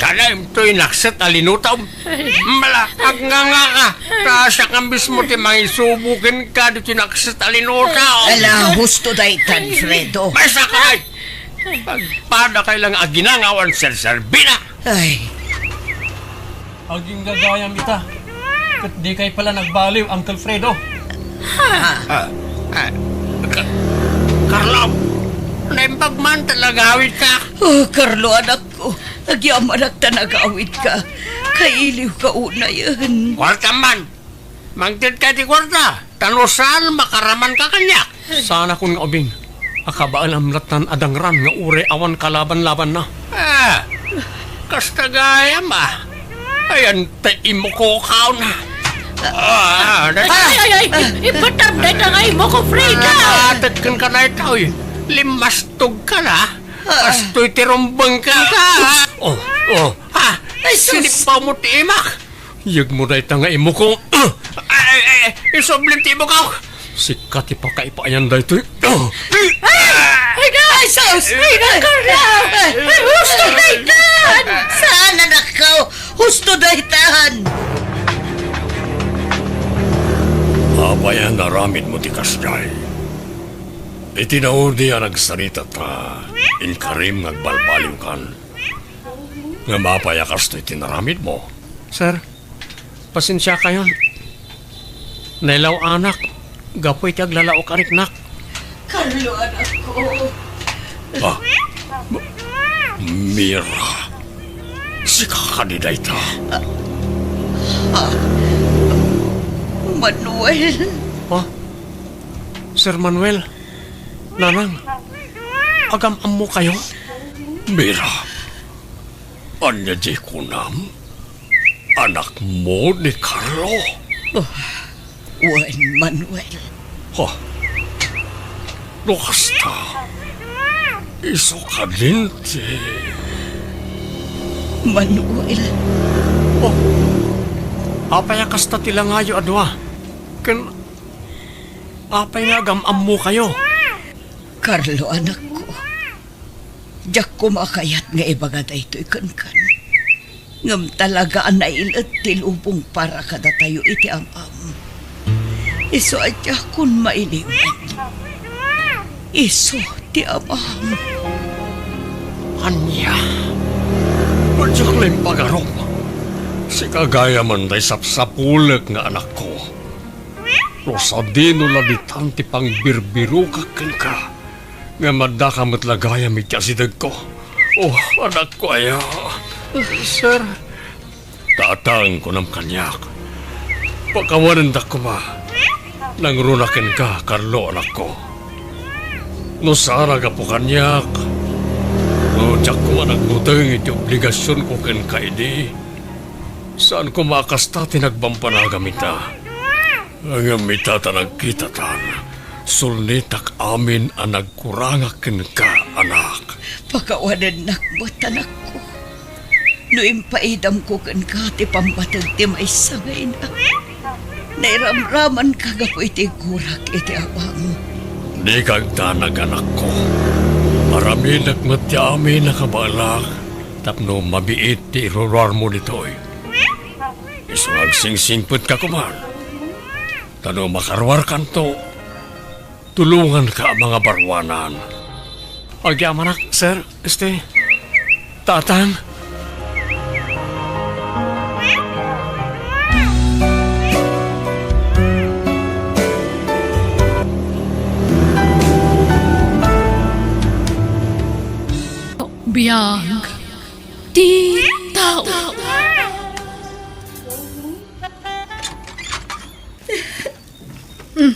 Kadam toy nakset a linutom. Mala, agnganga ka. Ta siak nga mismo ti mangisubo kenka ditoy nakset a linutom. Ala, husto daytan, Fredo. Maysa ka, ay! Agpada kay lang aginangawan serserbina. Ay. Agingagayam ita. Ket di kay pala nagbaliw, Uncle Fredo. Ah, ah, Ka-, Carlo, naimbag man ta nagawid ka. Oh, Carlo, anakko, agyamanak ta nagawid ka. Kailiw ka unayen. Kwarta man. Mangted ka ti kwarta, ta no saan, makaraman ka kaniak. Saanakon nga ubing a kabaelam lattan a dangran nga uray awan kalaban-labanna. Ah, kasta gayam, ah. Ayan, ta imuko kaon. Ah, Ay, ay, ay! Ipatar dayta nga imuko, Frida! Nakatek kenka dayta, oy. Limmastog ka na. Kastoy ti rumbeng ka. Oh, oh. Ha? Ay, sus! Sinipaw mo ti imak. Yegmo dayta nga imuko. Ay, ay, ay, isublim ti imuko. Sika ti pakaipayan daytoy. Ay! Ay, na! Ay, sus! Ay, na, Carla! Ay, husto daytan! Saan, anakko? Husto daytan! Apay a naramidmo ti kasdiay? Iti naudi a nagsarita ta, inkarim nga agbalbaliwkan. Ngem apay a kastoy ti naramidmo? Sir, pasensiakayon. Nailaw-anak gapu iti aglalaok a riknak. Carlo, anakko. Ah, M-, Mira, sika kadi dayta? Ah, Manuel. Ha? Sir Manuel, Nanang, agam-ammokayo? Mira, ania diay kunam? Anakmo ni Carlo? Oh, wen, Manuel. Ha? No kasta, isu kadin ti Manuel. Oh, apay a kasta ti langayo a dua? Ken apay nga agam-ammokayo? Carlo, anakko, diak koma kayat nga ibaga daytoy kenkan. Ngem talaga a nailet ti lubong para kadatayo iti amam. Isu a diakon mailiwan. Isu ti amam. Ania? Diak la impagarup. Sika gayam ti sapsapulek nga anakko. No sadino la ditan ti pangbirbirokak kenka, ngem addaka met la gayam iti asidegko. Oh, anakko aya. Sir. Tatang, kunam kaniak. Pakawanendak koma. Nangruna kenka, Carlo, anakko. No saan a gapu kaniak, no diak koma nagbuteng iti obligasionko kenka idi, saan koma a kasta ti nagbambanagam ita. Ngem ita ta nagkitatan, sulnitak amin a nagkurangak kenka, anak. Pakawanennak met, anakko. No impaidamko kenka ti pammateg ti maysa nga ina, nairamramanka gapu iti gurak iti amam. Dika agdanag, anakko. Aramidek met ti amin a kabaelak tapno mabiit ti iruruarmo ditoy. Isu nga agsingsingpetka koman. Ta no makaruarkanto, tulonganka a mangabaruanan. Agyamanak, sir, este, tatang. Biag ti tao. Hmm.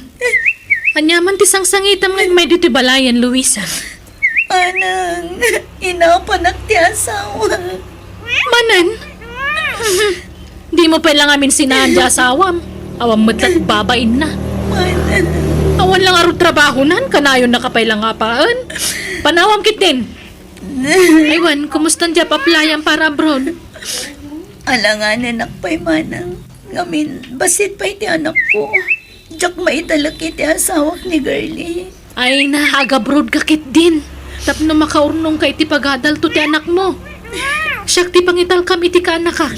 Ania man ti sangsangitam nga immay ditoy balayen, Luisa? Anang, inapanak ti asawa. Manen? Dimo pay la ngamin sinaan ti asawam. Awan met la ti babainna. Manen. Awan la ngarud trabahonan, kanayonnaka pay la nga apaen. Panawam ketdin. Ay wen, kumustan diay apply-am para abroad? Alanganak pay, manang. Ngamin, bassit pay ti anakko. Diak maitalek iti asawak ni Girlie. Ay na, ag-abroad ka ketdin. Tapno makaurnongka iti pagadalto ti anakmo. Siak ti pangitalkam iti kaanakak.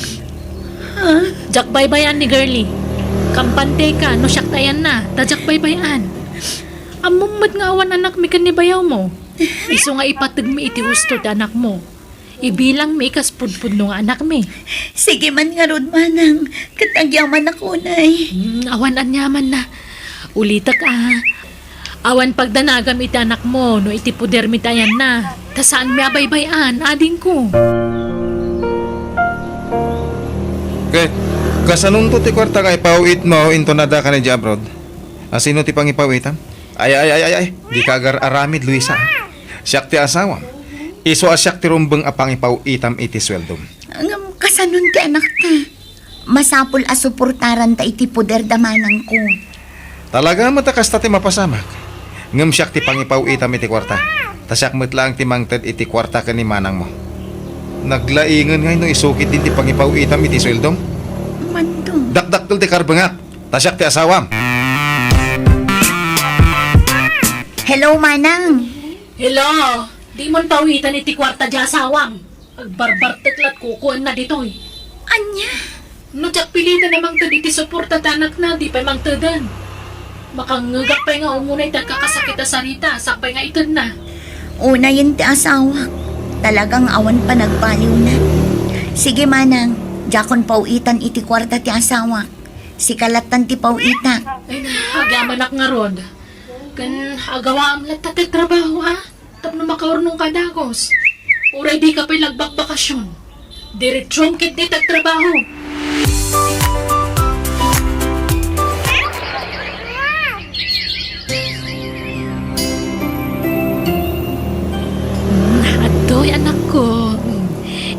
Ha? Diak baybay-an ni Girlie. Kampanteka no siak ti ayanna, ta diak baybay-an. Ammom met nga awan anakmi ken ni bayawmo. Isu nga ipategmi iti husto ti anakmo. Ibilangmi kas pudpudno nga anakmi. Sige man ngarud, manang, ket agyamanak unay. Hmm, awan aniamanna. Ulitek a, awan pagdanagam iti anakmo no iti podermi ti ayanna. Ta saanmi a baybay-an, adingko. Ket, kasanonto ti kuarta nga ipaw-itmo inton adda ka idiay abroad? Asino ti pangipaw-itam? Ay, ay, ay, ay, ay. Dika agar-aramid, Luisa. Siak ti asawam. Isu a siak ti rumbeng a pangipaw-itam iti sueldom. Ngem kasanon ti anakta? Masapul a suportaranta iti poder da manangko. Talaga met a kasta ti mapasamak. Ngem siak ti pangipaw-itam iti kuarta. Ta siak met laeng ti mangted iti kuarta ken ni manangmo. Naglaingen ngay no isu ketdin ti pangipaw-itam iti sueldom? Mando. Dakdakkel ti karbengak. Ta siak ti asawam. Hello, manang. Hello. Dimon paw-itan iti kuarta ti asawam. Agbarbartek lat kukuenna ditoy. Ania? No diak piliten a mangted iti suporta ti anakna, di pay mangteden. Makangngegak pay nga umuna iti agkakasakit a sarita, sakbay nga itedna. Unayen ti asawak. Talagang awan panagbaliwna. Sige, manang. Diakon paw-itan iti kuarta ti asawak. Sika lattan ti paw-itak. Ay na, agyamanak ngarud. Ken agawaam latta ti trabaho, a? Tapno makaurnongka dagus. Uray dika pay lagbakbakasyon. Diretsom ketdi ti agtrabaho. Hmm, adtoy, anakko. Hmm,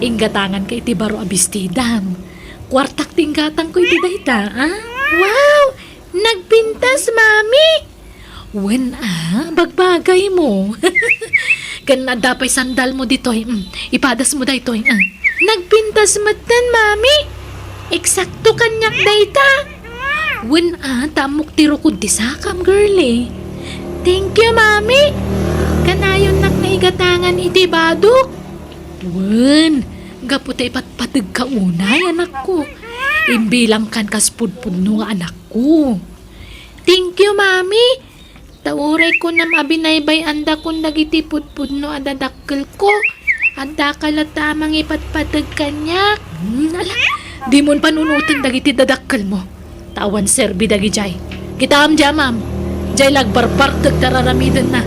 inggatanganka iti baro a bestidam. Kuartak ti inggatangko iti dayta, a? Wow! Nagpintas, Mami! Wen a, bagbagaymo. Ken adda pay sandalmo ditoy. Mm, ipadasmo daytoy, a. Nagpintas metten, Mami. Eksakto kaniak dayta. Wen a, ta ammok ti rukod ti sakam, girlie. Thank you, Mami. Kanayonnak nga igatangan iti badok. Wen, gapu ta ipatpategka unay, anakko. Imbilangkan kas pudpudno nga anakko. Thank you, Mami. Ta uray kunam a binaybay-andakon dagiti pudpudno a dadakkelko, addaka latta a mangipatpateg kaniak. Hmm, ala, dimon panunoten dagiti dadakkelmo. Ta awan serbi dagidiay. Kitaem diay amam. Diay la agbarbartek ti ar-aramidenna.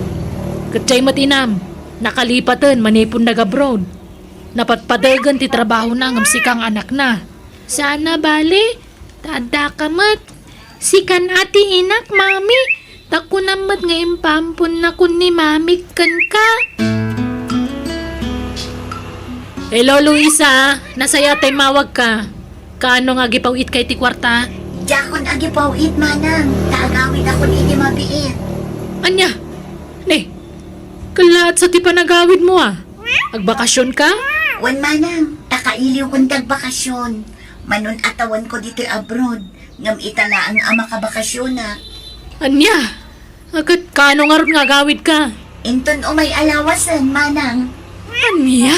Ket diay met inam, nakalipaten manipud nag-abroad. Napatpategen ti trabahona ngem sika nga anakna. Saan a bale, ta addaka met. Sikan a ti inak, Mami. Ta kunam met nga impaamponnakon ni Mamik kenka. Hello, Luisa. Nasayaat ta immawagka. Kaano nga agipaw-itka iti kuarta? Diakon agipaw-it, manang. Ta agawidakon iti mabiit. Ania? Ne, kellaat sa ti panagawidmo, a? Agbakasionka? Wen, manang, ta kailiwkon ti agbakasion. Manun-atawanko ditoy abroad, ngem ita laeng a makabakasionak. Ania? Ket kaano ngarud nga agawidka? Inton umay a lawasen, manang. Ania?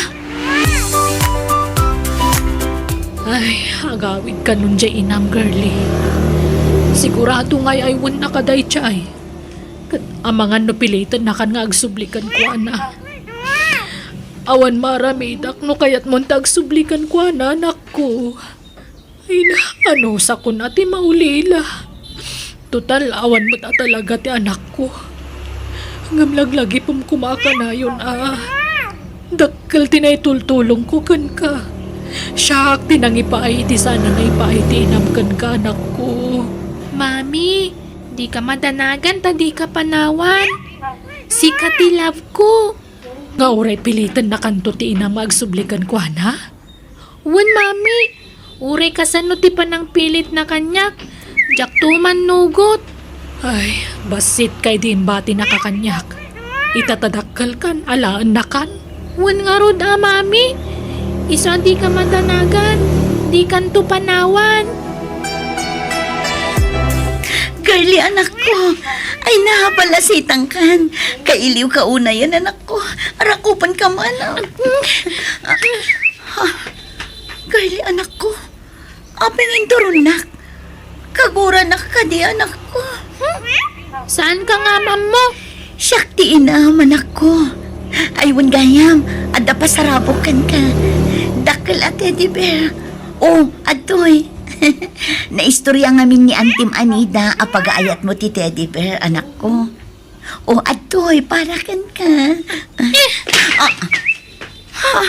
Ay, agawidka nun diay inam, girlie. Sigurado nga ay-aywennaka daydiay. Ket amangan no pilitennakan nga agsubli kenkuana. Awan maaramidak no kayatmon ta agsubli kenkuana, anakko. Ay na, anusakon a ti maulila. Total, awan met a talaga ti anakko. Ngem laglagipem koma a kanayon a. Dakkel ti naitultulongko kenka. Siak ti nangipaay iti saan a naipaay ti inam kenka, anakko. Mami, dika madanagan ta dika panawan. Sika ti love ko. Nga uray pilitennakanto ti inam nga agsubli kenkuana? Wen, Mami, uray kasano ti panangpilitna kaniak, diakto mannugot. Ay, bassit kay di imbatinaka kaniak. Ita ta dakkelkan, alaennakan. Wen ngarud a, Mami, isu a dika madanagan, dikanto panawan. Girlie, anakko. Ay, napalasitangkan. Kailiwka unayen, anakko. Arakupanka man. Ah, ah, Girlie, anakko. Apay nga inturonnak? Kaguranak kadi, anakko? Saanka nga ammo? Siak ti inam, anakko. Ay, wen gayam, adda pasarabok kenka. Dakkel a teddy bear. O, adtoy. Naistorya ngamin ni Antim Anida a pagaayatmo ti teddy bear, anakko. O, adtoy, para kenka. Ah, ha?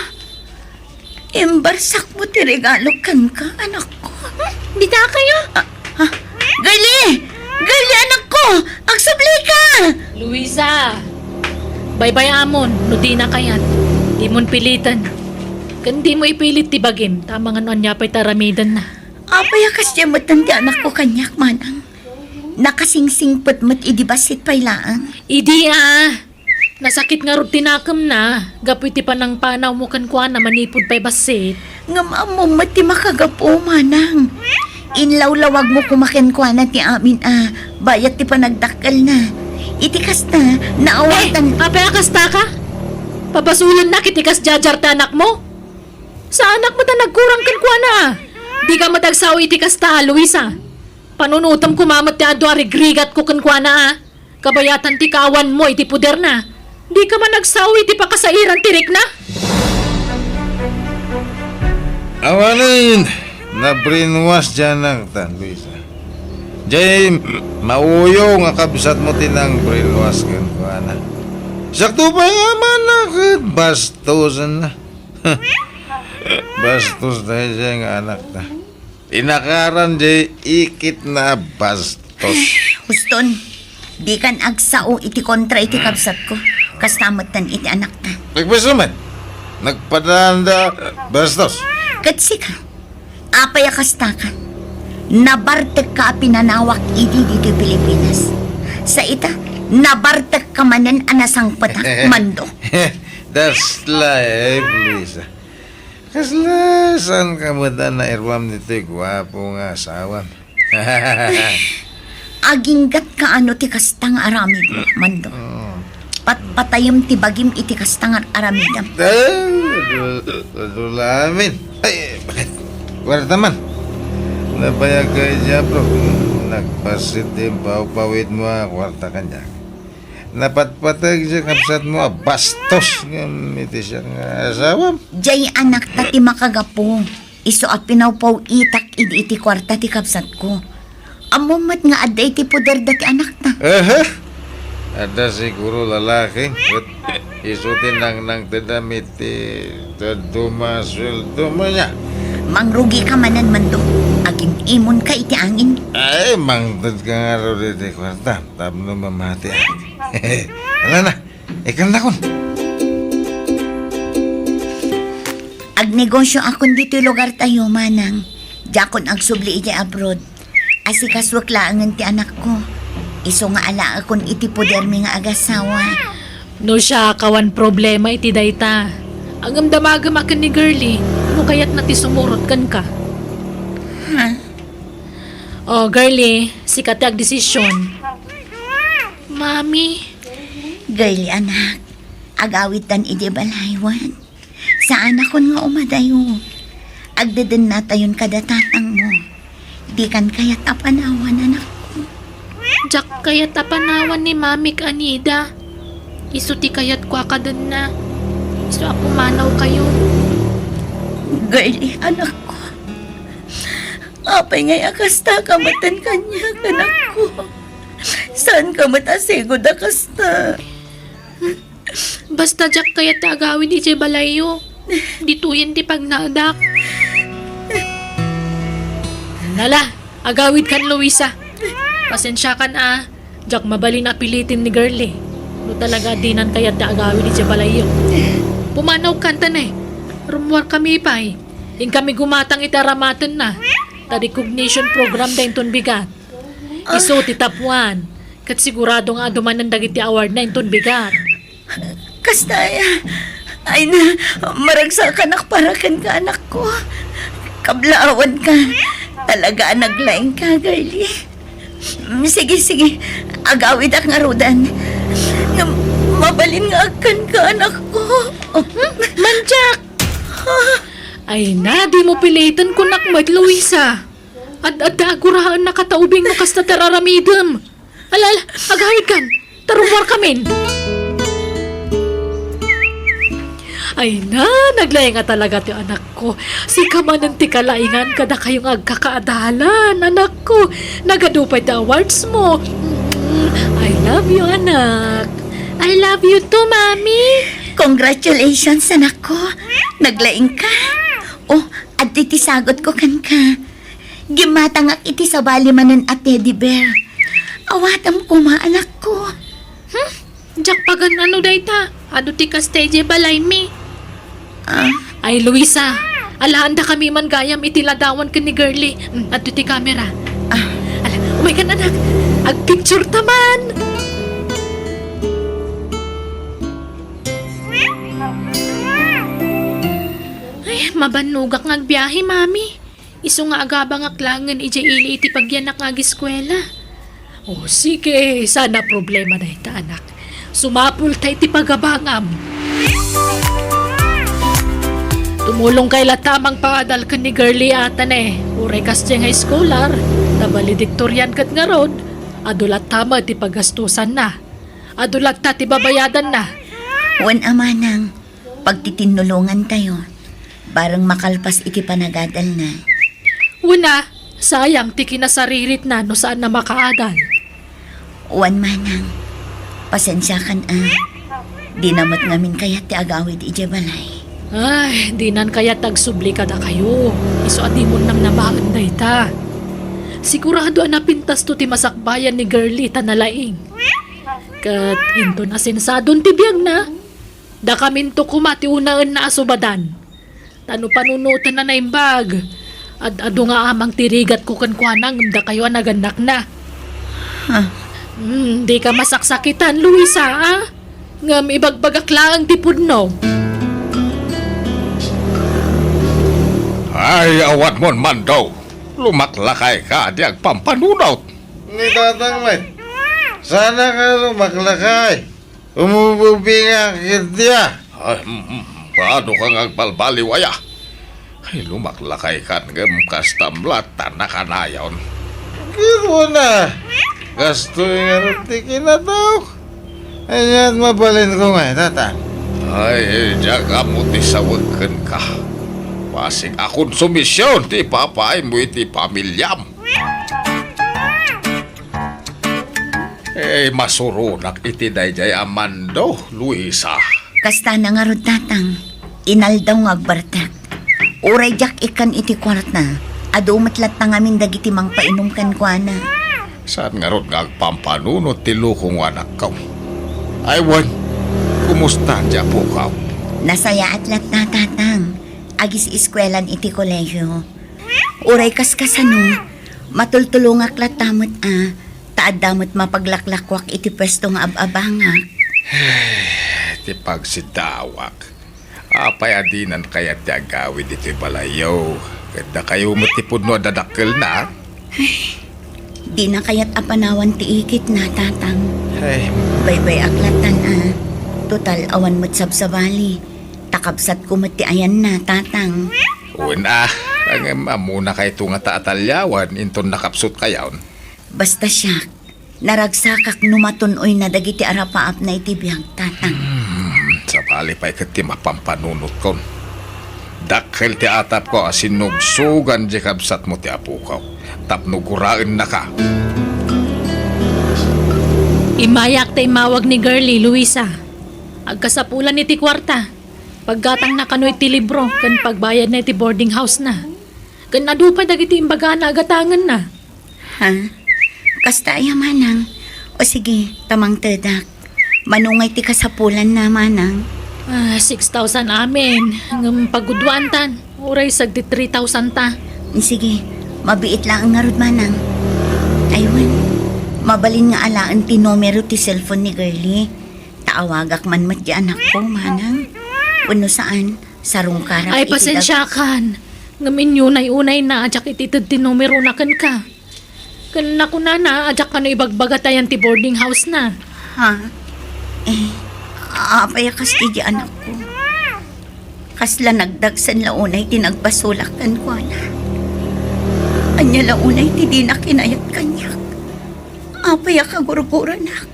Imbarsakmo ti regalo kenka, anakko. Dita kayo? Ah, ha? Girlie! Girlie, anakko! Agsublika! Luisa! Baybay-amon no dina kayat. Dimon piliten. Ken dimo ipilit ti bagim, ta amangan no ania pay ti aramidenna. Apay a kasdiay metten ti anakko kaniak, manang? Nakasingsingpet met idi bassit pay laeng. Idi a, nasakit ngarud ti nakemna, gapu iti panangpanawmo kenkuana manipud pay bassit. Ngem ammom met ti makagapu, manang. Inlawlawagmo koma kenkuana ti amin a bayat ti panagdakkelna. Iti kasta, naawatan. Eh, apay a kastaka? Pabasolennak iti kasdiay ti anakmo? Saanak met a nagkurang kenkuana a. Dika met agsao iti kasta a, Luisa. Panunotem koma met ti adu a rigrigatko kenkuana a. Kabayatan ti kaawanmo iti poderna. Dika man agsao iti pakasairan ti rikna. Awanen, na-brainwash diay anakta, Luisa. Diay mauyo nga kabsatmo ti nang-brainwash kenkuana. Sakto pay nga amana ket bastosenna. Bastos daydiay nga anakta. Inakaran diay ikitna a bastos. Huston, dikan agsao iti kontra iti kabsatko. Kasta metten iti anakta. Nagpasno met. Nagpadaanda bastos. Ket sika, apay a kastaka? Nabartekka a pinanawak idi ditoy Pilipinas. Sa ita, nabartekka manen a nasangpetak, Mando. Dasla, eh, Luisa. Kasla, saanka met a nairuam ditoy guapo nga asawam? Aginggatka ano ti kasta nga aramid, Mando. Mm. Patpatayem ti bagim iti kasta nga aramidem. Ah, adu-, adu lamin. Ay, bakit? Kuarta man. Nabayag ka, Diablo. Nagpasit ti impawpawidmo a kuarta kaniak. Napatpateg ti kabsatmo a bastos ngem iti siak nga asawam. Diay anakta ti makagapu. Isu a pinawpaw-itak idi iti kuarta ti kabsatko. Ammom met nga adda iti poderda ti anakta. Aha! Adda siguro lalaki, ket isu ti nangnangtedam iti dadduma a sueldom aya. Mangrugika manen, Mando. Agim-imonka iti angin. Ay, mangtedka ngarud iti kuarta tapno mamatiak. Ala na, ikannakon. Agnegosioakon ditoy lugartayo, manang. Diakon agsubli idiay abroad. Asikasuek laengen ti anakko. Isu nga alaekon iti podermi nga agasawa. No siak, awan problema iti dayta. Ngem damagem a ken ni Girlie, no kayatna ti sumurot kenka. Ha? O, Girlie, sika ti agdesision. Mami. Girlie, anak, agawidtan idiay balay wen. Saanakon nga umadayo. Agdedennatayon kada tatangmo. Dikan kayat a panawan, anakko. Diak kayat a panawan ni Mamik Anida. Isu ti kayatko a kadenna. Isu a pumanawkayo. Girlie, anakko. Apay ngay a kasta ka metten kaniak, anakko? Saanka met a sigud a kasta? Basta diak kayat ti agawid idiay balayyo. Ditoyen ti pagnaedak. Nala, agawidkan, Luisa. Pasensiakan a, diak mabalin a piliten ni Girlie. No talaga a dinan kayat ti agawid idiay balayyo. Pumanawkan ta ne. Rummuarkami pay. Inkami gumatang iti aramatenna. Ta recognition program da inton bigat. Isu ti tapuan. Ket sigurado nga adu manen dagiti awardna inton bigat. Kasta aya. Ay na, maragsakanak para kenka, anakko. Kablaawanka. Talaga a naglaingka, girlie. Mm, sige, sige. Agawidak ngaruden. Ngem mabalin nga agkanka, anakko. Hmm? Mandiak! Ay na, dimo piliten, kunak met, Luisa. Ad-adda a guraennaka ta ubing no kasta ti ar-aramidem. Ala, ala, agawidkan. Ta rummuarkamin. Ay na, naglaing a talaga ti anakko. Sika manen ti kalaingan kadakayo nga agkakaadalan, anakko. Nagadu pay ti awards mo. Mm, I love you, anak. I love you too, Mami. Congratulations, anakko. Naglaingka. Oh, adtoy ti sagutko kenka. Gimmatangak iti sabali manen a teddy bear. Awatem koma, anakko. Hmm? Diak pagan-ano dayta? Adu ti kasta idiay balaymi. Ah? Ay, Luisa, alaandakami man gayam iti ladawan ken ni Girlie. Hmm, adtoy ti kamera. Ah. Ala, umaykan, anak. Agpicture ta man. Ay, mabannogak nga agbiahe, Mami. Isu nga agabangak laengen idiay ili iti pagyanak nga agiskuela. O, sige, saan a problema dayta, anak. Sumapulta iti pagabangam. Tumulongkay latta a mangpaadal ken ni Girlie a, Tane, uray kasdiay nga eskolar, ta valedictorian ket ngarud, adu latta met ti pagastusanna. Adu latta ti babayadanna. Wen a, manang, pagtitinnulongantayo, bareng makalpas iti panagadalna. Wen a, sayang ti kinasariritna no saanna makaadal. Wen, manang, pasensiakan a. Dina met ngamin kayat ti agawid idiay balay. Ay, dinan kayat agsubli kadakayo. Isu a dimon namnamaen dayta. Sigurado a napintasto ti masakbayan ni Girlie ta nalaing. Ket inton asensadon ti biagna, dakaminto koma ti unaenna a subadan. Ta no panunotenna naimbag, ad-adu nga amang ti rigatko kenkuana ngem dakayo a nagannakna. Huh? Hmm, dika masaksakitan, Luisa, a? Ngem ibagbagak laeng ti pudno. Ay, awanmon, Mando. Lumaklakayka, di agpampanunot. Ni tatang met. Sana ka lumaklakay. Umububingak iti a. Ay, mm, mm, paano ka nga agbalbaliw aya? Ay, lumaklakaykan ngem kastam latta nakanayon. Ket wen a, kastoy ngarud ti kinataok. Aniat mabalinko ngay, tatang? Ay, diak ammo ti sawek kenka. Bassit a konsumision ti ipapaaymo iti pamiliam. Eh, masuronak iti daydiay a Mando, Luisa. Kasta na ngarud, tatang. Inaldaw nga agbartek. Uray diak ikkan iti kuarta, adu met latta ngamin dagiti mangpainom kenkuana. Saan ngarud nga agpampanunot ti lukong, anakko? Ay, wen, kumusta ti apokaw? Nasayaat latta, tatang. Agis-eskuelan iti kolehio. Uray kaskasano, matultulongak latta met a, ta adda met mapaglaklakuak iti puesto nga ab-abangak. Ti pagsiddawak. Apay a dinan kayat ti agawid iti balayyo? Ket dakayo met ti pudno a dadakkelna. Dina kayat a panawan ti ikitna, tatang. Ay. Baybay-ak lattan a. Total, awan met sabsabali. Ta kabsatko met ti ayanna, tatang. Wen a, ngem ammona kayto nga ta atalliawan inton nakapsutkayon. Basta siak, naragsakak no matun-oyna dagiti arapaapna iti biag, tatang. Hmm, sabali pay ket ti mapampanunotko. Dakkel ti atapko a sinugsogan di kabsatmo ti apoko tapno guraennaka. Immayak ta immawag ni Girlie, Luisa. Agkasapulan iti kuarta. Paggatangna kano iti libro ken pagbayadna iti boarding house na. Ken adu pay dagiti imbagana a gatangenna. Ha? Kasta aya, manang? O sige, ta mangtedak. Mano ngay ti kasapulanna, manang? Ah, six thousand amin. Ngem pagudwantan, uray sagdi three thousand ta. Sige, mabiit laeng ngarud, manang. Ay wen, mabalin nga alaen ti numero ti cellphone ni Girlie. Ta awagak man met ti anakko, manang. Wenno saan, sarungkarak Ay, iti dag- pasensiakan. Ngem inyunay-unay na, diak iti ited ti numerona kenka. Ken nakunana, a diak kano ibagbaga ta yan ti boarding house na. Ha? Eh, apay a kas iti anakko? Kasla nagdagsen la unay ti nagbasolak kenkuana. Ania la unay ti dina kinayat kaniak? Apay a kagurguronak?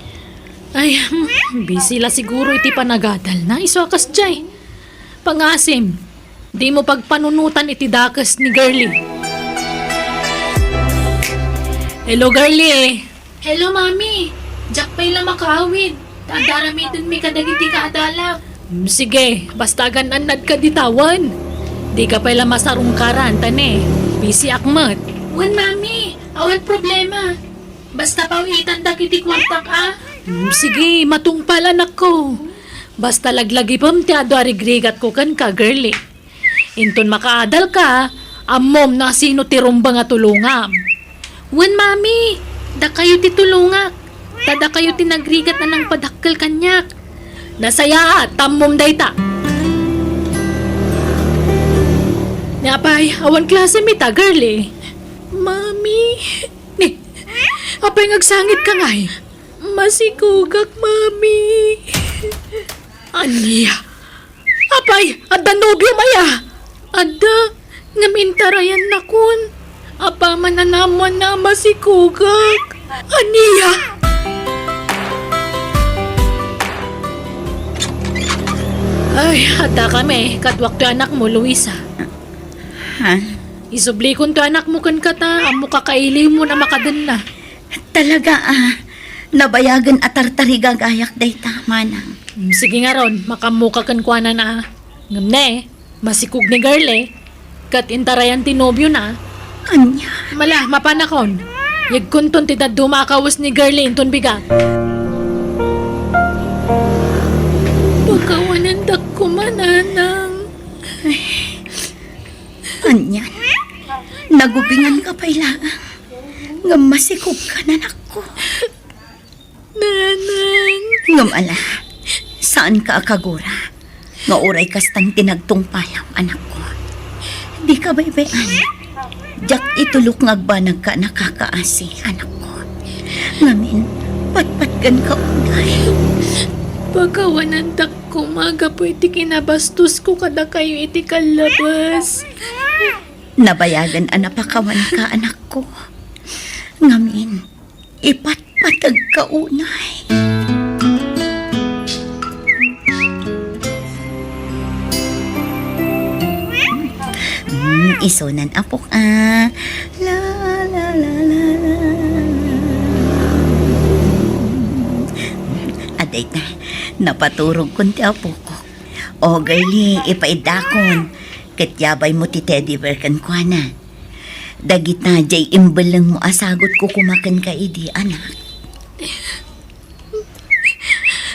Ay, hmm, busy la siguro iti panagadalna. Isu a kasdiay. Pangasim, dimo pagpanunotan iti dakes ni Girlie. Hello, Girlie. Hello, Mami. Diak pay la makaawid. Ta adda aramidenmi kadagiti kaadalak. Mm, sige, basta agan-annadka dita wen. Dika pay la masarungkaran, ta ne, busyak met. Wen, Mami. Awan problema. Basta paw-itandak iti kuartak, a? Mm, sige, matungpal, anakko. Basta laglagipem ti adu a rigrigatko kenka, Girlie. Inton makaadalka, ammom no asino ti rumbeng a tulongam. Wen, Mami, dakayo ti tulongak. Ta dakayo ti nagrigat a nangpadakkel kaniak. Nasayaat, ta ammom dayta. Ni apay, awan klasem ita, Girlie. Mami. Ni, apay nga agsangit ka ngay? Masikugak, Mami. Ania? Apay, adda nobiom aya? Adda, ngem intarayannakon. Apaman a naammoanna a masikugak. Ania? Ay, adda kami, kaduak ti anakmo, Luisa. Ha? Isublikon ti anakmo kenka ta, ammoka kailiwmon a makadenna. Talaga, a. Nabayagen a tartarigagayak dayta, manang. Mm, sige ngarud, makaammoka kenkuana, a. Ngem ne, masikog ni Girlie, ket intarayan ti nobiona. Ania? Mala, mapanakon. Yegkonton ti dadduma a kawes ni Girlie inton bigat. Pakawanandak koma, nanang. Anian, nagubinganka pay laeng, ngem masikogka, anakko. Nanang. Ngem ala, saanka a kagura nga uray kastan ti nagtungpalam, anakko. Dika baybay-an. Diak itulok nga agbanagka a nakakaasi, anakko. Ngamin, patpatgenka unay. Pakawanandak koma gapu iti kinabastosko kadakayo iti kallabes. Nabayagen a napakawanka, anakko. Ngamin, ipatpategka unay. Mm, isunan, apok, a. La, la, la, la, la, la. Adayta, napaturogkon ti apokok. O, Girlie, ipaiddakon. Ket yabaymo ti teddy bear kenkuana. Dagita diay imbellengmo a sagutko koma kenka idi, anak.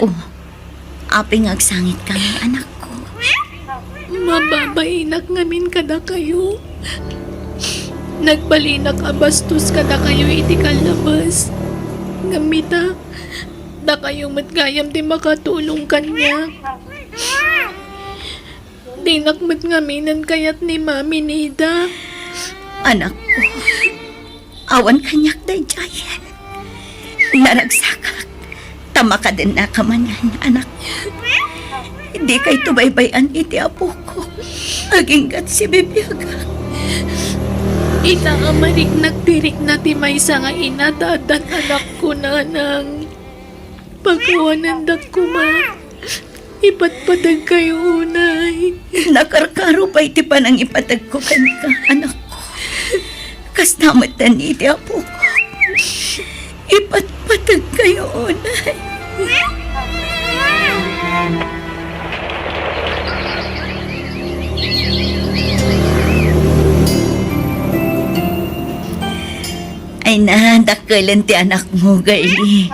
O, apay nga agsangit kami, anakko? Mababainak ngamin kadakayo. Nagbalinak a bastos kadakayo iti kallabes. Ngem ita, dakayo met gayam ti makatulong kaniak. Dinak met ngaminen kayat ni Mami Nida. Anakko, awan kaniak daydiayen. Naragsakak, ta makadennaka manen, anak. Dikayto baybay-an iti apokok. Aginggat sibibiagak. Ita a mariknak ti rikna ti maysa nga ina ta addan anakko, nanang. Pakawanandak koma. Ipatpategkayo unay. Nakarkaro pay ti panangipategko kenka, anakko. Kasta metten iti apokok. Ipatpategkayo unay. Ay na, dakkelen ti anakmo, Girlie.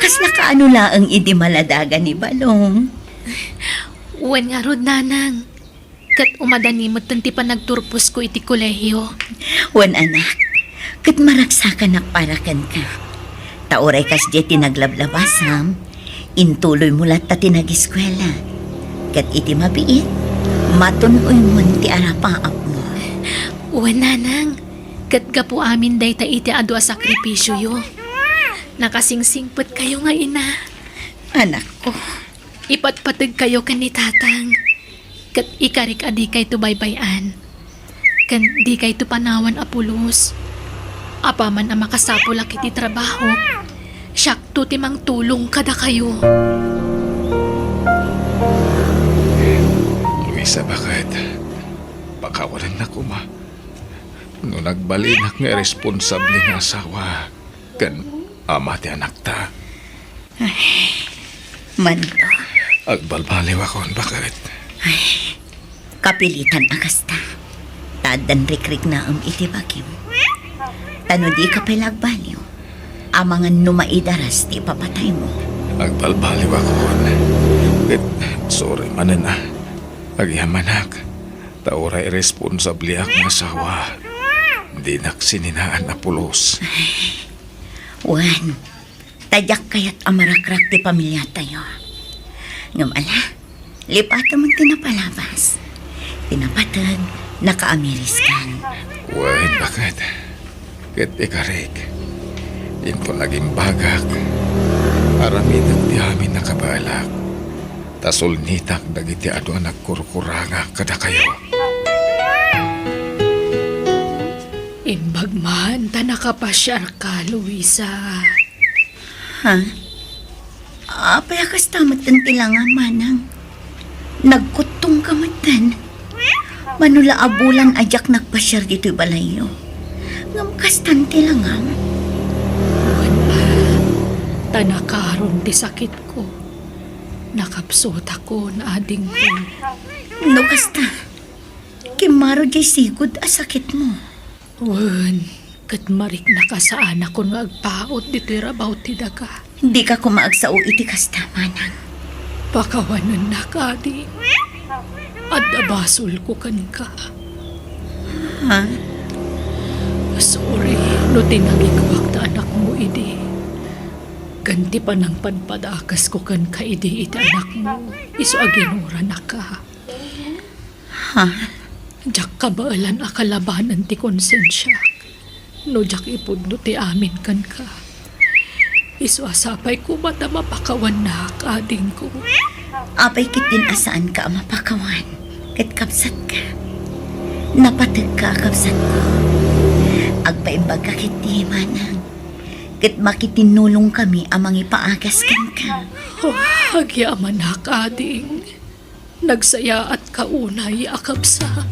Kasla kaano laeng idi maladaga ni Balong? Wen ngarud, nanang. Ket umadani metten ti panagturposko iti kolehio. Wen, anak. Ket maragsakanak para kenka. Ta uray kasdiay ti naglablabasam, intuloymo latta ti nagiskuela. Ket iti mabiit, matun-oymon ti arapaapmo. Wen, nanang, ket gapu amin dayta iti adu a sakripisioyo, nakasingsingpetkayo nga ina. Anakko. Ipatpategkayo ken ni tatang, ket ikarik a dikayto baybay-an. Ken dikayto panawan a pulos. Apaman a makasapulak iti trabahok, siakto ti mangtulong kadakayo. Luisa, baket, pakawanennak koma no nagbalinak nga irresponsable nga asawa ken ama ti anakta. Ay, Manong. Agbalbaliwakon, baket. Ay, kapilitan a kasta. Ta addan rikriknaem iti bagim. Ta no dika pay la agbaliw, amangan no maidaras ti ipapataymo. Agbalbaliwakon. Ket sorry manen a. Agyamanak. Ta uray irresponsableak nga asawa, dinak sininaan a pulos. Wen, ta diak kayat a marakrak ti pamiliatayo. Ngem ala, lipatem ti napalabas. Ti napateg, nakaamiriskan. Wen, baket. Ket ikarik, inton agimbagak, aramidek ti amin a kabaelak, ta sulnitak dagiti adu a nagkurkurangak kadakayo. Imbag man ta nakapasiarka, Luisa. Ha? Apay a kasta metten ti langam, manang? Nagkuttongka metten. Mano la a bulan a diak nagpasiar ditoy balayyo. Ngem kastan ti langam. Wen a, ta nakaron ti sakitko. Nakapsutakon, adingko. No kasta, kimmaro diay sigud a sakitmo. Wen, ket mariknaka saanakon nga agpaut ditoy rabaw ti daga. Dika koma agsao iti kasta, manang. Pakawanennak, ading. Adda basolko kenka. Ha? Sorry no tinagikuak ta anakmo idi. Ken ti panangpadpadakesko kenka idi iti anakmo, isu a ginuranaka. Ha? Diak kabaelan a kalabanen ti konsensiak no diak ipudno ti amin kenka. Isu a sapay koma ta mapakawannak, adingko. Apay ketdin a saanka a mapakawan ket kabsatka? Napategka a kabsatko. Agpaimbagka ketdi, manang, ket makitinnulongkami a mangipaagas kenka. Oh, agyamanak, ading. Nagsayaatka unay a kabsat.